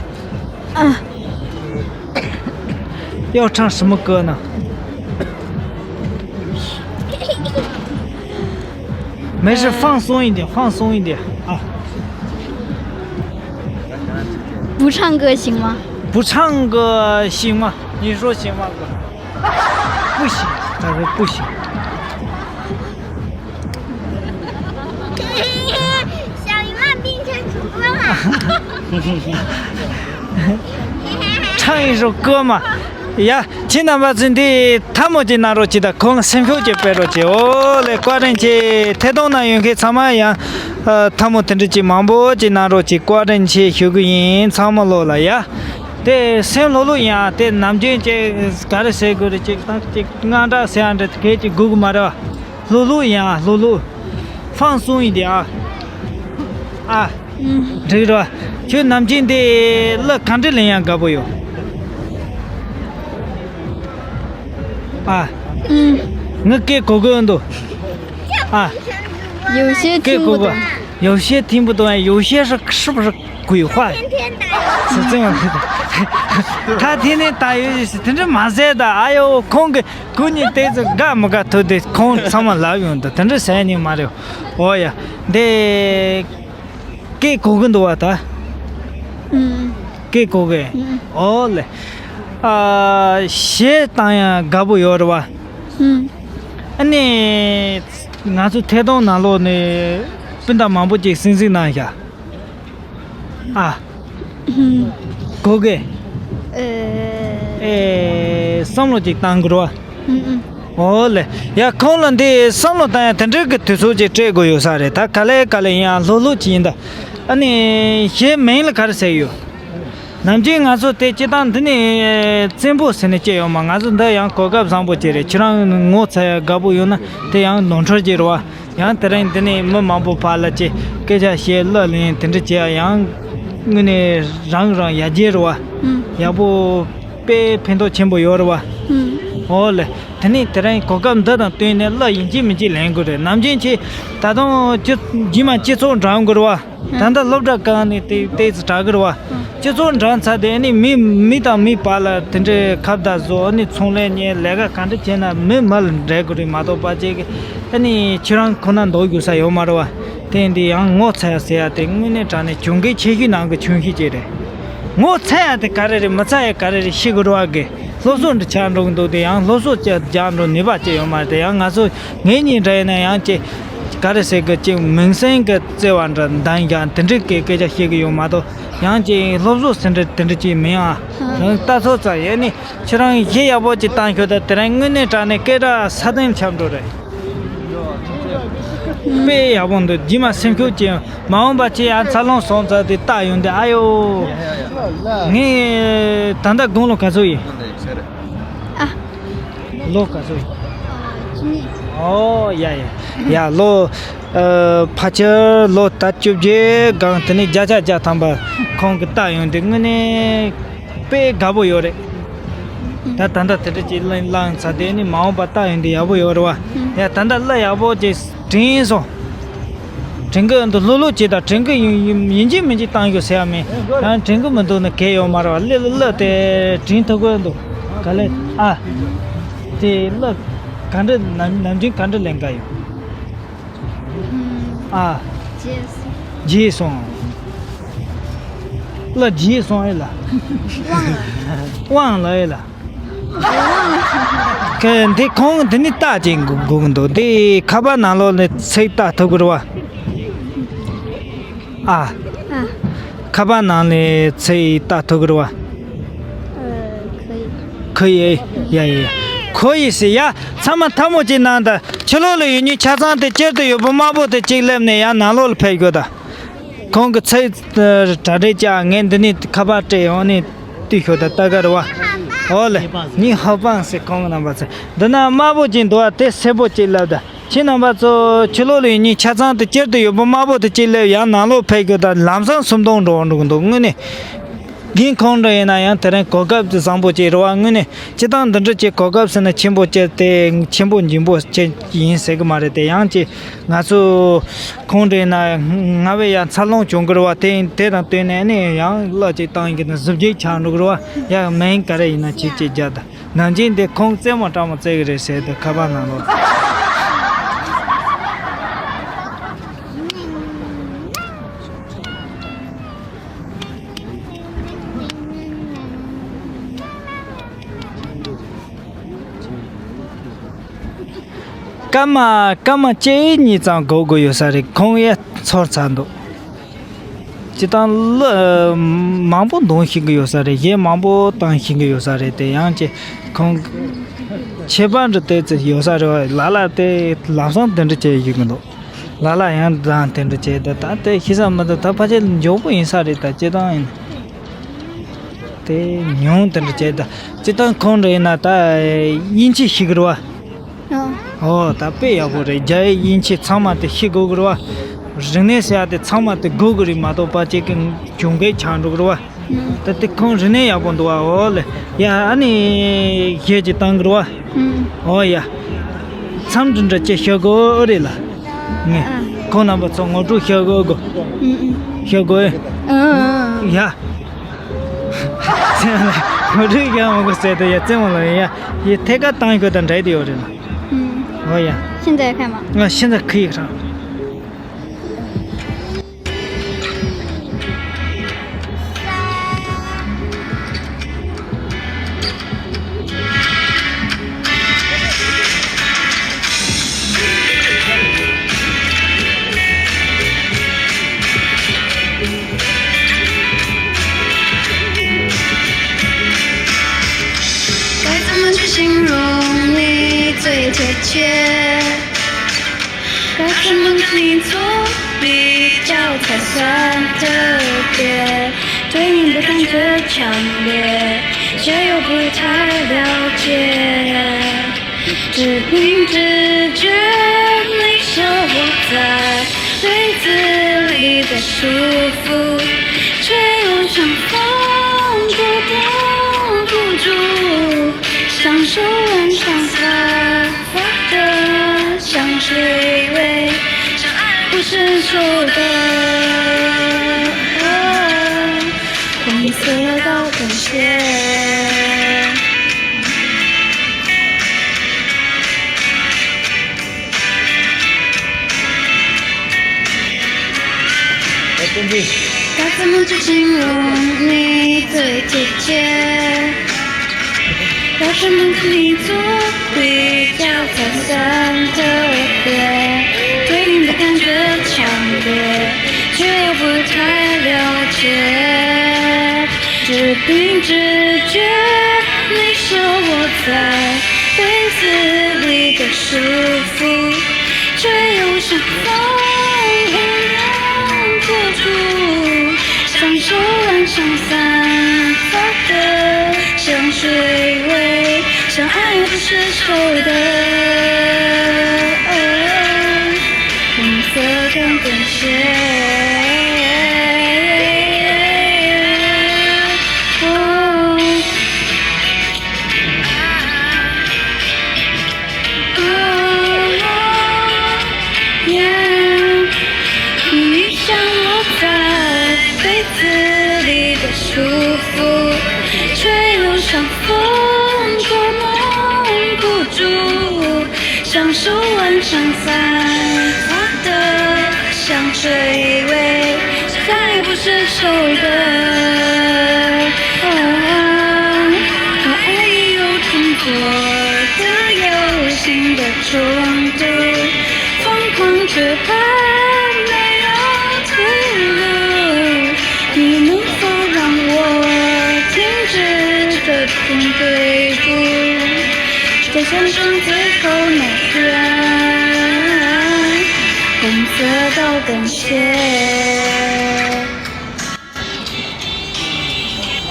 要唱什么歌呢？没事，放松一点，放松一点啊。 不唱歌行吗？ 不唱歌行吗？你说行吗？不行，他说不行。 小姨妈变成主播了。 唱一首歌嘛。 ཡ། ཁྱེད་རྣམ་པ་ཚོས་འདི་ཐལ་མོ་ཅིག་གནང་རོགས་གྱིས་དང་། ཁོང་ལ་སེམས་ཤུགས་ཅིག་སྤེལ་རོགས་གྱིས། འོ་ལེ། བཀའ་དྲིན་ཆེ། ཐད་གཏོང་ནང་ཡོད་མཁན་ཚང་མ་ཡང་ཐལ་མོ་དེ་འདྲ་ཅིག་མང་པོ་ཅིག་གནང་རོགས་གྱིས། བཀའ་དྲིན་ཆེ་ཞུ་གི་ཡིན། ཚང་མ་ལོག་ལ་ཡ། དེ་སེམས་ལྷོད་ལྷོད་ཡིན་ཨ། དེ་ནམ་རྒྱུན་ཅིག་ག་རེ་ཟེར་དགོས་རེད། ཅིག་དང་ཅིག་དངངས་སྐྲག་ཟེར་ཡ་འདྲ་དེ་གས་ཅིག་དགོས་ཀྱི་མ་རེད་བ། ལྷོད་ལྷོད་ཡིན་ཨ། ལྷོད་ལྷོད། 放松一点啊。 ཨ། ཨུམ། འགྲིག་རོ། ཁྱོད་ནམ་རྒྱུན་འདི་གླུ་ག་འདྲ་ལེན་ཡང་དགའ་པོ་ཡོད། ཨ། ཨུམ། ངའི་སྐད་གོ་གི་འདུག་ཨ། 有些听不懂。 有些听不懂，有些是是不是鬼话？ 是这样的。 ད་དེ་ནས་ད་ཡོད་ཞིག་དེ་འདྲ་མ་ཟད་ད། ཨ་ཡོ། ཁོང་གི་ཁོ་གཉིས་ཏོག་ཙམ་དགའ་མི་དགའ་ཐུག་དེ་ཁོང་ཚང་མ་ལབ་ཡོང་། ད་དེ་འདྲ་ཟེར་ནི་མ་རེད། འོ་ཡ། འདི་སྐད་གོ་གི་འདུག་བ་ད། ཨུམ། སྐད་གོ་གི། ཨུམ། ཨོ་ལེ། ཨ། གཞས་བཏང་ཡང་དགའ་པོ་ཡོད་རེད་བ། ཨུམ། ཨ་ནི་ང་ཚོ་ཐད་གཏོང་ནང་ལོགས་ནས་སྤུན་ཟླ་མང་པོ་ཅིག་གསན་གཟིགས་གནང་ཤག་ཨ། ཨུམ། གོ་གི། ཨེ། ཨེ། བསམ་བློ་ཅིག་བཏང་དགོས་རེད་བ། ཨུམ་ཨུམ། ཨོ་ལེ། ཡ། ཁོང་ལ་འདི་བསམ་བློ་བཏང་ཡ་དེ་འདྲའི་གི་དུས་ཚོད་ཅིག་སྤྲད་དགོས་ཡོད་ས་རེད། ད་ག་ལེ་ག་ལེ་ཡིན་ཡང་ལྷོད་ལྷོད་ཅིག་ཡིན་ད། ཨ་ནི་གཞས་མིང་ལ་ག་རེ་ཟེར་ཡོད། ནམ་རྒྱུན་ང་ཚོ་དེ་སྤྱིར་བཏང་འདི་ནས་བཙན་པོ་ཟེར་ནས་སྐྱེ་ཡོད་མ། ང་ཚོ་འདི་ཡང་གོ་སྐབས་བཟང་པོ་ཅིག་རེད། ཁྱེད་རང་ངོ་ཚ་ཡ་དགའ་པོ་ཡོད་ན་དེ་ཡང་ནོར་འཁྲུལ་ཅིག་རེད་བ། ཡང་དེ་རིང་འདི་ནས་མི་མང་པོ་བར་ལ་ཅིག་སྐད་ཆ་བཤད་གླུ་ལེན་དེ་འདྲ་བྱེད་ཡ་ཡང་དངོས་གནས་རང་རང་ཡར་རྒྱས་རེད་བ། ཨུམ། ཡག་པོ་དཔེ་ཕན་ཐོགས་ཆེན་པོ་ཡོད་རེད་བ། ཨུམ། འོ་ལེ། དེ་ནས་དེ་རིང་གོ་སྐབས་འདི་དང་བསྟུན་ནས་གླུ་ཡིན་གཅིག་མིན་གཅིག་ལེན་དགོས་རེད། ནམ་རྒྱུན་ཁྱེད་ད་དུང་སྤྱི་རྗེས་མ་སྤྱི་ཚོགས་འགྲམ་དགོས་རེད་བ། ད་ལྟ་སློབ་གྲྭ་སྒང་ནས་དེ་ཏོག་ཙམ་དྲག་གི་རེད་བ། སྤྱི་ཚོགས་འགྲམ་ཚར་དེ་ནི་མི་མི་དང་མི་བར་ལ་དེ་འདྲའི་ཁ་བརྡ་བཟོ། ཨ་ནི་ཚོང་ལས་གཉེར་ལས་ཀ་ག་འདྲ་བྱས་ན་མི་མི་ལ་འབྲེལ་དགོས་རེད་མ་གཏོགས་པ་ཅིག་ཨ་ནི་ཁྱེད་རང་ཁོ་ན་འདུག་རྒྱུ་ས་ཡོད་མ་རེད་བ། དེ་འདི་ཡང་ངོ་ཚ་ཡ་ཟེར་ཡ་དེ་དངོས་གནས་དྲང་གནས་གྱོང་གུན་ཆེ་ཤོས་ནང་གི་ཆུང་ཤོས་ཅིག་རེད། ངོ་ཚ་ཡ་དེ་ག་རེ་རེད། མི་ཚ་ཡ་ག་རེ་རེད་ཤེས་དགོས་རེད་བ་གི། སློབ་གསོ་འདི་ཆགས་འགྲོ་གི་འདུག་དེ་ཡང་སློབ་གསོ་ཅིག་རྒྱག་འགྲོ་ནུས་པ་ཅིག་ཡོད་མ་རེད། དེ་ཡང་ང་ཚོ་ངེད་གཉིས་འདྲ་ཡིན་ན་ཡང་ཅིག་ག་རེ་ཟེར་གི། ཅིག་མིང་སྲིང་གི་བརྩེ་བ་འདྲ་འདང་རྒྱག་དེ་འདྲའི་སྐད་སྐད་ཆ་བཤད་གི་ཡོད་མ་གཏོགས། ཡང་ཅིག་སློབ་གསོ་ཟེར་འདྲ་དེ་འདྲ་ཅིག་མིན་ཨ། ཨ། ཡང་ལྟ་ཚོད་ཙམ་ཡིན་ནི། ཁྱེད་རང་གཞས་ཡག་པོ་ཅིག་བཏང་ཤོག་ད་དེ་རིང་དངོས་གནས་དྲང་གནས་སྐད་གྲགས་ས་སྟེང་ཁྱབ་འགྲོ་རེད། དཔེ་ཡག་པོ་འདུག་རྗེས་མ་སེམས་ཤུགས་ཅན། མ་འོངས་པ་ཁྱེད་ཡང་འཚར་ལོངས་སོང་ཙང་དེ་བལྟ་ཡོང་དུས་ཨ་ཡོ། ངས་ད་ལྟ་དགུང་ལོ་ག་ཚོད་ཡིན། ཨ། ལོ་ག་ཚོད་ཡིན། ཨ། བཅུ་གཉིས། ཨོ་ཡ་ཡ་ཡ། ལོ། ཨ། ཕལ་ཆེར་ལོ་ད་བཅོ་བརྒྱད་སྒང་དེ་ནས་བརྒྱ་ཆ་བརྒྱ་ཐམ་པ་ཁོང་གི་བལྟ་ཡོང་དུས་དངོས་གནས་དཔེ་དགའ་པོ་ཡོད་རེད། ད་ད་ལྟ་དེ་འདྲ་ཅིག་བླངས་བླངས་ཚར་དེ་ནི་མ་འོངས་པ་བལྟ་ཡོང་དུས་ཡག་པོ་ཡོད་རེད་བ། ཡ་ད་ལྟ་གླུ་ཡག་པོ་ཅིག་དྲན་སོང་། དྲན་གི་འདུག་ལྷོད་ལྷོད་བྱེད་དང་། དྲན་གི་ཡིན་ཡིན་ཡིན་གཅིག་མིན་གཅིག་བཏང་རྒྱུ་ཟེར་ཡ་མེད། ཡང་དྲན་གི་མི་འདུག་ན་གལ་ཡོད་མ་རེད་བ། གླུ་གླུ་དེ་དྲན་ཐུབ་གི་འདུག་ག་ལེ་ཨ། དེ་གླུ་ག་འདྲ་ནམ་ནམ་རྒྱུན་ག་འདྲ་ལེན་ག་ཡོད། ཨ། བརྗེད་སོང་། ལ་བརྗེད་སོང་ཨེ་ལ། དབང་ལ་ཨེ་ལ། ཁ་འདི་ཁོང་འདི་ནི་ལྟ་ཅིག་དགོས་ཀྱི་འདུག་འདི་ཁ་པར་ནང་ལོགས་ནས་ཚིག་ལྟ་ཐུབ་ཀྱི་རེད་བ། ཨ། ཨ། ཁ་པར་ནང་ནས་ཚིག་ལྟ་ཐུབ་ཀྱི་རེད་བ། 可以。 可以། ཡ་ཡ་ཡ། 可以 ཟེར་ཡ། ཚང་མ་ཐལ་མོ་ཅིག་གནང་དང་། ཕྱི་ལོགས་ལ་ཡོད་མཁན་ཆ་ཚང་དེ་སྤྱིར་དུ་ཡོད་པོ་དམར་པོ་དེ་གཅིག་སླེབས་ནས་ཡང་ནང་ལོགས་ལ་ཕེབས་དགོས་དང་། ཁོང་གི་ཚེ་གྲ་སྒྲིག་བྱ་ངས་འདི་ནས་ཁ་པར་སྤྲད་ཡོང་ནས་ལྟོས་ཤོག་དང་ལྟ་ག་རེད་བ། ཨོ་ལེ། ཉི་ཧོ་པང་ཟེར་ཁོང་གི་རྣམ་པ་ཚོ། འདི་ན་དམར་པོ་ཅིག་འདུག་བ། དེ་སེར་པོ་ཅིག་སླེབས་དང་། ཁྱེད་རྣམ་པ་ཚོ་ཕྱི་ལོགས་ལ་ཡོད་མཁན་ཆ་ཚང་དེ་སྤྱིར་དུ་ཡོད་པོ་དམར་པོ་དེ་གཅིག་སླེབས། ཡང་ནང་ལོགས་ཕེབས་དགོས་དང་། ལམ་སང་སུམ་སྟོང་འགྲོ་འགྲོ་གི་འདུག་དངོས་གནས། རྒན་ཁོང་འདྲ་ཡིན་ན་ཡང་དེ་རིང་གོ་སྐབས་དེ་བཟང་པོ་ཅིག་རེད་བ། དངོས་གནས་སྤྱིར་བཏང་འདི་འདྲ་ཅིག་གོ་སྐབས་ཟེར་ན་ཆེན་པོ་ཅིག་དེ་ཆེན་པོ་འཇིགས་པོ་ཅིག་ཡིན་ཟེར་གི་མ་རེད་དེ། ཡང་ཅིག་ང་ཚོ་ཁོང་འདྲ་ཡིན་ན་སྔ་བས་ཡང་འཚར་ལོངས་བྱུང་གི་རེད་བ། དེ་དེ་དང་བསྟུན་ནས་ནི་ཡང་གླུ་ཅིག་བཏང་ཡིན་གི་ན་གཟི་བརྗིད་ཆགས་འགྲོ་གི་རེད་བ། ཡང་མིང་ག་རེ་ཡིན་ན་ཅིག་ཅིག་རྒྱག་དང་། ནང་ཆེན་འདི་ཁོང་རྩེད་མོ་སྤྲ་མོ་རྩེ་གི་རེད་ཟེར་དུས་ཁ་པར་ནང་ལོགས། སྐར་མ་སྐར་མ་གཅིག་གཉིས་ཙམ་སྒུག་དགོས་ཡོད་ས་རེད། ཁོང་ཡ་ཚོར་ཚར་འདུག་སྤྱིར་བཏང་གླུ་མང་པོ་འདོན་ཤེས་ཀྱི་ཡོད་ས་རེད། གཞས་མང་པོ་བཏང་ཤེས་ཀྱི་ཡོད་ས་རེད་དེ། ཡང་ཅིག་ཁོང་ཁྱད་པར་འདྲ་དེ་ཙི་ཡོད་ས་རེད་བ། ལ་ལ་དེ་ལམ་སང་དེ་འདྲ་བྱས་ཡོད་ཀྱི་འདུག་ལ་ལ་ཡང་དང་དེ་འདྲ་བྱས་ད་ད་དེ་ཤེས་ས་མི་འདུག་ད་ཕལ་ཆེར་མགྱོགས་པོ་ཡིན་ས་རེད། ད་སྤྱིར་བཏང་ཡིན་དེ་ཉུང་དེ་འདྲ་བྱས་ད། སྤྱིར་བཏང་ཁོང་འདྲ་ཡིན་ན་ད་དབྱིན་ཇི་ཤེས་ཀྱི་རེད་བ། ཨོ། ཨོ་ད་དཔེ་ཡག་པོ་རེད། རྒྱ་ཡིག་དབྱིན་ཇི་ཚང་མ་དེ་ཤེས་དགོས་ཀྱི་རེད་བ། རིག་གནས་ཟེར་ཡ་དེ་ཚང་མ་དེ་དགོས་ཀྱི་རེད་མ་གཏོགས་ཕལ་ཆེར་གི་གྱོང་གུན་ཆགས་འགྲོ་གི་རེད་བ། ད་དེ་ཁོང་རིག་གནས་ཡག་པོ་འདུག་བ། ཨོ་ལེ། ཡ་ཨ་ནི་གཞས་ཅིག་བཏང་གི་རེད་བ། ཨོ་ཡ། མཚམས་འདྲི་འདྲ་ཅིག་ཤོད་དགོས་རེད་ལ། ངས་ཁོང་རྣམ་པ་ཚོ་ངོ་སྤྲོད་ཤོད་དགོས་གོ། ཤོད་དགོས། ཡ། ངོ་སྤྲོད་ཤོད་མི་དགོས་ཟེར་དུས་ཡ་རྩེད་མོ་ལ་ཡ་ཡི་ཐད་ཀར་བཏང་ཤོད་དང་འདྲ་དེ་ཡོད་རེད་ལ། ཨོ་ཡ། 现在开吗？ ང་现在可以上。 该怎么去形容你最贴切？ 该怎么跟你做比较才算特别？对你的感觉强烈，却又不太了解。只凭直觉，你说我在被子里的舒服，却又像风躲不住，像手腕上散 发的香水味，相爱不释手的红色高跟鞋。 该怎么去形容你最贴切？要怎么跟你做比较才算特别？对你的感觉强烈，却又不太了解。只凭直觉，你说我在被子里的舒服， 却又像风一样捉住，像手腕上散发的香水味，像爱不释手的红色高跟鞋。哦。 你像我在被子里的舒服，却又像风捉弄不住，是手的，哦，它也有创作的、有心的冲突，疯狂，只怕没有退路。你能否让我停止这种对赌？在想象最后那天，红色高跟鞋。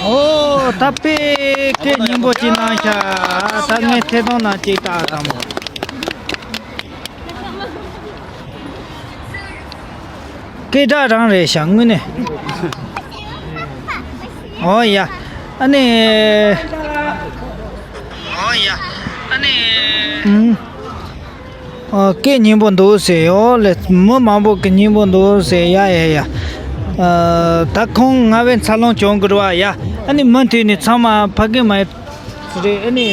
ཨོ། ད་དཔེ་སྐད་སྙན་པོ་ཅིག་གནང་ཤག་ད་ངས་ཐད་གཏོང་ནང་ཅིག་བཏང་དང་མོ། སྐད་གྲགས་རང་རེད་ཤག་དངོས་གནས། ཨོ་ཡ། ཨ་ནི། ཨོ་ཡ། ཨ་ནི། ཨུམ། ཨ། སྐད་སྙན་པོ་འདུག་ཟེར་ཡོད་ལེ། མི་མང་པོ་གི་སྙན་པོ་འདུག་ཟེར། ཡ་ཡ་ཡ། ཨ། ད་ཁོང་ང་བའི་འཚར་ལོངས་བྱུང་གི་རེད་བ་ཡ། ཨ་ནི་མུ་མཐུད་ནས་ཚང་མ་ཕ་གི་མ་རེད། ཨ་ནི་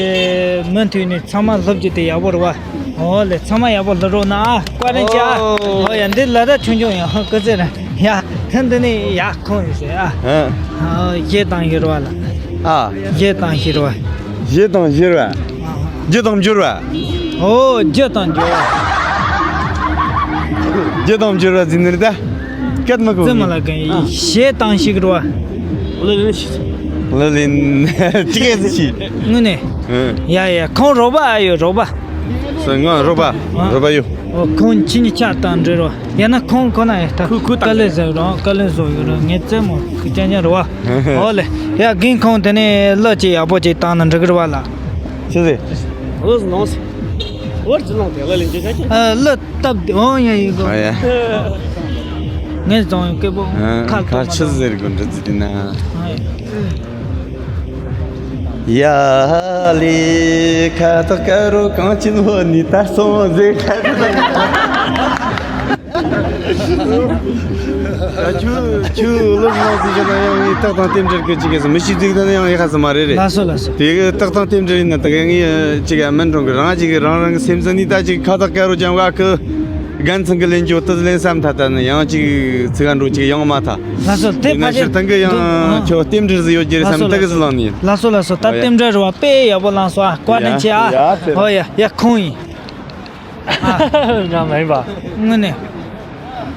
མུ་མཐུད་ནས་ཚང་མ་སློབ་རྒྱུ་དེ་ཡག་པོ་རེད་བ། ཨོ་ལེ། ཚང་མ་ཡག་པོ་སློབ་རོགས་གནང་ཨ། བཀའ་དྲིན་ཆེ་ཨ། ཨོ། ཨོ་ཡ། འདི་ལ་ད་ཆུང་ཆུང་ཡང་ཧ་གི་ཟེར་ན་ཡ། ད་འདི་ནི་ཡ་ཁོང་ཡིན་ཟེར་ཨ། ཨ། ཨ། གཞས་བཏང་ཤེས་རེད་བ་ལ། ཨ། གཞས་བཏང་ཤེས་རེད་བ། གཞས་བཏང་ཤེས་རེད་བ། རྒྱུ་དང་འགྱུར་བ། ཨོ། རྒྱུ་དང་འགྱུར་བ། རྒྱུ་དང་འགྱུར་བ་ཟེར་ནི་རེད་ད། སྐད་མི་གོ་ཙི་མ་ལ་གན་ཡིན་གཞས་བཏང་ཤེས་རེད་བ། ལི་ལིན་ཅི་གེ་ཟིག་ཤི། དངོས་གནས། ཡ་ཡ། ཁོང་རོགས་པ་ཨ་ཡོད་རོགས་པ། ང་རོགས་པ། ཨ། རོགས་པ་ཡོད། ཨོ། ཁོང་ཁྱི་གཉིས་ཆ་དང་འདྲ་རོ། ཡང་ན་ཁོང་ཁོ་ན་ཡ་ད། ཁུ་ཁུ་དང་དཀའ་ལས་ཟེར་རོ། དཀའ་ལས་བཟོ་ཡོད་རོ། ངའི་རྩེད་མོ་ཁུ་ཅན་ཅན་རོ་བ། ཨོ་ལེ། ཡ་རྒན་ཁོང་དེ་ནས་གླུ་ཅིག་ཡག་པོ་ཅིག་བཏང་ན་འགྲིག་གི་རེད་བ་ལ། ཆི་ཟེར། ཨོ་ཟི་ནོ་སི། ཨོ་ཟི་ནོ་དེ་ལ་ལིན་ཅི་ཆ་ཆི། ཨ། གླུ་སྟབས་བདེ་འོང་ཡ་ཡིན་གོ། ཨ་ཡ། ངས་བཙོང་ཡོད་སྐད་པོ། ཨ། ཁ་ཁ་ཆི་ཟེར་གོ་འདྲི་ཙི་དེ་ན། ཨ་ཡ། ཡ་ལི་ཁ་ཐག་ཀ་རོ་གངས་ཅན་བོད་ནས་དར་སོང་ཟེར་ཁ་ཐག། ཁྱོད་ཁྱོད་སློབ་གནང་ཟིག་བྱས་ན་ཡང་ངས་རྟགས་དང་རྟེན་འབྲེལ་གི་ཅིག་གི་མི་ཤེས་ཟིག་ད་ན་ཡང་ཡག་ས་མ་རེད་རེད། ལགས་སོ་ལགས་སོ། དེ་གི་རྟགས་དང་རྟེན་འབྲེལ་ཡིན་ན་ད་ག་ངས་ཅིག་ཡ་མིན་འགྲོ་གི། རང་ཅིག་གི་རང་རང་གི་སེམས་ས་ནས་ད་ཅིག་ཁ་ཐག་ཀ་རོ་ཅང་བ་གི་རྒན་ཚང་གི་ལེན་རྒྱུ་ཏི་ལེན་བསམ་ཐ་ད་ནི་ཡང་ཅིག་ཚིག་ག་འགྲོ་ཅིག་ཡང་མ་ཐ། ལགས་སོ། དེ་ཕ་ཆེ་ཐང་གི་ཡང་ཁྱོད་རྟེན་འབྲེལ་ཟིག་ཡོད་རྒྱུ་རེད་བསམ་ད་གི་ཟིག་ལང་ནི་ཡིན། ལགས་སོ་ལགས་སོ། ད་རྟེན་འབྲེལ་རེད་བ། དཔེ་ཡག་པོ་བླངས་སོ་ཨ། བཀའ་དྲིན་ཆེ་ཨ། ཡ་ཡ། ཧོ་ཡ་ཡ། ཁོང་ཡིན། ང་མ་ཡིན་པ། དངོས་གནས།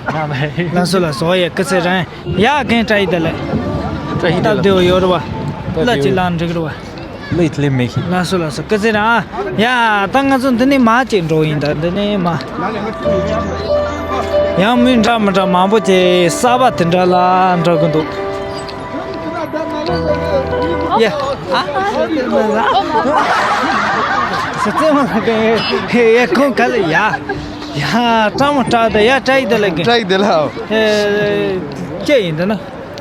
ང་མ་ཡིན། ལགས་སོ་ལགས་སོ། ཡ་སྐུ་ཚེ་རིང་། ཡ་རྒན་བཀྲ་ཤིས་བདེ་ལེགས། བཀྲ་ཤིས་བདེ་ལེགས། སྟབས་བདེ་བོ་ཡོད་རེད་བ། སྟབས་བདེ་བོ། གླུ་ཅིག་བླངས་འགྲིག་རེད་བ། གླུ་ཡིས་ལེན་མི་ཤེས། ལགས་སོ་ལགས་སོ། སྐུ་ཚེ་རིང་ཨ། ཡ་ད་ང་ཚོ་འདི་ནས་མར་ཅིག་འགྲོ་ཡིན། ད་འདི་ནས་མར། ཡང་མི་འདྲ་མི་འདྲ་མང་པོ་ཅིག་གསར་པ་དེ་འདྲ་ལ་འགྲོ་གི་འདུག་ཡ། ཨ། ས་རྩེ་མོ་ལ་ཡ་ཁོང་ག་ལ་ཡ། ཡ་སྤྲང་མོ་སྤྲང་ད་ཡ་བཀྲ་ཤིས་བདེ་ལེགས་རྒན། བཀྲ་ཤིས་བདེ་ལེགས། ཨེ། ཅི་ཡིན་འདི་ན།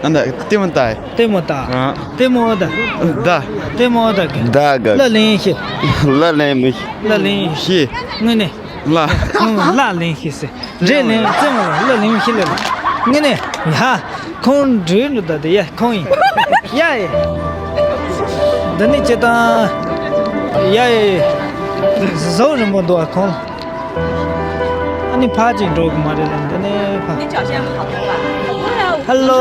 ཨ་ན་ལྟད་མོ་ལྟ། ལྟད་མོ་ལྟ། ཨ། ལྟད་མོ་ཨོ་ད། ད། ལྟད་མོ་ཨོ་ད་གི། ད་གི། གླུ་ལེན་ཤེས། གླུ་ལེན་མི་ཤེས། གླུ་ལེན་ཤེས། དངོས་གནས། གླུ། ཁོང་གླུ་ལེན་ཤེས་ཟེར། འདྲེ་ལེན་རྩེད་མོ་ལ་གླུ་ལེན་ཤེས་ལེ། དངོས་གནས། ཡ། ཁོང་འདྲེ་འདྲ་ད་དེ་ཡ་ཁོང་ཡིན། ཡ་ཡ། འདི་ནི་ཅི་དང་། ཡ་ཡ། ཟོག་རིང་པོ་འདུག་ཨ་ཁོང་། ཨ་ནི་ཕར་ཅིག་འགྲོ་གི་མ་རེད་ལ་འདི་ནས་ཕར། ཧ་ལོ།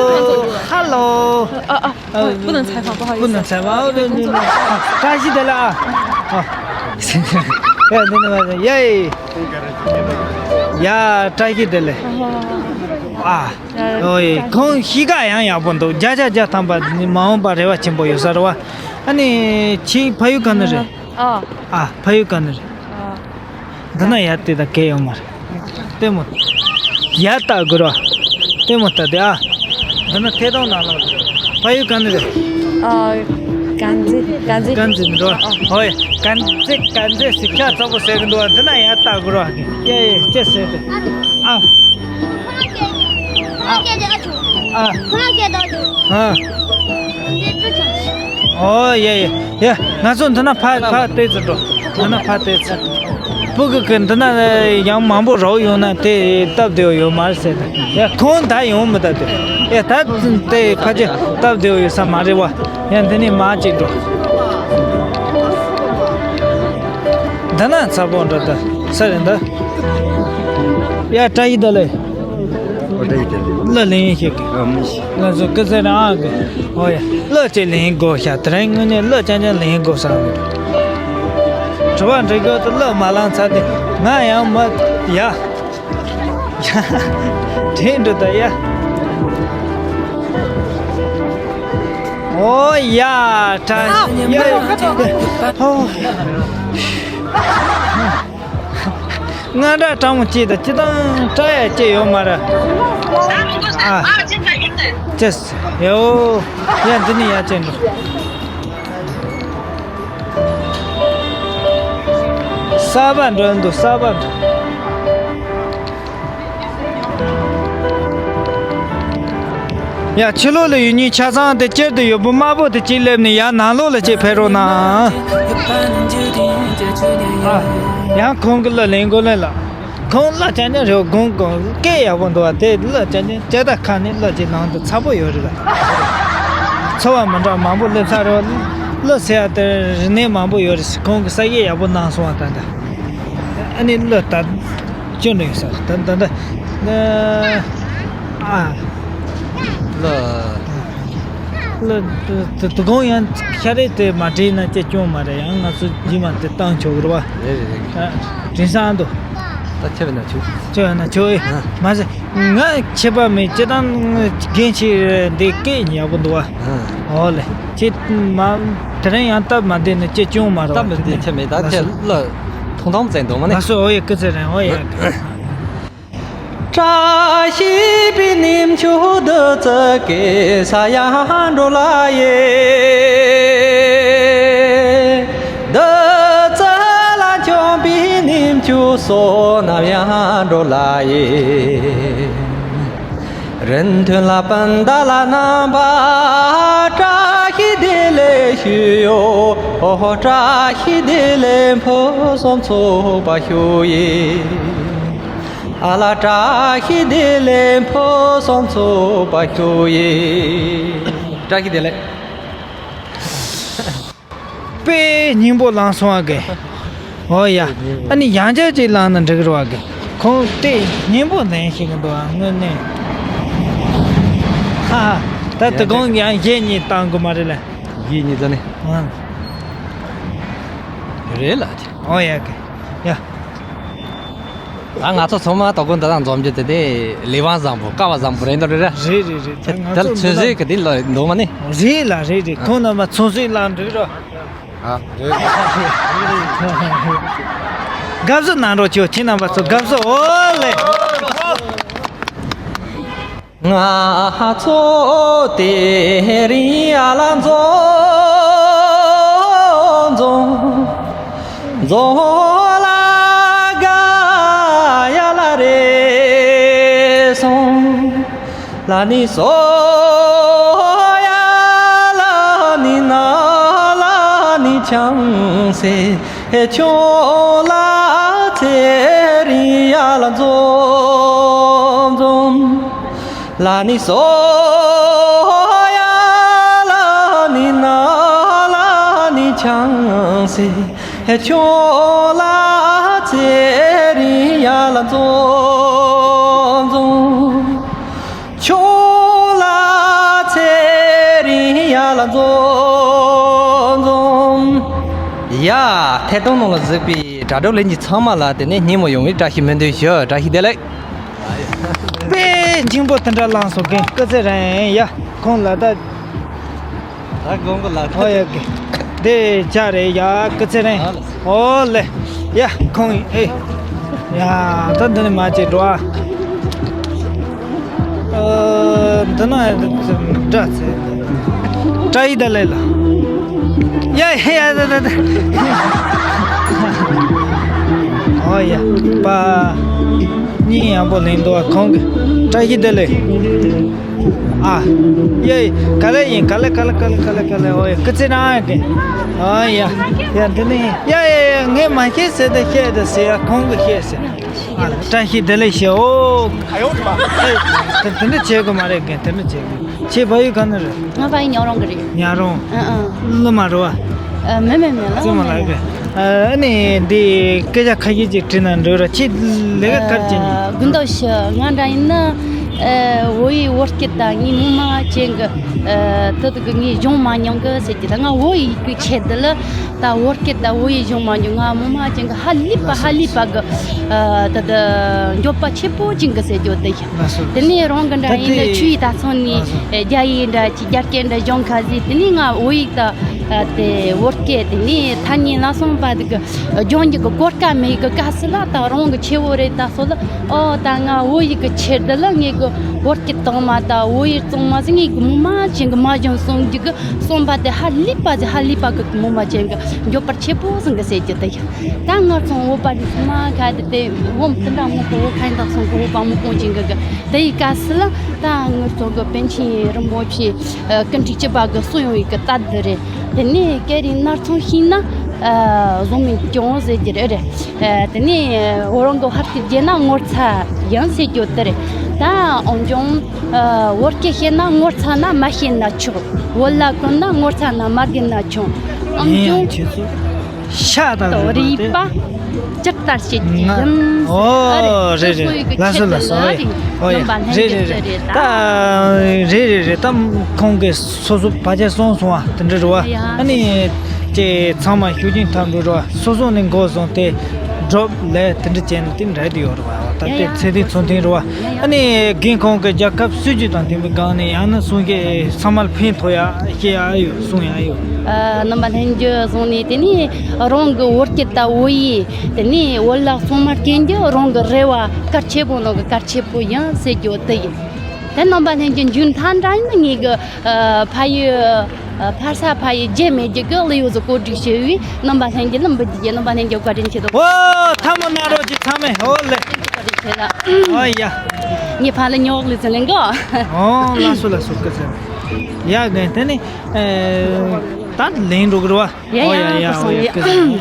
ཧ་ལོ། 啊啊，不能采访，不好意思。不能采访，哦，对对对。啊，扎西德了啊。啊。哎，等等，耶。呀，扎西德了。啊。哦，ཁོང་གཤིས་ཀ་ཡང་ཡག་པོ་འདུག་བརྒྱ་ཆ་བརྒྱ་ཐམ་པ་ནི་མ་འོངས་པ་རེ་བ་ཆེན་པོ་ཡོད་ས་རེད་བ། ཨ་ནི་ཁྱེད་ཕ་ཡུལ་ག་ནས་རེད། ཨ། ཨ། ཕ་ཡུལ་ག་ནས་རེད། ཨ། འདི་ན་ཡ་དེ་དང་གལ་ཡོད་མ་རེད། ལྟད་མོ། ཡ་ལྟ་དགོས་ར། ལྟད་མོ་ལྟ་དེ་ཨ། འདི་ན་ཐད་གཏོང་ནང་ལོགས། ཕ་ཡུལ་ག་ནས་རེད། ཨ། དཀར་མཛེས། དཀར་མཛེས། དཀར་མཛེས་མི་འགྲོ། ཨ། ཨ། ཧོ་ཡ། དཀར་མཛེས་དཀར་མཛེས་ཟེར་ཁྱག་ཚ་པོ་ཟེར་གི་འདུག་ཨ། འདི་ན་ཡ་ལྟ་དགོས་ར། ཡ་ཡ་ཅེ་ཟེར་དེ། ཨ། ཨ། ཨ། ཨོ་ཡ་ཡ་ཡ། ང་ཚོ་འདི་ན་ཕ་ཕ་བལྟས་ཚུལ་འགྲོ། འདི་ན་ཕ་བལྟས་ཚུལ། སྤུ་གུ་གི་འདི་ན་ཡང་མང་པོ་རོགས་ཡོང་ན་དེ་སྟབས་བདེ་བོ་ཡོད་མ་རེད་ཟེར། ཡ་ཁོང་ད་ཡོང་མི་ད་དེ། ཡ་ད་དེ་ཕ་ཆེ་སྟབས་བདེ་བོ་ཡོད་ས་མ་རེད་བ། ཡ་འདི་ནས་མ་ཅིག་འགྲོ། འདི་ན་ཚ་པོ་འགྲོ་ད་ས་རེད་འདི། ཡ་བཀྲ་ཤིས་བདེ་ལེགས། ཨོ་ད་ཡིན་དེ། གླུ་ལེན་ཤེས་གི། ཨ་མི་ཤེས། ང་ཚོ་སྐུ་ཚེ་རིང་ཨ་གི། ཨོ་ཡ། གླུ་ཅིག་ལེན་དགོས་ཤག་དེ་རིང་དངོས་གནས་གླུ་རྐྱང་རྐྱང་ལེན་དགོས་བསམ་གི། དྲི་བ་འདྲི་དགོས་དུ་གླུ་མ་ལེན་ཚར་དེ་ང་ཡང་མ་ཡ། ཡ། དྲན་འགྲོ་ད་ཡ། ཨོ་ཡ། ད་ཡ། ཨོ། སྔ་དྲགས་སྤྲང་མོ་སྐྱེས་དང་སྤྱི་བཏང་སྐྲག་ཡ་སྐྱེས་ཡོད་མ་རེད། ཨ། ཅེས། ཡའོ། ཡ་འདི་ནི་ཡ་ཅན་འགྲོ། གསར་པ་འགྲོ་འདུག་གསར་པ་འགྲོ། ཡ་ཕྱི་ལོགས་ལ་ཡོད་ཉིན་ཆ་ཚང་དེ་སྤྱིར་དུ་ཡོད་པོ་དམར་པོ་དེ་གཅིག་སླེབས་ནས་ཡར་ནང་ལོགས་ལ་གཅིག་ཕེབས་རོགས་གནང་། ཨ། ཡང་ཁོང་གི་གླུ་ལེན་དགོས་ལེ་ལ། ཁོང་གླུ་རྐྱང་རྐྱང་རེད། དགོང་དགོང་སྐད་ཡག་པོ་འདུག་བ། དེ་གླུ་རྐྱང་རྐྱང་ལྕགས་རྟ་ཁ་ནས་གླུ་ཅིག་ནང་དུ་ཚ་པོ་ཡོད་རེད་ལ། ཚོར་བ་མི་འདྲ་མང་པོ་སླེབས་ཚར་རེད་བ། གླུ་ཟེར་ཡ་དེ་རིག་གནས་མང་པོ་ཡོད་རེད། ཁོང་གི་ས་ཡིག་ཡག་པོ་གནང་སོང་བ། ད་ལྟ་ཨ་ནི་གླུ་ད་སྐྱོན་རེད་ས་ད་ད་ད་ཨ། གླུ། ལ། དུ་དུ་གོང་ཡང་ཤ་རེད་དེ་མ་དྲིས་ན་ཅེས་སྐྱོན་མ་རེད། ཡང་ང་ཚོ་རྗེས་མ་དེ་བཏང་ཆོག་གི་རེད་བ། རེད་རེད་རེད། དྲིན་སང་དུ། ད་ཁྱེད་ན་ཆུ། ཁྱེད་ན་ཆུ་ཨེ། ཨ། མ་ཟད་ང་ཁྱེད་པ་མེད་ཅེ་དང་རྒན་ཆེ་འདི་སྐད་ཡག་པོ་འདུག་བ། ཨ། ཨོ་ལེ། ཁྱེད་མ་དེ་རིང་ཡང་སྟབས་མ་བདེ་ན་ཅེས་སྐྱོན་མ་རེད་བ། སྟབས་མི་བདེ་ཁྱེད་མེད། ད་ཁྱེད་ལ་ཐུང་ཐུང་བཙན་འདུག་མ་ནི། ལགས་སོ། ཨོ་ཡ། སྐུ་ཚེ་རིང་། ཨོ་ཡ། བཀྲ་ཤིས་པའི་གནས་མཆོག་བདུད་རྩི་གི་ས་ཡ་འགྲོ་ལ་ཡེ། བདུད་རྩི་ལ་འཆམ་པའི་གནས་མཆོག་བསོད་ནམས་ཡང་འགྲོ་ལ་ཡེ། རིན་མཐུན་ལ་སྤུན་ཟླ་ལ་རྣམ་པ། བཀྲ་ཤིས་བདེ་ལེགས་ཞུ་ཡོ། བཀྲ་ཤིས་བདེ་ལེགས་ཕུན་སུམ་ཚོགས་པ་ཤོག་ཡེ། ཨ་ལ་བཀྲ་ཤིས་བདེ་ལེགས་ཕུན་སུམ་ཚོགས་པ་ཤོག་ཡེ། བཀྲ་ཤིས་བདེ་ལེགས། དཔེ་སྙིང་པོ་ལངས་སོང་བ་གི། ཨོ་ཡ། ཨ་ནི་ཡང་བསྐྱར་ཅིག་ལངས་ན་འགྲིག་རེད་བ་གི། ཁོང་དཔེ་སྙིང་པོ་ལེན་ཤེས་གི་འདུག་ཨ། དངོས་གནས། ཧ་ཧ། ད་དུ་གོང་ཡང་གཞས་གཉིས་བཏང་དགོས་མ་རེད་ལ། གཞས་གཉིས་ཙམ་ནི། ཨ། རེད་ལ། ཨོ་ཡ་གི། ཡ། ད་ང་ཚོ་ཚང་མ་དོ་དགོང་འདི་དང་འཛོམས་རྒྱུ་དེ་དེ་ལས་དབང་བཟང་པོ་སྐལ་བ་བཟང་པོ་རེད་འདུག་རེད་ར། རེད་རེད་རེད། ད་ང་ད་ཚོ་ཚོད་འདི་བཟོས་གི་དེ་ལ་འདུག་མ་ནི། རེད་ལ་རེད་རེད། ཁོང་རྣམ་པ་ཚོད་བཟོས་ལ་འགྲིག་ར། ཨ་རེད། དགའ་བསུ་གནང་རོགས་བྱོས། ཁྱེད་རྣམ་པ་ཚོ་དགའ་བསུ། ཨོ་ལེ། ང་ཚོ་དེ་རིང་ཡར་ལ་འཛོམས་འཛོམས་འཛོམས་ལ་དགའ་ཡ་ལ་རེ་སོང་། ལ་ནི་སོ་ཡ་ལ་ནི་ན་ལ་ནི་ཆང་སེ་ཆུང་ལ་ཚེ་རིང་ཡར་ལ་འཛོམས་འཛོམས། ལ་ནི་སོ་ཡ་ལ་ནི་ན་ལ་ནི་ཆང་སེ་ཆུང་ལ་ཚེ་རིང་ཡར་ལ་འཛོམས་འཛོམས། ཆུང་ལ་ཚེ་རིང་ཡར་ལ་འཛོམས་འཛོམས། ཡ། ཐད་གཏོང་ནང་ལ་གཟིགས་པའི་དྲ་གྲོགས་ལྷན་རྒྱས་ཚང་མ་ལ་དེ་ནས་སྙན་མོ་ཡོང་བའི་བཀྲ་ཤིས་སྨོན་འདུན་ཞུ། བཀྲ་ཤིས་བདེ་ལེགས། དཔེ་སྙིང་པོ་དེ་འདྲ་ལངས་སོང་གི། སྐུ་ཚེ་རིང་། ཡ། ཁོང་ལ་ད། ད་དགོང་གི་ལ་ཁ། ཨོ་ཡ་གི། དེ་ཅག་རེད་ཡ། སྐུ་ཚེ་རིང་། ཨོ་ལེ། ཡ་ཁོང་ཨེ། ཡ་ད་འདི་ནས་མ་བྱེད་འགྲོ་ཨ། ཨ་འདི་ན་འདྲ་ཚེ། བཀྲ་ཤིས་བདེ་ལེགས་ལ། ཡ་ཡ་ཡ་ད་ད་ད། ཨོ་ཡ་པ། སྙིང་ཡག་པོ་ལེན་འདུག་ཨ། ཁོང་གི་བཀྲ་ཤིས་བདེ་ལེགས། ཨ། ཡ་ཡ། ག་ལེ་ཡིན། ག་ལེ་ག་ལེ་ག་ལེ་ག་ལེ་ག་ལེ། ཨོ་ཡ། སྐུ་ཚེ་རིང་ཨ་གི། ཨ་ཡ། ཡ་འདི་ནི་ཡ་ཡ་ཡ། ངས་མ་ཤེས་ཟེར་ཏེ་བཤད་དེ་ཟེར་ཡ། ཁོང་གི་ཤེས་ཟེར། ཨ། བཀྲ་ཤིས་བདེ་ལེགས་ཞེས། ཨོ། ཨེ། དེ་དེ་འདྲ་བྱེད་དགོས་མ་རེད་གི། དེ་འདྲ་བྱེད་དགོས། ཁྱེད་ཕ་ཡུལ་ག་ནས་རེད། ང་ཕ་ཡུལ་ཉག་རོང་གི་རེད། ཉག་རོང་། ཨ་ཨ། སློབ་མ་རེད་བ། ཨ་མེད་མེད་མེད། སློབ་མ་ལགས་གི། ཨ་ནི་འདི་སྐད་ཆ་ཁ་ཤས་ཅིག་དྲིས་ན་འགྲིག་ར། ཁྱེད་ལས་ཀ་ག་རེ་བྱེད་ནི། ཨ་དགུན་ཐོག་ཤི། ང་འདྲ་ཡིན་ན་ ཨ། བོད་ཡིག་བོད་སྐད་ད་ངས་མི་མང་ཅན་གི། ཨ། དེ་དག་གི་ངས་སྦྱོང་མ་མྱོང་གི་ཟེར་གྱི། ད་ང་བོད་ཡིག་གི་ཆེད་དུ་ལ་ད་བོད་སྐད་ད་བོད་ཡིག་སྦྱོང་མ་མྱོང་། ང་མི་མང་ཅན་གི་ཧ་ལས་པ་ཧ་ལས་པ་གི། ཨ། ད་ད་འགྱོད་པ་ཆེ་པོ་ཅན་གི་ཟེར་རྒྱུ་དེ་ཡིན། དེ་ནས་རང་གི་འདྲ་ཡིན་ན་ཆུ་ཡིས་ད་ཚོ་ནས་རྒྱ་ཡིག་འདྲ་ཅིག་རྒྱ་སྐད་འདྲ་སྦྱོང་ཁ་ཟིག། དེ་ནས་ང་བོད་ཡིག་ད། ཨ། དེ་བོད་སྐད་དེ་ནས་ཐ་སྙད་ལ་སོགས་པ་དེ་གི་སྦྱོང་རྒྱུ་གི་གོ་སྐབས་མེད་གི་སྐབས་སུ་ལ་ད་རང་གི་ཆེ་བོ་རེད་ད་སོ་ལ། ཨོ། ད་ང་བོད་ཡིག་གི་ཆེད་དུ་ལ་ངས་གི་བོད་སྐད་གཙང་མ་ད་བོད་ཡིག་གཙང་མ་ཟིག་ངས་གི་མི་མང་ཅན་གི་མ་སྦྱོང་གསུང་རྒྱུ་གི་གསུང་པ་དེ་ཧ་ལས་པ་ཟིག། ཧ་ལས་པ་གི་མི་མང་ཅན་གི་འགྱོད་པ་ཆེ་པོ་ཟིག་གི་ཟེར་རྒྱུ་དེ་ཡིན། ད་ང་ཚོ་བོད་པ་ནི་ཚང་མ་ག་དེ་དེ་བོད་དེ་འདྲ་མང་པོ་བོད་ཁ་ཡིན་ད་སོང་གི་བོད་པ་མང་པོ་ཅན་གི་གི་དེ་ཡི་སྐབས་སུ་ལ་ད་ང་ཚོ་གི་པཎ་ཆེན་རིན་པོ་ཆེ། ཨ། སྐུ་ཕྲེང་བཅུ་པ་གི་གསུང་ཡོང་བའི་གི་སྟབས་དེ་རེད། དེ་ནས་སྐད་རིགས་སྣ་ཚོགས་ཤེས་ན། ཨ། བཟང་མིན་སྐྱོང་ཟེར་རྒྱུ་རེད། ཨ། དེ་ནས་རང་གི་ཕ་སྐད་བརྗེད་ན་ངོ་ཚ་ཡང་ཟེར་རྒྱུ་དེ་རེད། ད་འོན་ཀྱང་། ཨ། བོད་སྐད་ཤེས་ན་ངོ་ཚ་ན་མ་ཤེས་ན་ཆོག། བོད་ལྭ་གོན་ན་ངོ་ཚ་ན་མ་གོན་ན་ཆོག། འོན་ཀྱང་། ཤ་དང་རུས་པ། ཇི་ལྟར་བྱེད་ཀྱི་ཡིན། ཨོ། རེད་རེད། ལགས་སོ་ལགས་སོ། ཨོ་ཡ། རེད་རེད་རེད། ད་རེད་རེད་རེད། ད་ཁོང་གིས་སོ་སོ་བར་ཆད་སོང་སོང་བ་དེ་འདྲ་རེད་བ། ཨ་ནི་ཅེ་ཚང་མ་ཤུགས་རྐྱེན་ཐོབ་འགྲོ་རེད་བ། སོ་སོ་ནས་འགོ་བཟུང་སྟེ་སྒྲུབ་ལས་དེ་འདྲ་བྱས་ནས་དེ་འདྲ་དེ་ཡོད་རེད་བ། ད་དེ་ཚེ་རིང་ཚོང་ཐེངས་རེད་བ། ཨ་ནི་རྒན་ཁོང་གིས་རྒྱལ་ཁབ་སྲིད་ཇུས་དང་མཐུན་པའི་སྒང་ནས་ཡང་ན་གསུང་གི་ཚང་མར་ཕན་ཐོགས་ཡ་བཤད་ཡ་ཡོད། གསུང་ཡ་ཡོད། ཨ། རྣམ་པ་ལྷན་རྒྱས་གསུང་ནས་དེ་ནས་རང་གི་བོད་སྐད་ད་བོད་ཡིག་དེ་ནས་བོད་ལྭ་གཙང་མ་གྱོན་རྒྱུ་རང་གི་རེ་བ་གལ་ཆེ་པོ་ནང་གི་གལ་ཆེ་པོ་ཡིན་ཟེར་རྒྱུ་དེ་ཡིན། དེ་རྣམ་པ་ལྷན་རྒྱས་མཇུག་མཐའ་འདྲ་ཡིན་ན་ངེད་གི། ཨ། ཕ་ཡུལ། ཨ། ཕ་ས་ཕ་ཡུལ་བརྗེད་མེད་རྒྱུ་གི་གླུ་ཡོད་ཟིག་གོ་སྒྲིག་བྱས་ཡོད། རྣམ་པ་ལྷན་རྒྱས་ལ་འབུལ་རྒྱུ་ཡིན། རྣམ་པ་ལྷན་རྒྱས་བཀའ་དྲིན་ཆེ། ཨོ། ཐལ་མོ་སྣ་རོགས་ཀྱི་ཚང་མས། ཨོ་ལེ། བཀའ་དྲིན་ཆེ་ལ། ཨོ་ཡ། ངའི་ཕ་ལ་ཉོག་ལི་ཟེར་ལེན་གོ། ཨོ། ལགས་སོ་ལགས་སོ། སྐུ་ཚེ། ཡ་གན་དེ་ནི། ཨེ། ད་ལེན་འགྲོ་གི་རེད་བ། ཡ་ཨོ་ཡ། ཡ་ཡ། ཨོ་ཡ། སྐུ་ཚེ།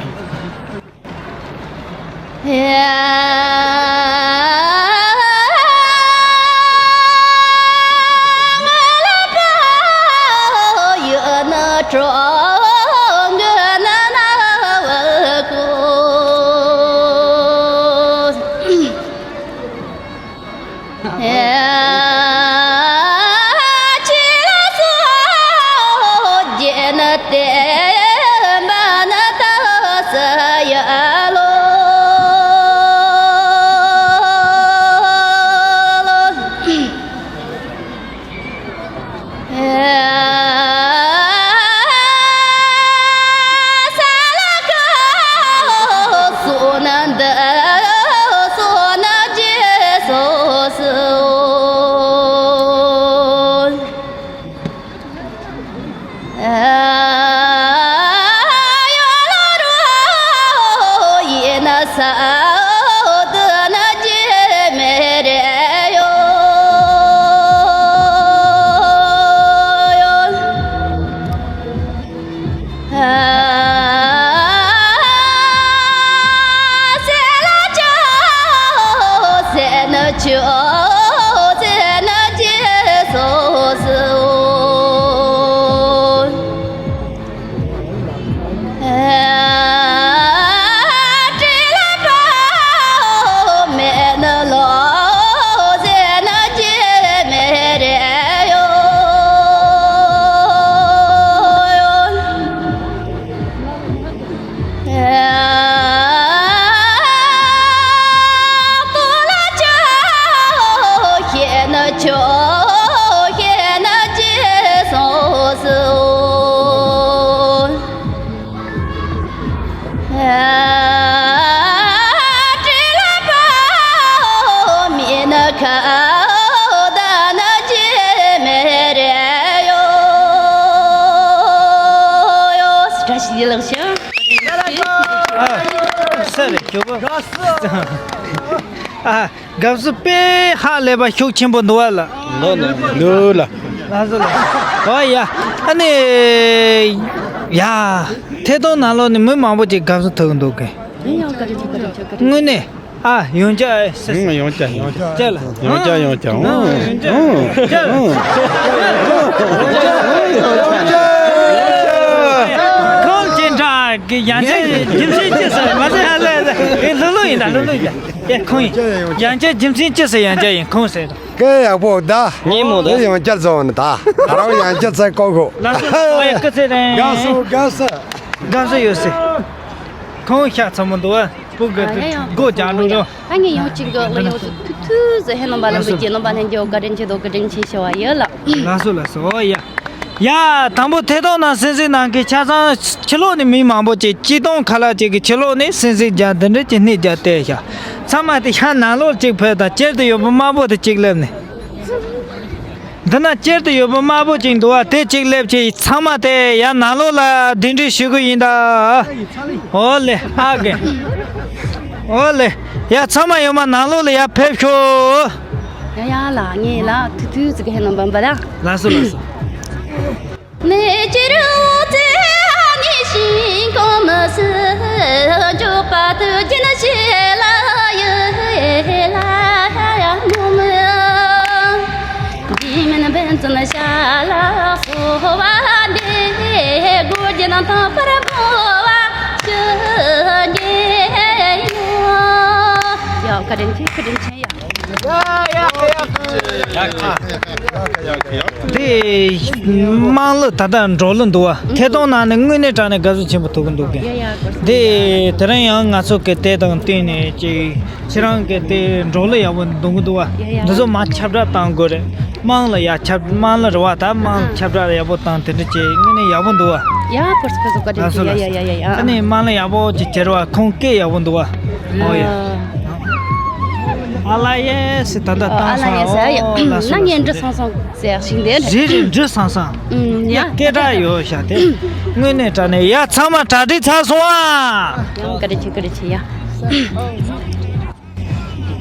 བཀྲ་ཤིས་བདེ་ལེགས་ཞུ། ཨ། ས་རེད་ཁྱོད། ཨ། དགའ་བསུ་དཔེ་ཧ་ལས་པ་ཤུགས་ཆེན་པོ་འདུག་བ་ལ། འདུག་ལ། ལགས་སོ་ལགས། ཨོ་ཡ། ཨ་ནི། ཡ། ཐད་གཏོང་ནང་ལོགས་ནས་མི་མང་པོ་ཅིག་དགའ་བསུ་ཐོབ་ཀྱི་འདུག་གི། དངོས་གནས། ཨ། ཡོང་ཅག་ཨེ། ཡོང་ཅག་ཡོང་ཅག་ཅག་ལ། ཡོང་ཅག་ཡོང་ཅག་ཨང་། ཡོང་ཅག་ཡོང་ཅག་ཁོང་ཅན་དྲག་གི་ཡང་ཅག་རྒྱུ་མཚན་ཅི་ཟེར་མ་ཟེར་ཧ་ལས། ཨེ་ལྷོད་ལྷོད་ཡིན་ད། ལྷོད་ལྷོད་ཡིན་ད། ཨེ་ཁོང་ཡིན། ཡང་བསྐྱར་རྒྱུ་མཚན་ཅི་ཟེར་ཡང་བསྐྱར་ཡིན་ཁོང་ཟེར། སྐད་ཡག་པོ་ད། ཉིན་མོ་ད། དེ་ཡང་བསྐྱར་བཟོ་བ་ནི་ད། ད་རང་ཡང་བསྐྱར་ཚེ་བཀོད་གོ། ལགས་སོ་ལགས་སོ། ཨེ་སྐུ་ཚེ་རིང་། དགའ་བསུ་དགའ་བསུ། དགའ་བསུ་ཡོད་ཟེར། ཁོང་ཤ་ཚ་མོ་འདུག་བ། སྤུ་གུ་ཨ་ཡ་ཡ། སྒོ་རྒྱག་འགྲོ་རོགས། ད་ངས་ཡོང་གཅིག་གི་ང་ཡོང་ཚུལ་ཐུག་ཐུག་ཟེར་ཧེ་ནང་པ་ལ་འབུད་ཀྱི་ནང་པ་ལྷན་རྒྱས་བཀའ་དྲིན་ཆེ་དོ། བཀའ་དྲིན་ཆེ་ཞུ་བ་ཡོད་ལ། ལགས་སོ་ལགས་སོ། ཨོ་ཡ། ཡ། དང་པོ་ཐད་གཏོང་ནང་གསན་གཟིགས་གནང་མཁན་ཆ་ཚང་ཕྱི་ལོགས་ནས་མི་མང་པོ་ཅིག་སྤྱི་སྟོང་ཁ་ལག་ཅིག་གི་ཕྱི་ལོགས་ནས་གསན་གཟིགས་རྒྱག་འདི་འདྲ་ཅིག་སྣེ་རྒྱག་བལྟས་ཤག་ཚང་མ་དེ་ཤ་ནང་ལོགས་ཅིག་ཕེབས་དང་། དཀྱིལ་དུ་ཡོད་པ་དམར་པོ་དེ་ཅིག་སླེབས་ནས། འདི་ན་དཀྱིལ་དུ་ཡོད་པ་དམར་པོ་ཅིག་འདུག་བ། དེ་ཅིག་སླེབས་ཀྱི། ཚང་མ་དེ་ཡར་ནང་ལོགས་ལ་གདན་འདྲེན་ཞུ་གི་ཡིན་ད། ཨོ་ལེ། ཨ་གེ། ཨོ་ལེ། ཡ་ཚང་མ་ཡོད་མ་ནང་ལོགས་ལ་ཡར་ཕེབས་ཤོག་ཡ་ཡ་ལ་ངས་ལ་ཐུག་ཐུག་ཟིག་ཧེ་ནང་བམ་པ་ལ། ལགས་སོ་ལགས་སོ། ནས་ཅི་རུ་ཙེ་ནི་ཤིང་གོང་མི་སི་འཇོག་པ་དུ་ཅི་ན་ཤེ་ལ་ཡེ་ལ་ཡ་ཡ་ངོ་མི། ཇི་མིན་བན་ཙི་ན་ཤ་ལ་སོ་བ་འདི་སྒོ་རྒྱ་ན་ཐང་པར་མོ་བ་ཤི་རྒྱ་ཡིན་ནོ། ཡ་བཀའ་དྲིན་ཆེ། བཀའ་དྲིན་ཆེ་ཡ། དེ་དམངས་གླུ་ད་ལྟ་འབྲོག་གླུ་འདུག་བ། ཐད་གཏོང་ནང་ནས་དངོས་གནས་དྲང་གནས་དགའ་བསུ་ཆེན་པོ་ཐོབ་ཀྱི་འདུག་གི། ཡ་ཡ་དགོས་སོ། དེ་དེ་རིང་ཡང་ང་ཚོ་གི་དེ་དང་བསྟུན་ནས་ཅིག་ཁྱེད་རང་གི་དེ་འབྲོག་གླུ་ཡག་པོ་འདོན་གི་འདུག་བ། ཡ་ཡ། འདི་ཚོ་མར་ཁྱབ་བསྒྲགས་གཏང་དགོས་རེད། དམངས་གླུ་ཡ་ཁྱབ་དམངས་གླུ་རེད་བ། ད་དམངས་ཁྱབ་བསྒྲགས་ཡག་པོ་བཏང་དེ་འདྲ་བྱས་དངོས་གནས་ཡག་པོ་འདུག་བ། ཡ་ཕོར་སི་ཕོར་སི་བཀའ་དྲིན་ཆེ། ཡ་ཡ་ཡ་ཡ་ཡ། ཨ་ནི་དམངས་གླུ་ཡག་པོ་ཅིག་བྱེད་རེད་བ། ཁོང་སྐད་ཡག་པོ་འདུག་བ། ཨོ་ཡ། ཨ་ལ་ཡེ་སི་ད་ལྟ་ཨ་བཏང་ལ་ཡེ་སི་ཨ་ཡ། ཨོ་ལ་སོ་ན་ལ་ངས་སོ་འབྲི་སོང་སོང་ཟེར་ཞིག་འདེད། རེད་རེད། འབྲི་སོང་སོང་། ཡ་སྐད་གྲགས་ཡོད་ཤག་དེ། དངོས་གནས་དྲང་གནས་ཡ་ཚང་མ་གྲ་སྒྲིག་ཚར་སོང་ཨ། ཡང་བཀའ་དྲིན་ཆེ། བཀའ་དྲིན་ཆེ་ཡ།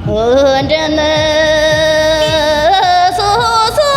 འོ་འདྲ་ནི་སོ་སོ་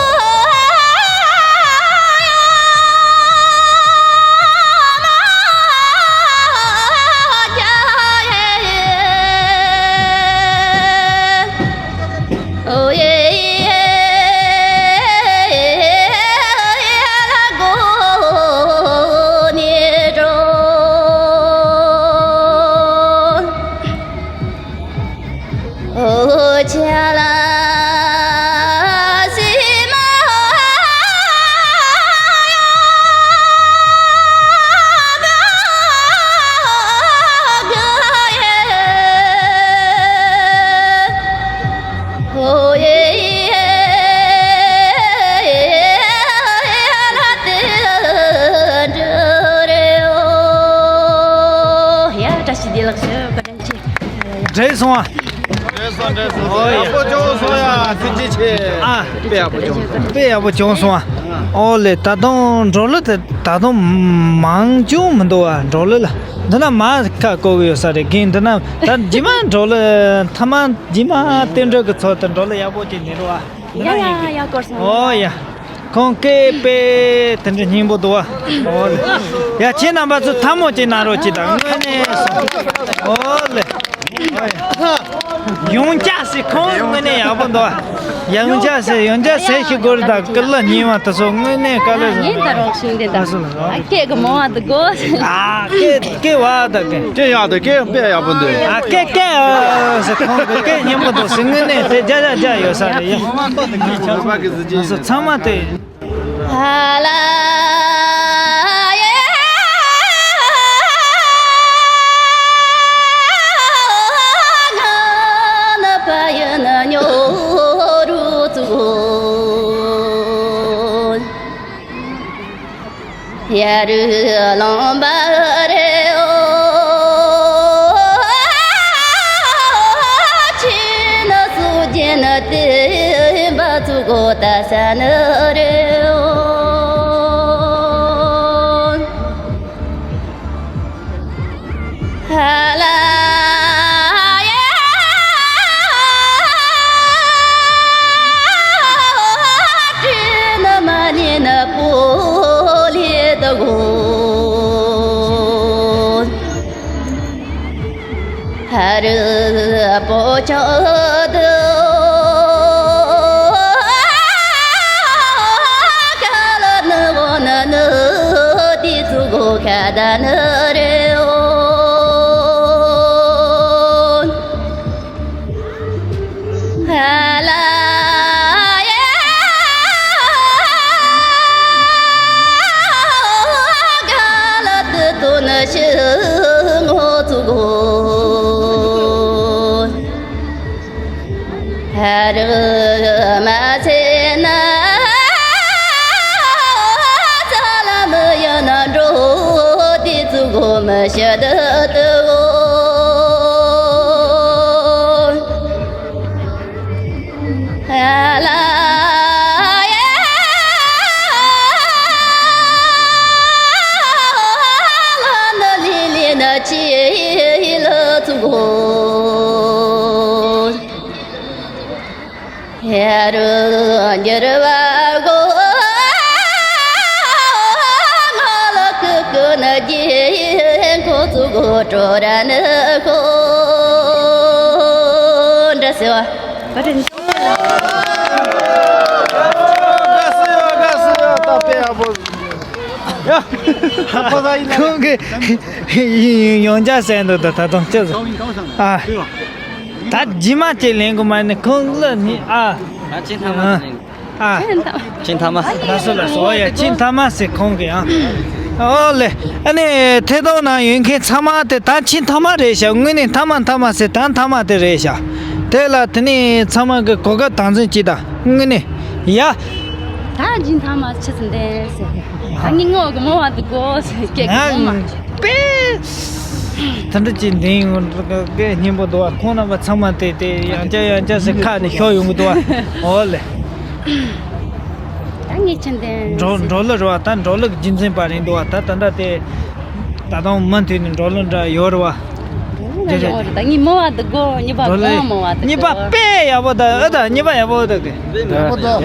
ཡ་བཀྲ་ཤིས་བདེ་ལེགས་ཞུ། བཀའ་དྲིན་ཆེ། བྲེལ་སོང་ཨ། བྲེལ་སོང་། བྲེལ་སོང་། ཨོ་ཡ། ཡག་པོ་བྱུང་སོང་ཡ། ཐུགས་རྗེ་ཆེ། ཨ། དཔེ་ཡག་པོ་བྱུང་། དཔེ་ཡག་པོ་བྱུང་སོང་ཨ། ཨོ་ལེ། ད་དུང་འབྲོག་གླུ་དེ་ད་དུང་མང་བྱུང་མི་འདུག་ཨ། འབྲོག་གླུ་ལ་འདི་ན་མ་ཁ་བསྐོར་གི་ཡོད་ས་རེད། རྒན་འདི་ན་ད་རྗེས་མ་འབྲོག་གླུ་མཐའ་མ་རྗེས་མ་བསྟན་འགྲོ་གི་ཚོགས་དེ་འབྲོག་གླུ་ཡག་པོ་ཅིག་ལེན་རོགས་ཨ། ཡ་ཡ་ཡ། སྐོར་སོང་། ཨོ་ཡ། ཁོང་སྐད་དཔེ་དེ་འདྲ་སྙན་པོ་འདུག་བ། ཨོ་ལེ། ཡ་ཁྱེད་རྣམ་པ་ཚོ་ཐལ་མོ་ཅིག་གནང་རོགས་གྱིས་དང་། དངོས་གནས་སོ། ཨོ་ལེ། ཡོང་ཅག་སི་ཁོང་དངོས་གནས་ཡག་པོ་འདུག་བ། ཡོང་ཅག་སི་ཡོང་ཅག་སི་ཞིག་དགོས་རེད། ད་ཀི་ལ་ཉིན་མ་དེ་ཚོ་དངོས་གནས་དཀའ་ལས་ཡིན་ད་རོགས་ཤིང་དེ་ད། ཨ་སྐད་གི་མོ་བ་དུ་གོ། ཨ་སྐད་སྐད་བ་ད་སྐད། སྐད་ཡག་ད་སྐད་དཔེ་ཡག་པོ་འདུག་ཨ་སྐད་སྐད་ཨ་སི་ཁོང་གི་སྐད་སྙན་པོ་འདུག་སི། དངོས་གནས་དེ་རྒྱ་རྒྱ་རྒྱ་ཡོད་ས་རེད་ཡ། ཨ་སི་ཚང་མ་དེ། ཡ་རུ་ལོང་བ་རེ་ཨོ། ཆི་ན་སུ་ཇེ་ན་ཏེ་བ་ཚུ་གོ་ད་ས་ན་རེ་ཨོ། ཧ་ལ་ཡ། ཀྲི་ན་མ་ནི་ན་པོ་ལི་ད་གོ། ཧ་རི་པོ་ཆོ་དུ་ཁ་ལ་ནི་བོ་ན་ནི་ཏི་ཚུ་གོ་ཁ་ད་ནི་རེ་ཨོ། ཁོང་གིས་ཡོང་འཇགས་ཟེར་འདུག་ད་ད་དུང་ཅི་ཟེར། ཨ། ད་རྗེས་མ་ཅིག་ལེན་དགོས་མ་ནི་ཁོང་ལ་ནི་ཨ། ཨ། ཨ། ཁྱེད་ཐ་མ། ཨ། ཁྱེད་ཐ་མ། ལགས་སོ་ལགས་སོ། ཨོ་ཡ། ཁྱེད་ཐ་མ་ཟེར་ཁོང་གིས་ཨ། ཨོ་ལེ། ཨ་ནི་ཐད་གཏོང་ནང་ཡོད་མཁན་ཚང་མ་དེ་ད་ཁྱེད་ཐ་མ་རེད་ཤག་དངོས་གནས་ཐ་མ་ཐ་མ་ཟེར་ད་ཐ་མ་དེ་རེད་ཤག་དེ་ལ་དེ་ནས་ཚང་མ་གི་གོ་སྐབས་དམ་འཛིན་གྱིས་ད་དངོས་གནས་ཡ། ད་ཁྱེད་ཐ་མ་ཆི་ཟིག་འདེན་ཟེར། ད་ངས་ངོ་གི་མོ་བ་དེ་གོ་ཟེར་སྐད་གི་མོ་མ། ང་དཔེ་དེ་འདྲ་ཅིག་འདེན་ཡོང་གི་སྙན་པོ་འདུག་བ། ཁོང་རྣམ་པ་ཚང་མ་དེ་དེ་ཡང་བསྐྱར་ཡང་བསྐྱར་ཟེར་ཁ་ནས་ཤོར་ཡོང་གི་འདུག་བ། ཨོ་ལེ། ད་ངས་ཆི་འདེན་འགྲོ་འགྲོ་ལུགས་རེད་བ། ད་འགྲོ་ལུགས་རྒྱུན་འཛིན་པ་རེད་འདུག་བ། ད་ད་འདྲ་དེ་ད་དུང་མུ་མཐུད་ནས་འགྲོ་ལུགས་འདྲ་ཡོད་རེད་བ། འགྲོ་ལུགས་འདྲ་ཡོད་རེད། ད་ངས་མོ་བ་དེ་གོ། གཉིས་པ་གོང་མོ་བ་དེ་གཉིས་པ་གོ། དཔེ་ཡག་པོ་ད། ཨ་ད་གཉིས་པ་ཡག་པོ་ད་གི།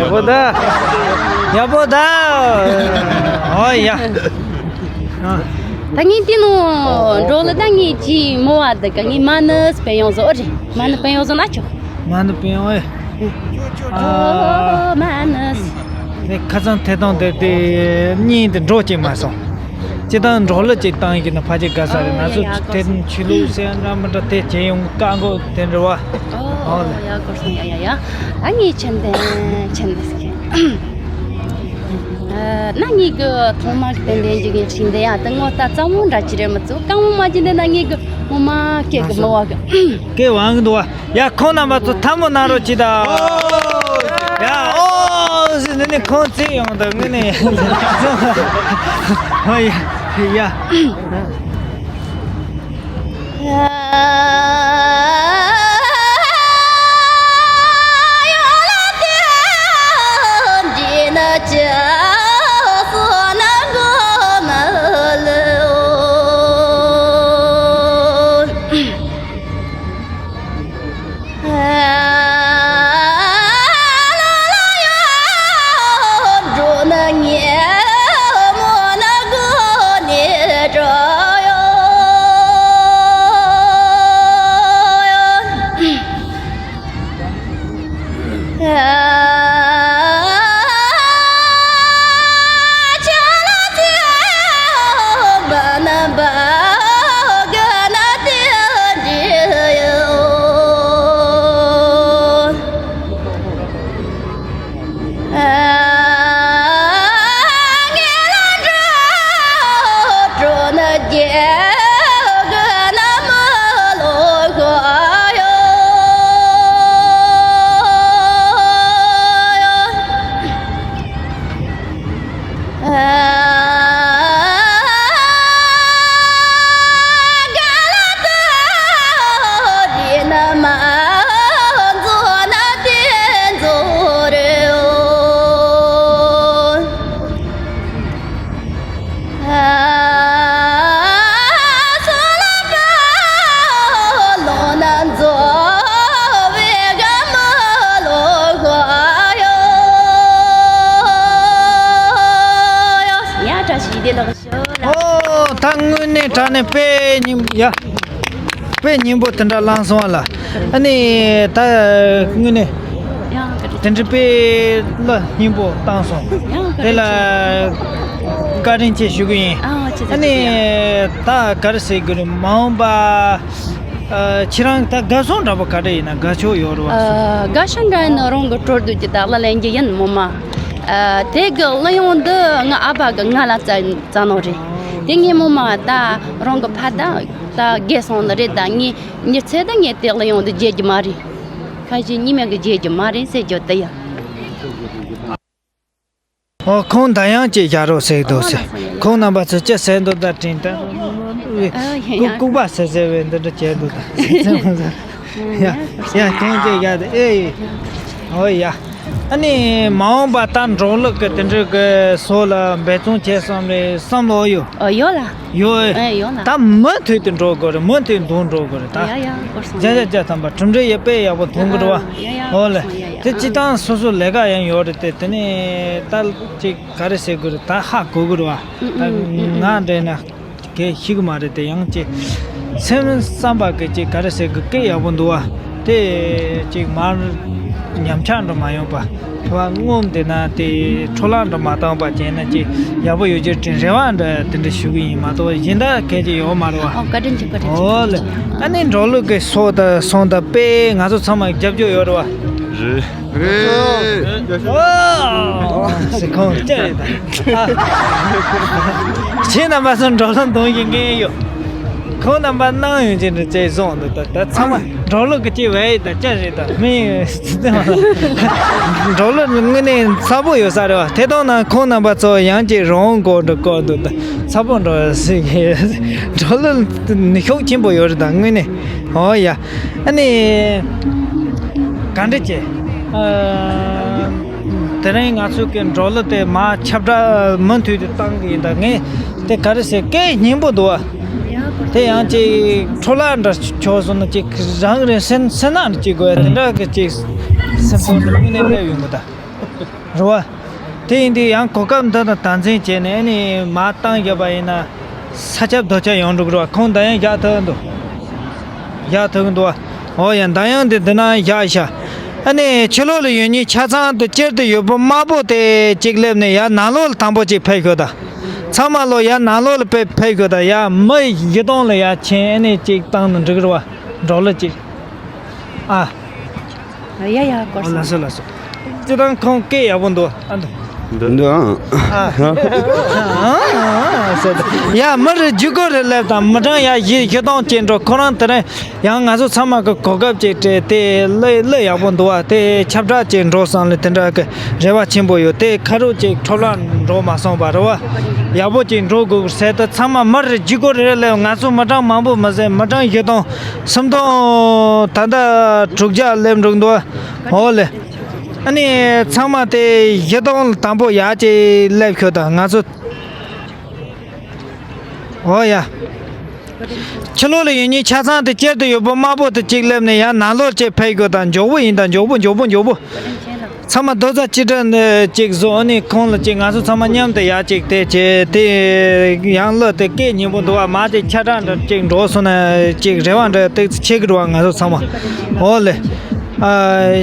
ཡག་པོ་ད། ཡག་པོ་ད། ཨོ་ཡ། ཨ། ད་ངས་དེ་ནོ་འགྲོ་ལུགས་ད་ངས་ཅི་མོ་བ་དེ་ག་ངས་མ་ནི་སྤེ་ཡོང་བཟོ། ཨོ་རེད། མ་ནི་སྤེ་ཡོང་བཟོ་ན་ཆོག་མ་ནི་སྤེ་ཡོང་ཨེ། ཨོ་མ་ནི། ནི་ཁ་སང་ཐད་གཏོང་དེ་དེ་གཉིས་དེ་འགྲོ་ཅིག་མ་སོང་། ཅི་ད་འགྲོ་ལུགས་ཅིག་བཏང་ཡིན་ན་ཕལ་ཆེར་དགའ་ས་རེད། ང་ཚོ་ཨོ་ཡ་ཡ། དེ་ཆོས་ལུགས་ཟེར་འདྲ་མི་འདྲ་དེ་བྱེད་ཡོང་དཀའ་མགོ་དེ་འདྲ་བ། ཨོ་ཨོ་ལེ། ཡ་གོ་སོང་། ཡ་ཡ་ཡ། ཨ་ངས་ཆི་འདེན་ཆི་འདེན་ཟེར་གི། ཨ་ན་ངེད་ཀྱི་ཐོག་མ་གི་ཏན་ཏན་གྱི་ངས་ཁྲིད་འདི་ཡ་ད་ངོ་ལྟ་ཙམ་མོ་འདྲ་ཅི་རེད་མི་ཚོ་གང་མོ་མ་ཅི་འདི་ན་ངེད་ཀྱི་མོ་མ་སྐད་གི་མི་བ་གི་སྐད་བང་གི་འདུག་བ། ཡ་ཁོང་རྣམ་པ་ཚོ་ཐལ་མོ་གནང་རོགས་གྱིས་ད། ཡ་ཨོ་ཟེར་ནི་ནི་ཁོང་བརྩིས་ཡོང་ད་ངི་ནི། ཨོ་ཡ་ཡ། ཡ་བཀྲ་ཤིས་བདེ་ལེགས་ཞུ་ལ། ཨོ་ད་དངོས་གནས་དྲང་གནས་དཔེ་སྙིང་ཡ། དཔེ་སྙིང་པོ་དེ་འདྲ་བླངས་སོང་བ་ལ། ཨ་ནི་ད་དངོས་གནས་ཡང་བཀའ་དྲིན། དེ་འདྲ་དཔེ་ལ་སྙིང་པོ་བཏང་སོང་། ཡང་བཀའ་དྲིན་དེ་ལ་བཀའ་དྲིན་ཆེ་ཞུ་གི་ཡིན། ཨ་ཆེ་ཆེ། ཨ་ནི་ཆེ་ཆེ། ད་ག་རེ་ཟེར་དགོས་རེད། མ་འོངས་པ་ཨ་ཁྱེད་རང་ད་དགའ་ཤོས་འདྲ་པོ་ག་འདྲ་ཡིན་ན་དགའ་ཕྱོགས་ཡོད་རེད་བ། ཨ་དགའ་ཤོས་འདྲ་ཡིན་ན་རང་གི་སྤྲོ་བསྡུ་གི་ད་གླུ་ལེན་རྒྱུ་ཡིན་མོ་མ། ཨ་དེ་གི་གླུ་དབྱངས་འདི་ང་ཨ་ཕ་གི་ང་ལ་བཙལ་བཙལ་ནོ་རེད། དེ་ངས་མོ་མ་ད་རང་གི་ཕ་ད་ད་རྒས་སོང་ནི་རེད། ད་ངས་མྱི་ཚེ་ད་ངས་དེ་གླུ་དབྱངས་འདི་བརྗེད་རྒྱུ་མ་རེད། ཁ་ཞིག་ཉི་མ་གི་བརྗེད་རྒྱུ་མ་རེད་ཟེར་རྒྱུ་དེ་ཡ། ཨོ་ཁོང་ད་ཡང་ཅིག་བཞག་རོགས་ཟེར་འདུག་ཟེར། ཁོང་རྣམ་པ་ཚོ་ཅི་ཟེར་འདུག་ད་དྲན་ད། ཨ་ཡ་ཡ། ལྐུགས་པ་ཟེར་ཟེར་བའི་འདི་འདྲ་བྱས་འདུག་ད། ཡ་ཡ། ཁྱོད་ཅིག་ཡ་དེ་ཨེ། ཨོ་ཡ། ཨ་ནི་མ་འོངས་པ་ད་འབྲོག་གླུ་གི་དེ་འདྲ་གི་སོགས་ལ་འབད་བརྩོན་བྱས་བསམ་རེ་བསམ་བློ་ཡོད། ཨོ་ཡོད་ལ། ཡོད་ཨེ། ཡོད་ལ། ད་མུ་མཐུད་དུ་འགྲོ་དགོས་རེད། མུ་མཐུད་འདུག་འགྲོ་དགོས་རེད་ད། ཡ་ཡ་སྐོར་སོང་། བརྒྱ་ཆ་བརྒྱ་ཐམ་པ་གྲུབ་འབྲས་ཡག་པོ་ཡག་པོ་ཐོན་གི་རེད་བ། ཡ་ཡ་ཨོ་ལེ། སྐོར་སོང་ཡ་ཡ། དེ་སྤྱི་བཏང་སོ་སོ་ལས་ཀ་ཡང་ཡོད་རེད་དེ། དེ་ནས་ད་ཅིག་ག་རེ་ཟེར་དགོས་རེད། ད་ཧ་གོ་གི་རེད་བ། ད་ང་འདྲ་ན་གལ་ཤེས་གི་མ་རེད་དེ། ཡང་ཅིག་སེམས་བསམ་པ་གི་ཅིག་ག་རེ་ཟེར་དགོས། སྐད་ཡག་པོ་འདུག་བ། དེ་ཅིག་མར་ཉམས་ཆག་འདྲ་མ་ཡོང་པ། དེ་བ་སྔོན་དེ་ན་དེ་འཕྲོ་བརླག་འདྲ་མ་བཏང་པ་བྱས་ན་ཅིག་ཡག་པོ་ཡོད་རྒྱུ་དེ་རེ་བ་འདྲ་དེ་འདྲ་ཞུ་གི་ཡིན་མ་གཏོགས་གཞན་དག་གལ་ཆེ་ཡོད་མ་རེད་བ། ཨོ་བཀའ་དྲིན་ཆེ། བཀའ་དྲིན་ཆེ། ཨོ་ལེ། ཨ་ནི་འབྲོག་གླུ་གི་སོགས་དང་སོང་དང་དཔེ་ང་ཚོ་ཚང་མ་རྒྱབ་སྐྱོར་ཡོད་རེད་བ། རེད། རེད། ཨོ། ཁོང་ཅི་རེད་ད། ཁྱེད་རྣམ་པ་ཚོ་འབྲོག་གླུ་འདོན་གྱི་ངེས་ཡོད། ཁོང་རྣམ་པ་གནང་ཡོང་ཅི་འདྲ་ཅེས་བཟུང་འདུག་ད་ད་ཚང་མ་འབྲོག་གླུ་གི་ཅི་བས་ད་ཅི་རེད་ད་མི། འབྲོག་གླུ་དངོས་གནས་ཚ་པོ་ཡོད་ས་རེད་བ། དེ་དང་ན་ཁོང་རྣམ་པ་ཚོ་ཡང་ཅིག་རོང་སྐོར་འགྲོ་སྐོར་འདུག་ད་ཚ་པོ་འགྲོ་ཟིག་འབྲོག་གླུ་ནི་ཤུགས་ཆེན་པོ་ཡོད་རེད་ད་དངོས་གནས། ཨོ་ཡ། ཨ་ནི། ག་འདྲ་བྱས། ཨ། དེ་རིང་ང་ཚོ་གི་འབྲོག་གླུ་དེ་མར་ཁྱབ་བསྒྲགས་མུ་མཐུད་དུ་བཏང་གི་ཡིན་ད། ངས་དེ་ག་རེ་ཟེར། སྐད་སྙན་པོ་འདུག་བ། དེ་ཡང་ཅིག་འཕྲོ་བརླག་འདྲ་ཆགས་སོང་ན་ཅིག་རང་རེ་སེམས་སེམས་ནང་ཅིག་དགོས་ཡ་དེ་འདྲ་གི་ཅིག་སེམས་ཚོར་དངོས་གནས་སླེབས་ཡོང་གི་ད། རེད་བ། དེ་ཡིན་དུས་ཡང་གོ་སྐབས་འདི་དང་དམ་འཛིན་བྱས་ནས་ཨ་ནི་མར་བཏང་བཞག་པ་ཡིན་ན་ས་ཁྱབ་རྡོ་ཁྱབ་ཡོང་འགྲོ་གི་རེད་བ། ཁོང་འདི་ཡང་བཞག་ཐུབ་འདུག་བཞག་ཐུབ་ཀྱི་འདུག་བ། ཨོ་ཡ། འདི་ཡང་འདི་འདི་ན་བཞག་ཤག་ཨ་ནི་ཕྱི་ལོགས་ལ་ཡོད་མཁན་ཆ་ཚང་དུ་སྤྱིར་དུ་ཡོད་པོ་དམར་པོ་དེ་གཅིག་སླེབས་ནས་ཡར་ནང་ལོགས་ལ་དང་པོ་གཅིག་ཕེབས་ཤོག་ད། ཚང་མ་ལོ་ཡར་ནང་ལོགས་ལ་ཕེབས་ཕེབས་ཤོག་ད། ཡར་མི་བཞི་སྟོང་ལ་ཡར་ཕྱིན་ཨ་ནི་གཅིག་བཏང་ན་འགྲིག་གི་རེད་བ། འབྲོག་གླུ་གཅིག་ཨ། ཡ་ཡ་སྐོར། ཨོ་ལགས་སོ་ལགས་སོ། སྤྱིར་བཏང་ཁོང་སྐད་ཡག་པོ་འདུག་ཨ་འདུག་འདི་འདི་ཨང་། ཨ། ཨ་ཨ་ཨ་ཟེར་ད། ཡ་མི་རེ་བརྒྱུད་སྐུར་རེ་སླེབས་དང་། མི་གྲངས་ཡ་བཞི་བཞི་སྟོང་ཅན་འགྲོ། ཁོ་རང་དེ་རིང་ཡང་ང་ཚོ་ཚང་མ་གི་གོ་སྐབས་ཅིག་སྤྲད་དེ་གླུ་གླུ་ཡག་པོ་འདུག་བ། དེ་ཁྱབ་བསྒྲགས་ཅིག་འགྲོ་བསམ་ལེ་དེ་འདྲ་གི་རེ་བ་ཆེན་པོ་ཡོད། དེ་ཁ་རུ་ཅིག་འཕྲོ་བརླག་འགྲོ་མ་སོང་བ་རེད་བ། ཡག་པོ་ཅིག་འགྲོ་དགོས་ཟེར་ད། ཚང་མ་མི་རེ་བརྒྱུད་སྐུར་རེ་སླེབས། ང་ཚོ་མི་གྲངས་མང་པོ་མི་ཟེར། མི་གྲངས་བཞི་སྟོང་སུམ་སྟོང་ད་ལྟ་དྲུག་བརྒྱ་སླེབས་འགྲོ་འདུག་ཨོ་ལེ། ཨ་ནི་ཚང་མ་དེ་བཞི་སྟོང་དང་པོ་ཡར་ཅིག་སླེབས་ཤོག་ད་ང་ཚོ། ཨོ་ཡ། ཕྱི་ལོགས་ལ་ཡོད་མཁན་ཆ་ཚང་དེ་སྤྱིར་དུ་ཡོད་པོ་དམར་པོ་དེ་གཅིག་སླེབས་ནས་ཡར་ནང་ལོགས་ཅིག་ཕེབས་ཤོག་ད། མགྱོགས་པོ་ཡིན་ད། མགྱོགས་པོ་མགྱོགས་པོ་མགྱོགས་པོ། ཚང་མ་རྡོག་རྩ་གཅིག་སྒྲིལ་ནས་ཅིག་བཟོ། ཨ་ནི་ཁོང་ལ་ཅིག་ང་ཚོ་ཚང་མ་མཉམ་དུ་ཡར་ཅིག་དེ་བྱས་དེ་ཡང་གླུ་དེ་སྐད་སྙན་པོ་འདུག་བ། མར་ཅིག་ཆ་གྲངས་འདྲ་ཅིག་འགྲོ་སོང་ན་ཅིག་རེ་བ་འདྲ་ཏོག་ཙམ་ཆེ་གི་རེད་བ། ང་ཚོ་ཚང་མ། ཨོ་ལེ། ཨ་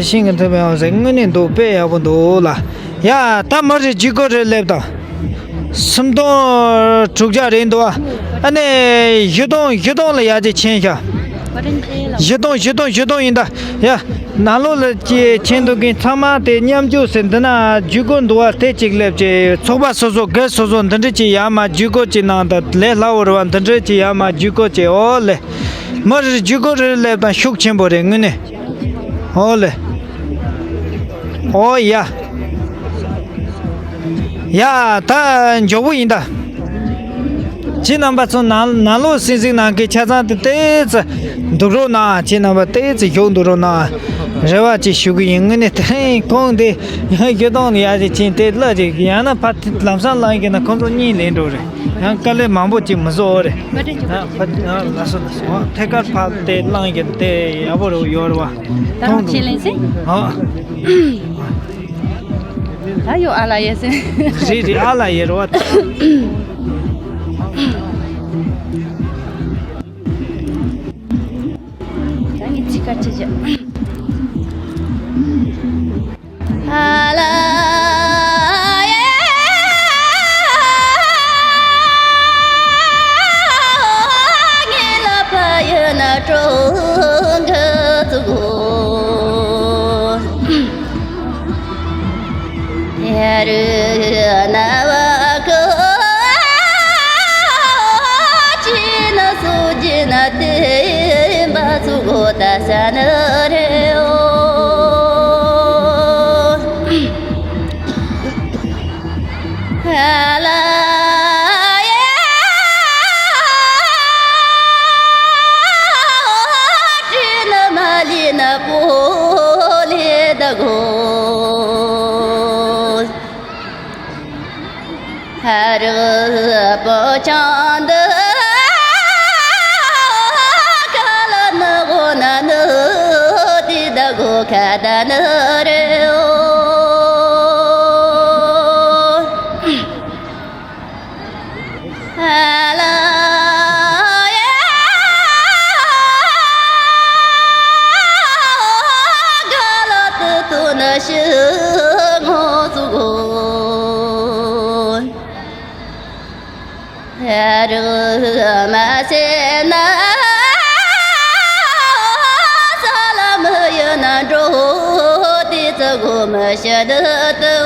ཤིང་གི་མཐུན་པའི་འོང་ཟེར། དངོས་གནས་འདུག་དཔེ་ཡག་པོ་འདུག་ལ། ཡ་ད་མི་རེ་བརྒྱུད་སྐུར་རེ་སླེབས་དང་། སུམ་སྟོང་དྲུག་བརྒྱ་རེད་འདུག་བ། ཨ་ནི་བཞི་སྟོང་བཞི་སྟོང་ལ་ཡར་ཅིག་ཕྱིན་ཤག་བཞི་སྟོང་བཞི་སྟོང་བཞི་སྟོང་ཡིན་ད། ཡ། ནང་ལོགས་ལ་ཅིག་ཕྱིན་འདུག་གིན་ཚང་མ་དེ་མཉམ་འཇུག་ཟེར་འདི་ན་བརྒྱུད་སྐུར་འདུག་བ། དེ་ཅིག་སླེབས་ཅིག་ཚོགས་པ་སོ་སོ་སྒེར་སོ་སོ་འདི་འདྲ་ཅིག་ཡར་མར་བརྒྱུད་སྐུར་ཅིག་གནང་དང་། ལས་སླ་བོ་རེད་བ། འདི་འདྲ་ཅིག་ཡར་མར་བརྒྱུད་སྐུར་ཅིག་ཨོ་ལེ། མི་རེ་བརྒྱུད་སྐུར་རེ་སླེབས་དང་ཤུགས་ཆེན་པོ་རེད་དངོས་གནས། ཨོ་ལེ། ཨོ་ཡ། ཡ་ད་མགྱོགས་པོ་ཡིན་ད། ཁྱེད་རྣམ་པ་ཚོ་ནང་ནང་ལོགས་གཟིགས་གཟིགས་གནང་གི་ཆ་ཚང་དེ་ཏོག་ཙམ་འདུག་རོགས་གནང་། ཁྱེད་རྣམ་པ་ཏོག་ཙམ་བཞུགས་འདུག་རོགས་གནང་། རེ་བ་ཅིག་ཞུ་གི་ཡིན། དངོས་གནས་དེ་རིང་ཁོང་དེ་ཡང་བཞི་སྟོང་ནས་ཡར་ཅིག་ཕྱིན་དེ་གླུ་ཅིག་ཡང་ན་ཕར་ལམ་སང་བླངས་གི་ན་ཁོང་ཚོ་གཉིད་ལེན་འགྲོ་རེད། ཡང་དཀའ་ལས་མང་པོ་ཅིག་མི་བཟོ་འོ་རེད། ང་དྲན་གྱི་ཕ་ལ་སོ་ལ་སོ་ཐད་ཀར་ཕར་དེ་བླངས་གི་དེ་ཡག་པོ་རེད་ཡོད་རེད་བ། ད་རུང་ཁྱེད་ལན་སེ། ཨ། ད་ཡོ་ཨ་ལ་ཡེ་སེ། རེད་རེད་ཨ་ལ་ཡེ་རེད་བ། ད་ངས་ཅི་ག་ཅི་བྱ། རིག་པོ་ཆུང་འདི་ཁ་ལ་ནི་གོ་ན་ནི་དེ་ད་གོ་ཁ་ད་ནི་རེ་འོ། ཨ་ལ་ཡ། ག་ལ་དུ་དུ་ན་ཤི་ངོ་ཙུ་གོ། རིག་མ་སེ་ན། ས་ལ་མི་ཡོད་ན་འགྲོ་དེ་ཙི་གོ་མི་ཤི་དུ་དུ།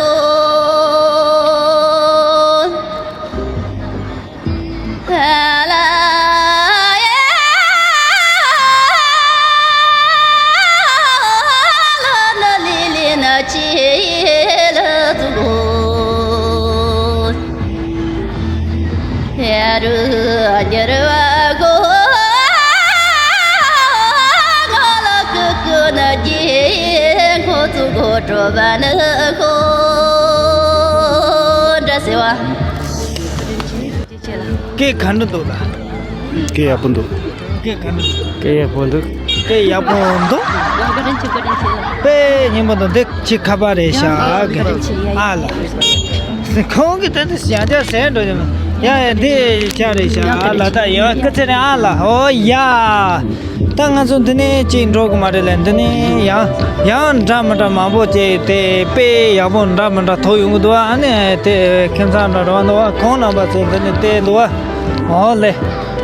ལ་ཡ། ལ་ན་ལི་ལི་ན་ཆི་ལ་ཙུ་གོ། ཡ་རུ་འགྱུར་བ་གོ། ང་ལ་ཀུ་ཀུ་ན་གྱི་ཁོ་ཚུ་གོ་གྲོ་བ་ནི་གོ། འདྲ་ཟེར་བ། སྐད་ག་འདྲ་འདུག་ད། སྐད་ཡག་པོ་འདུག་སྐད་ག་འདྲ་འདུག་སྐད་ཡག་པོ་འདུག་སྐད་ཡག་པོ་འདུག་དཔེ་སྙན་པོ་འདུག་འདི་ཁྱི་ཁ་པར་རེད་ཤག་ཨ་ལ། ཁོང་གིས་ད་ལྟ་ཡང་བསྐྱར་ཟེར་འགྲོ་ཡོང་། ཡ་ཡ་འདི་ཡང་བསྐྱར་རེད་ཤག་ཨ་ལ། ད་ཡང་སྐད་ཆ་རེད་ཨ་ལ། ཨོ་ཡ། ད་ང་ཚོ་འདི་ནས་གཅིག་འགྲོ་གི་མ་རེད་ལ། འདི་ནས་ཡང་ཡང་འདྲ་མི་འདྲ་མང་པོ་བྱས་ཏེ་དཔེ་ཡག་པོ་འདྲ་མི་འདྲ་ཐོབ་ཡོང་གི་འདུག་ཨ་ནི་དེ་ཁྱིམ་ཚང་འདྲ་འདྲ་བ་འདུག་ཁོང་རྣམ་པ་ཚོ་འདི་ནས་བལྟས་འདུག་ཨོ་ལེ།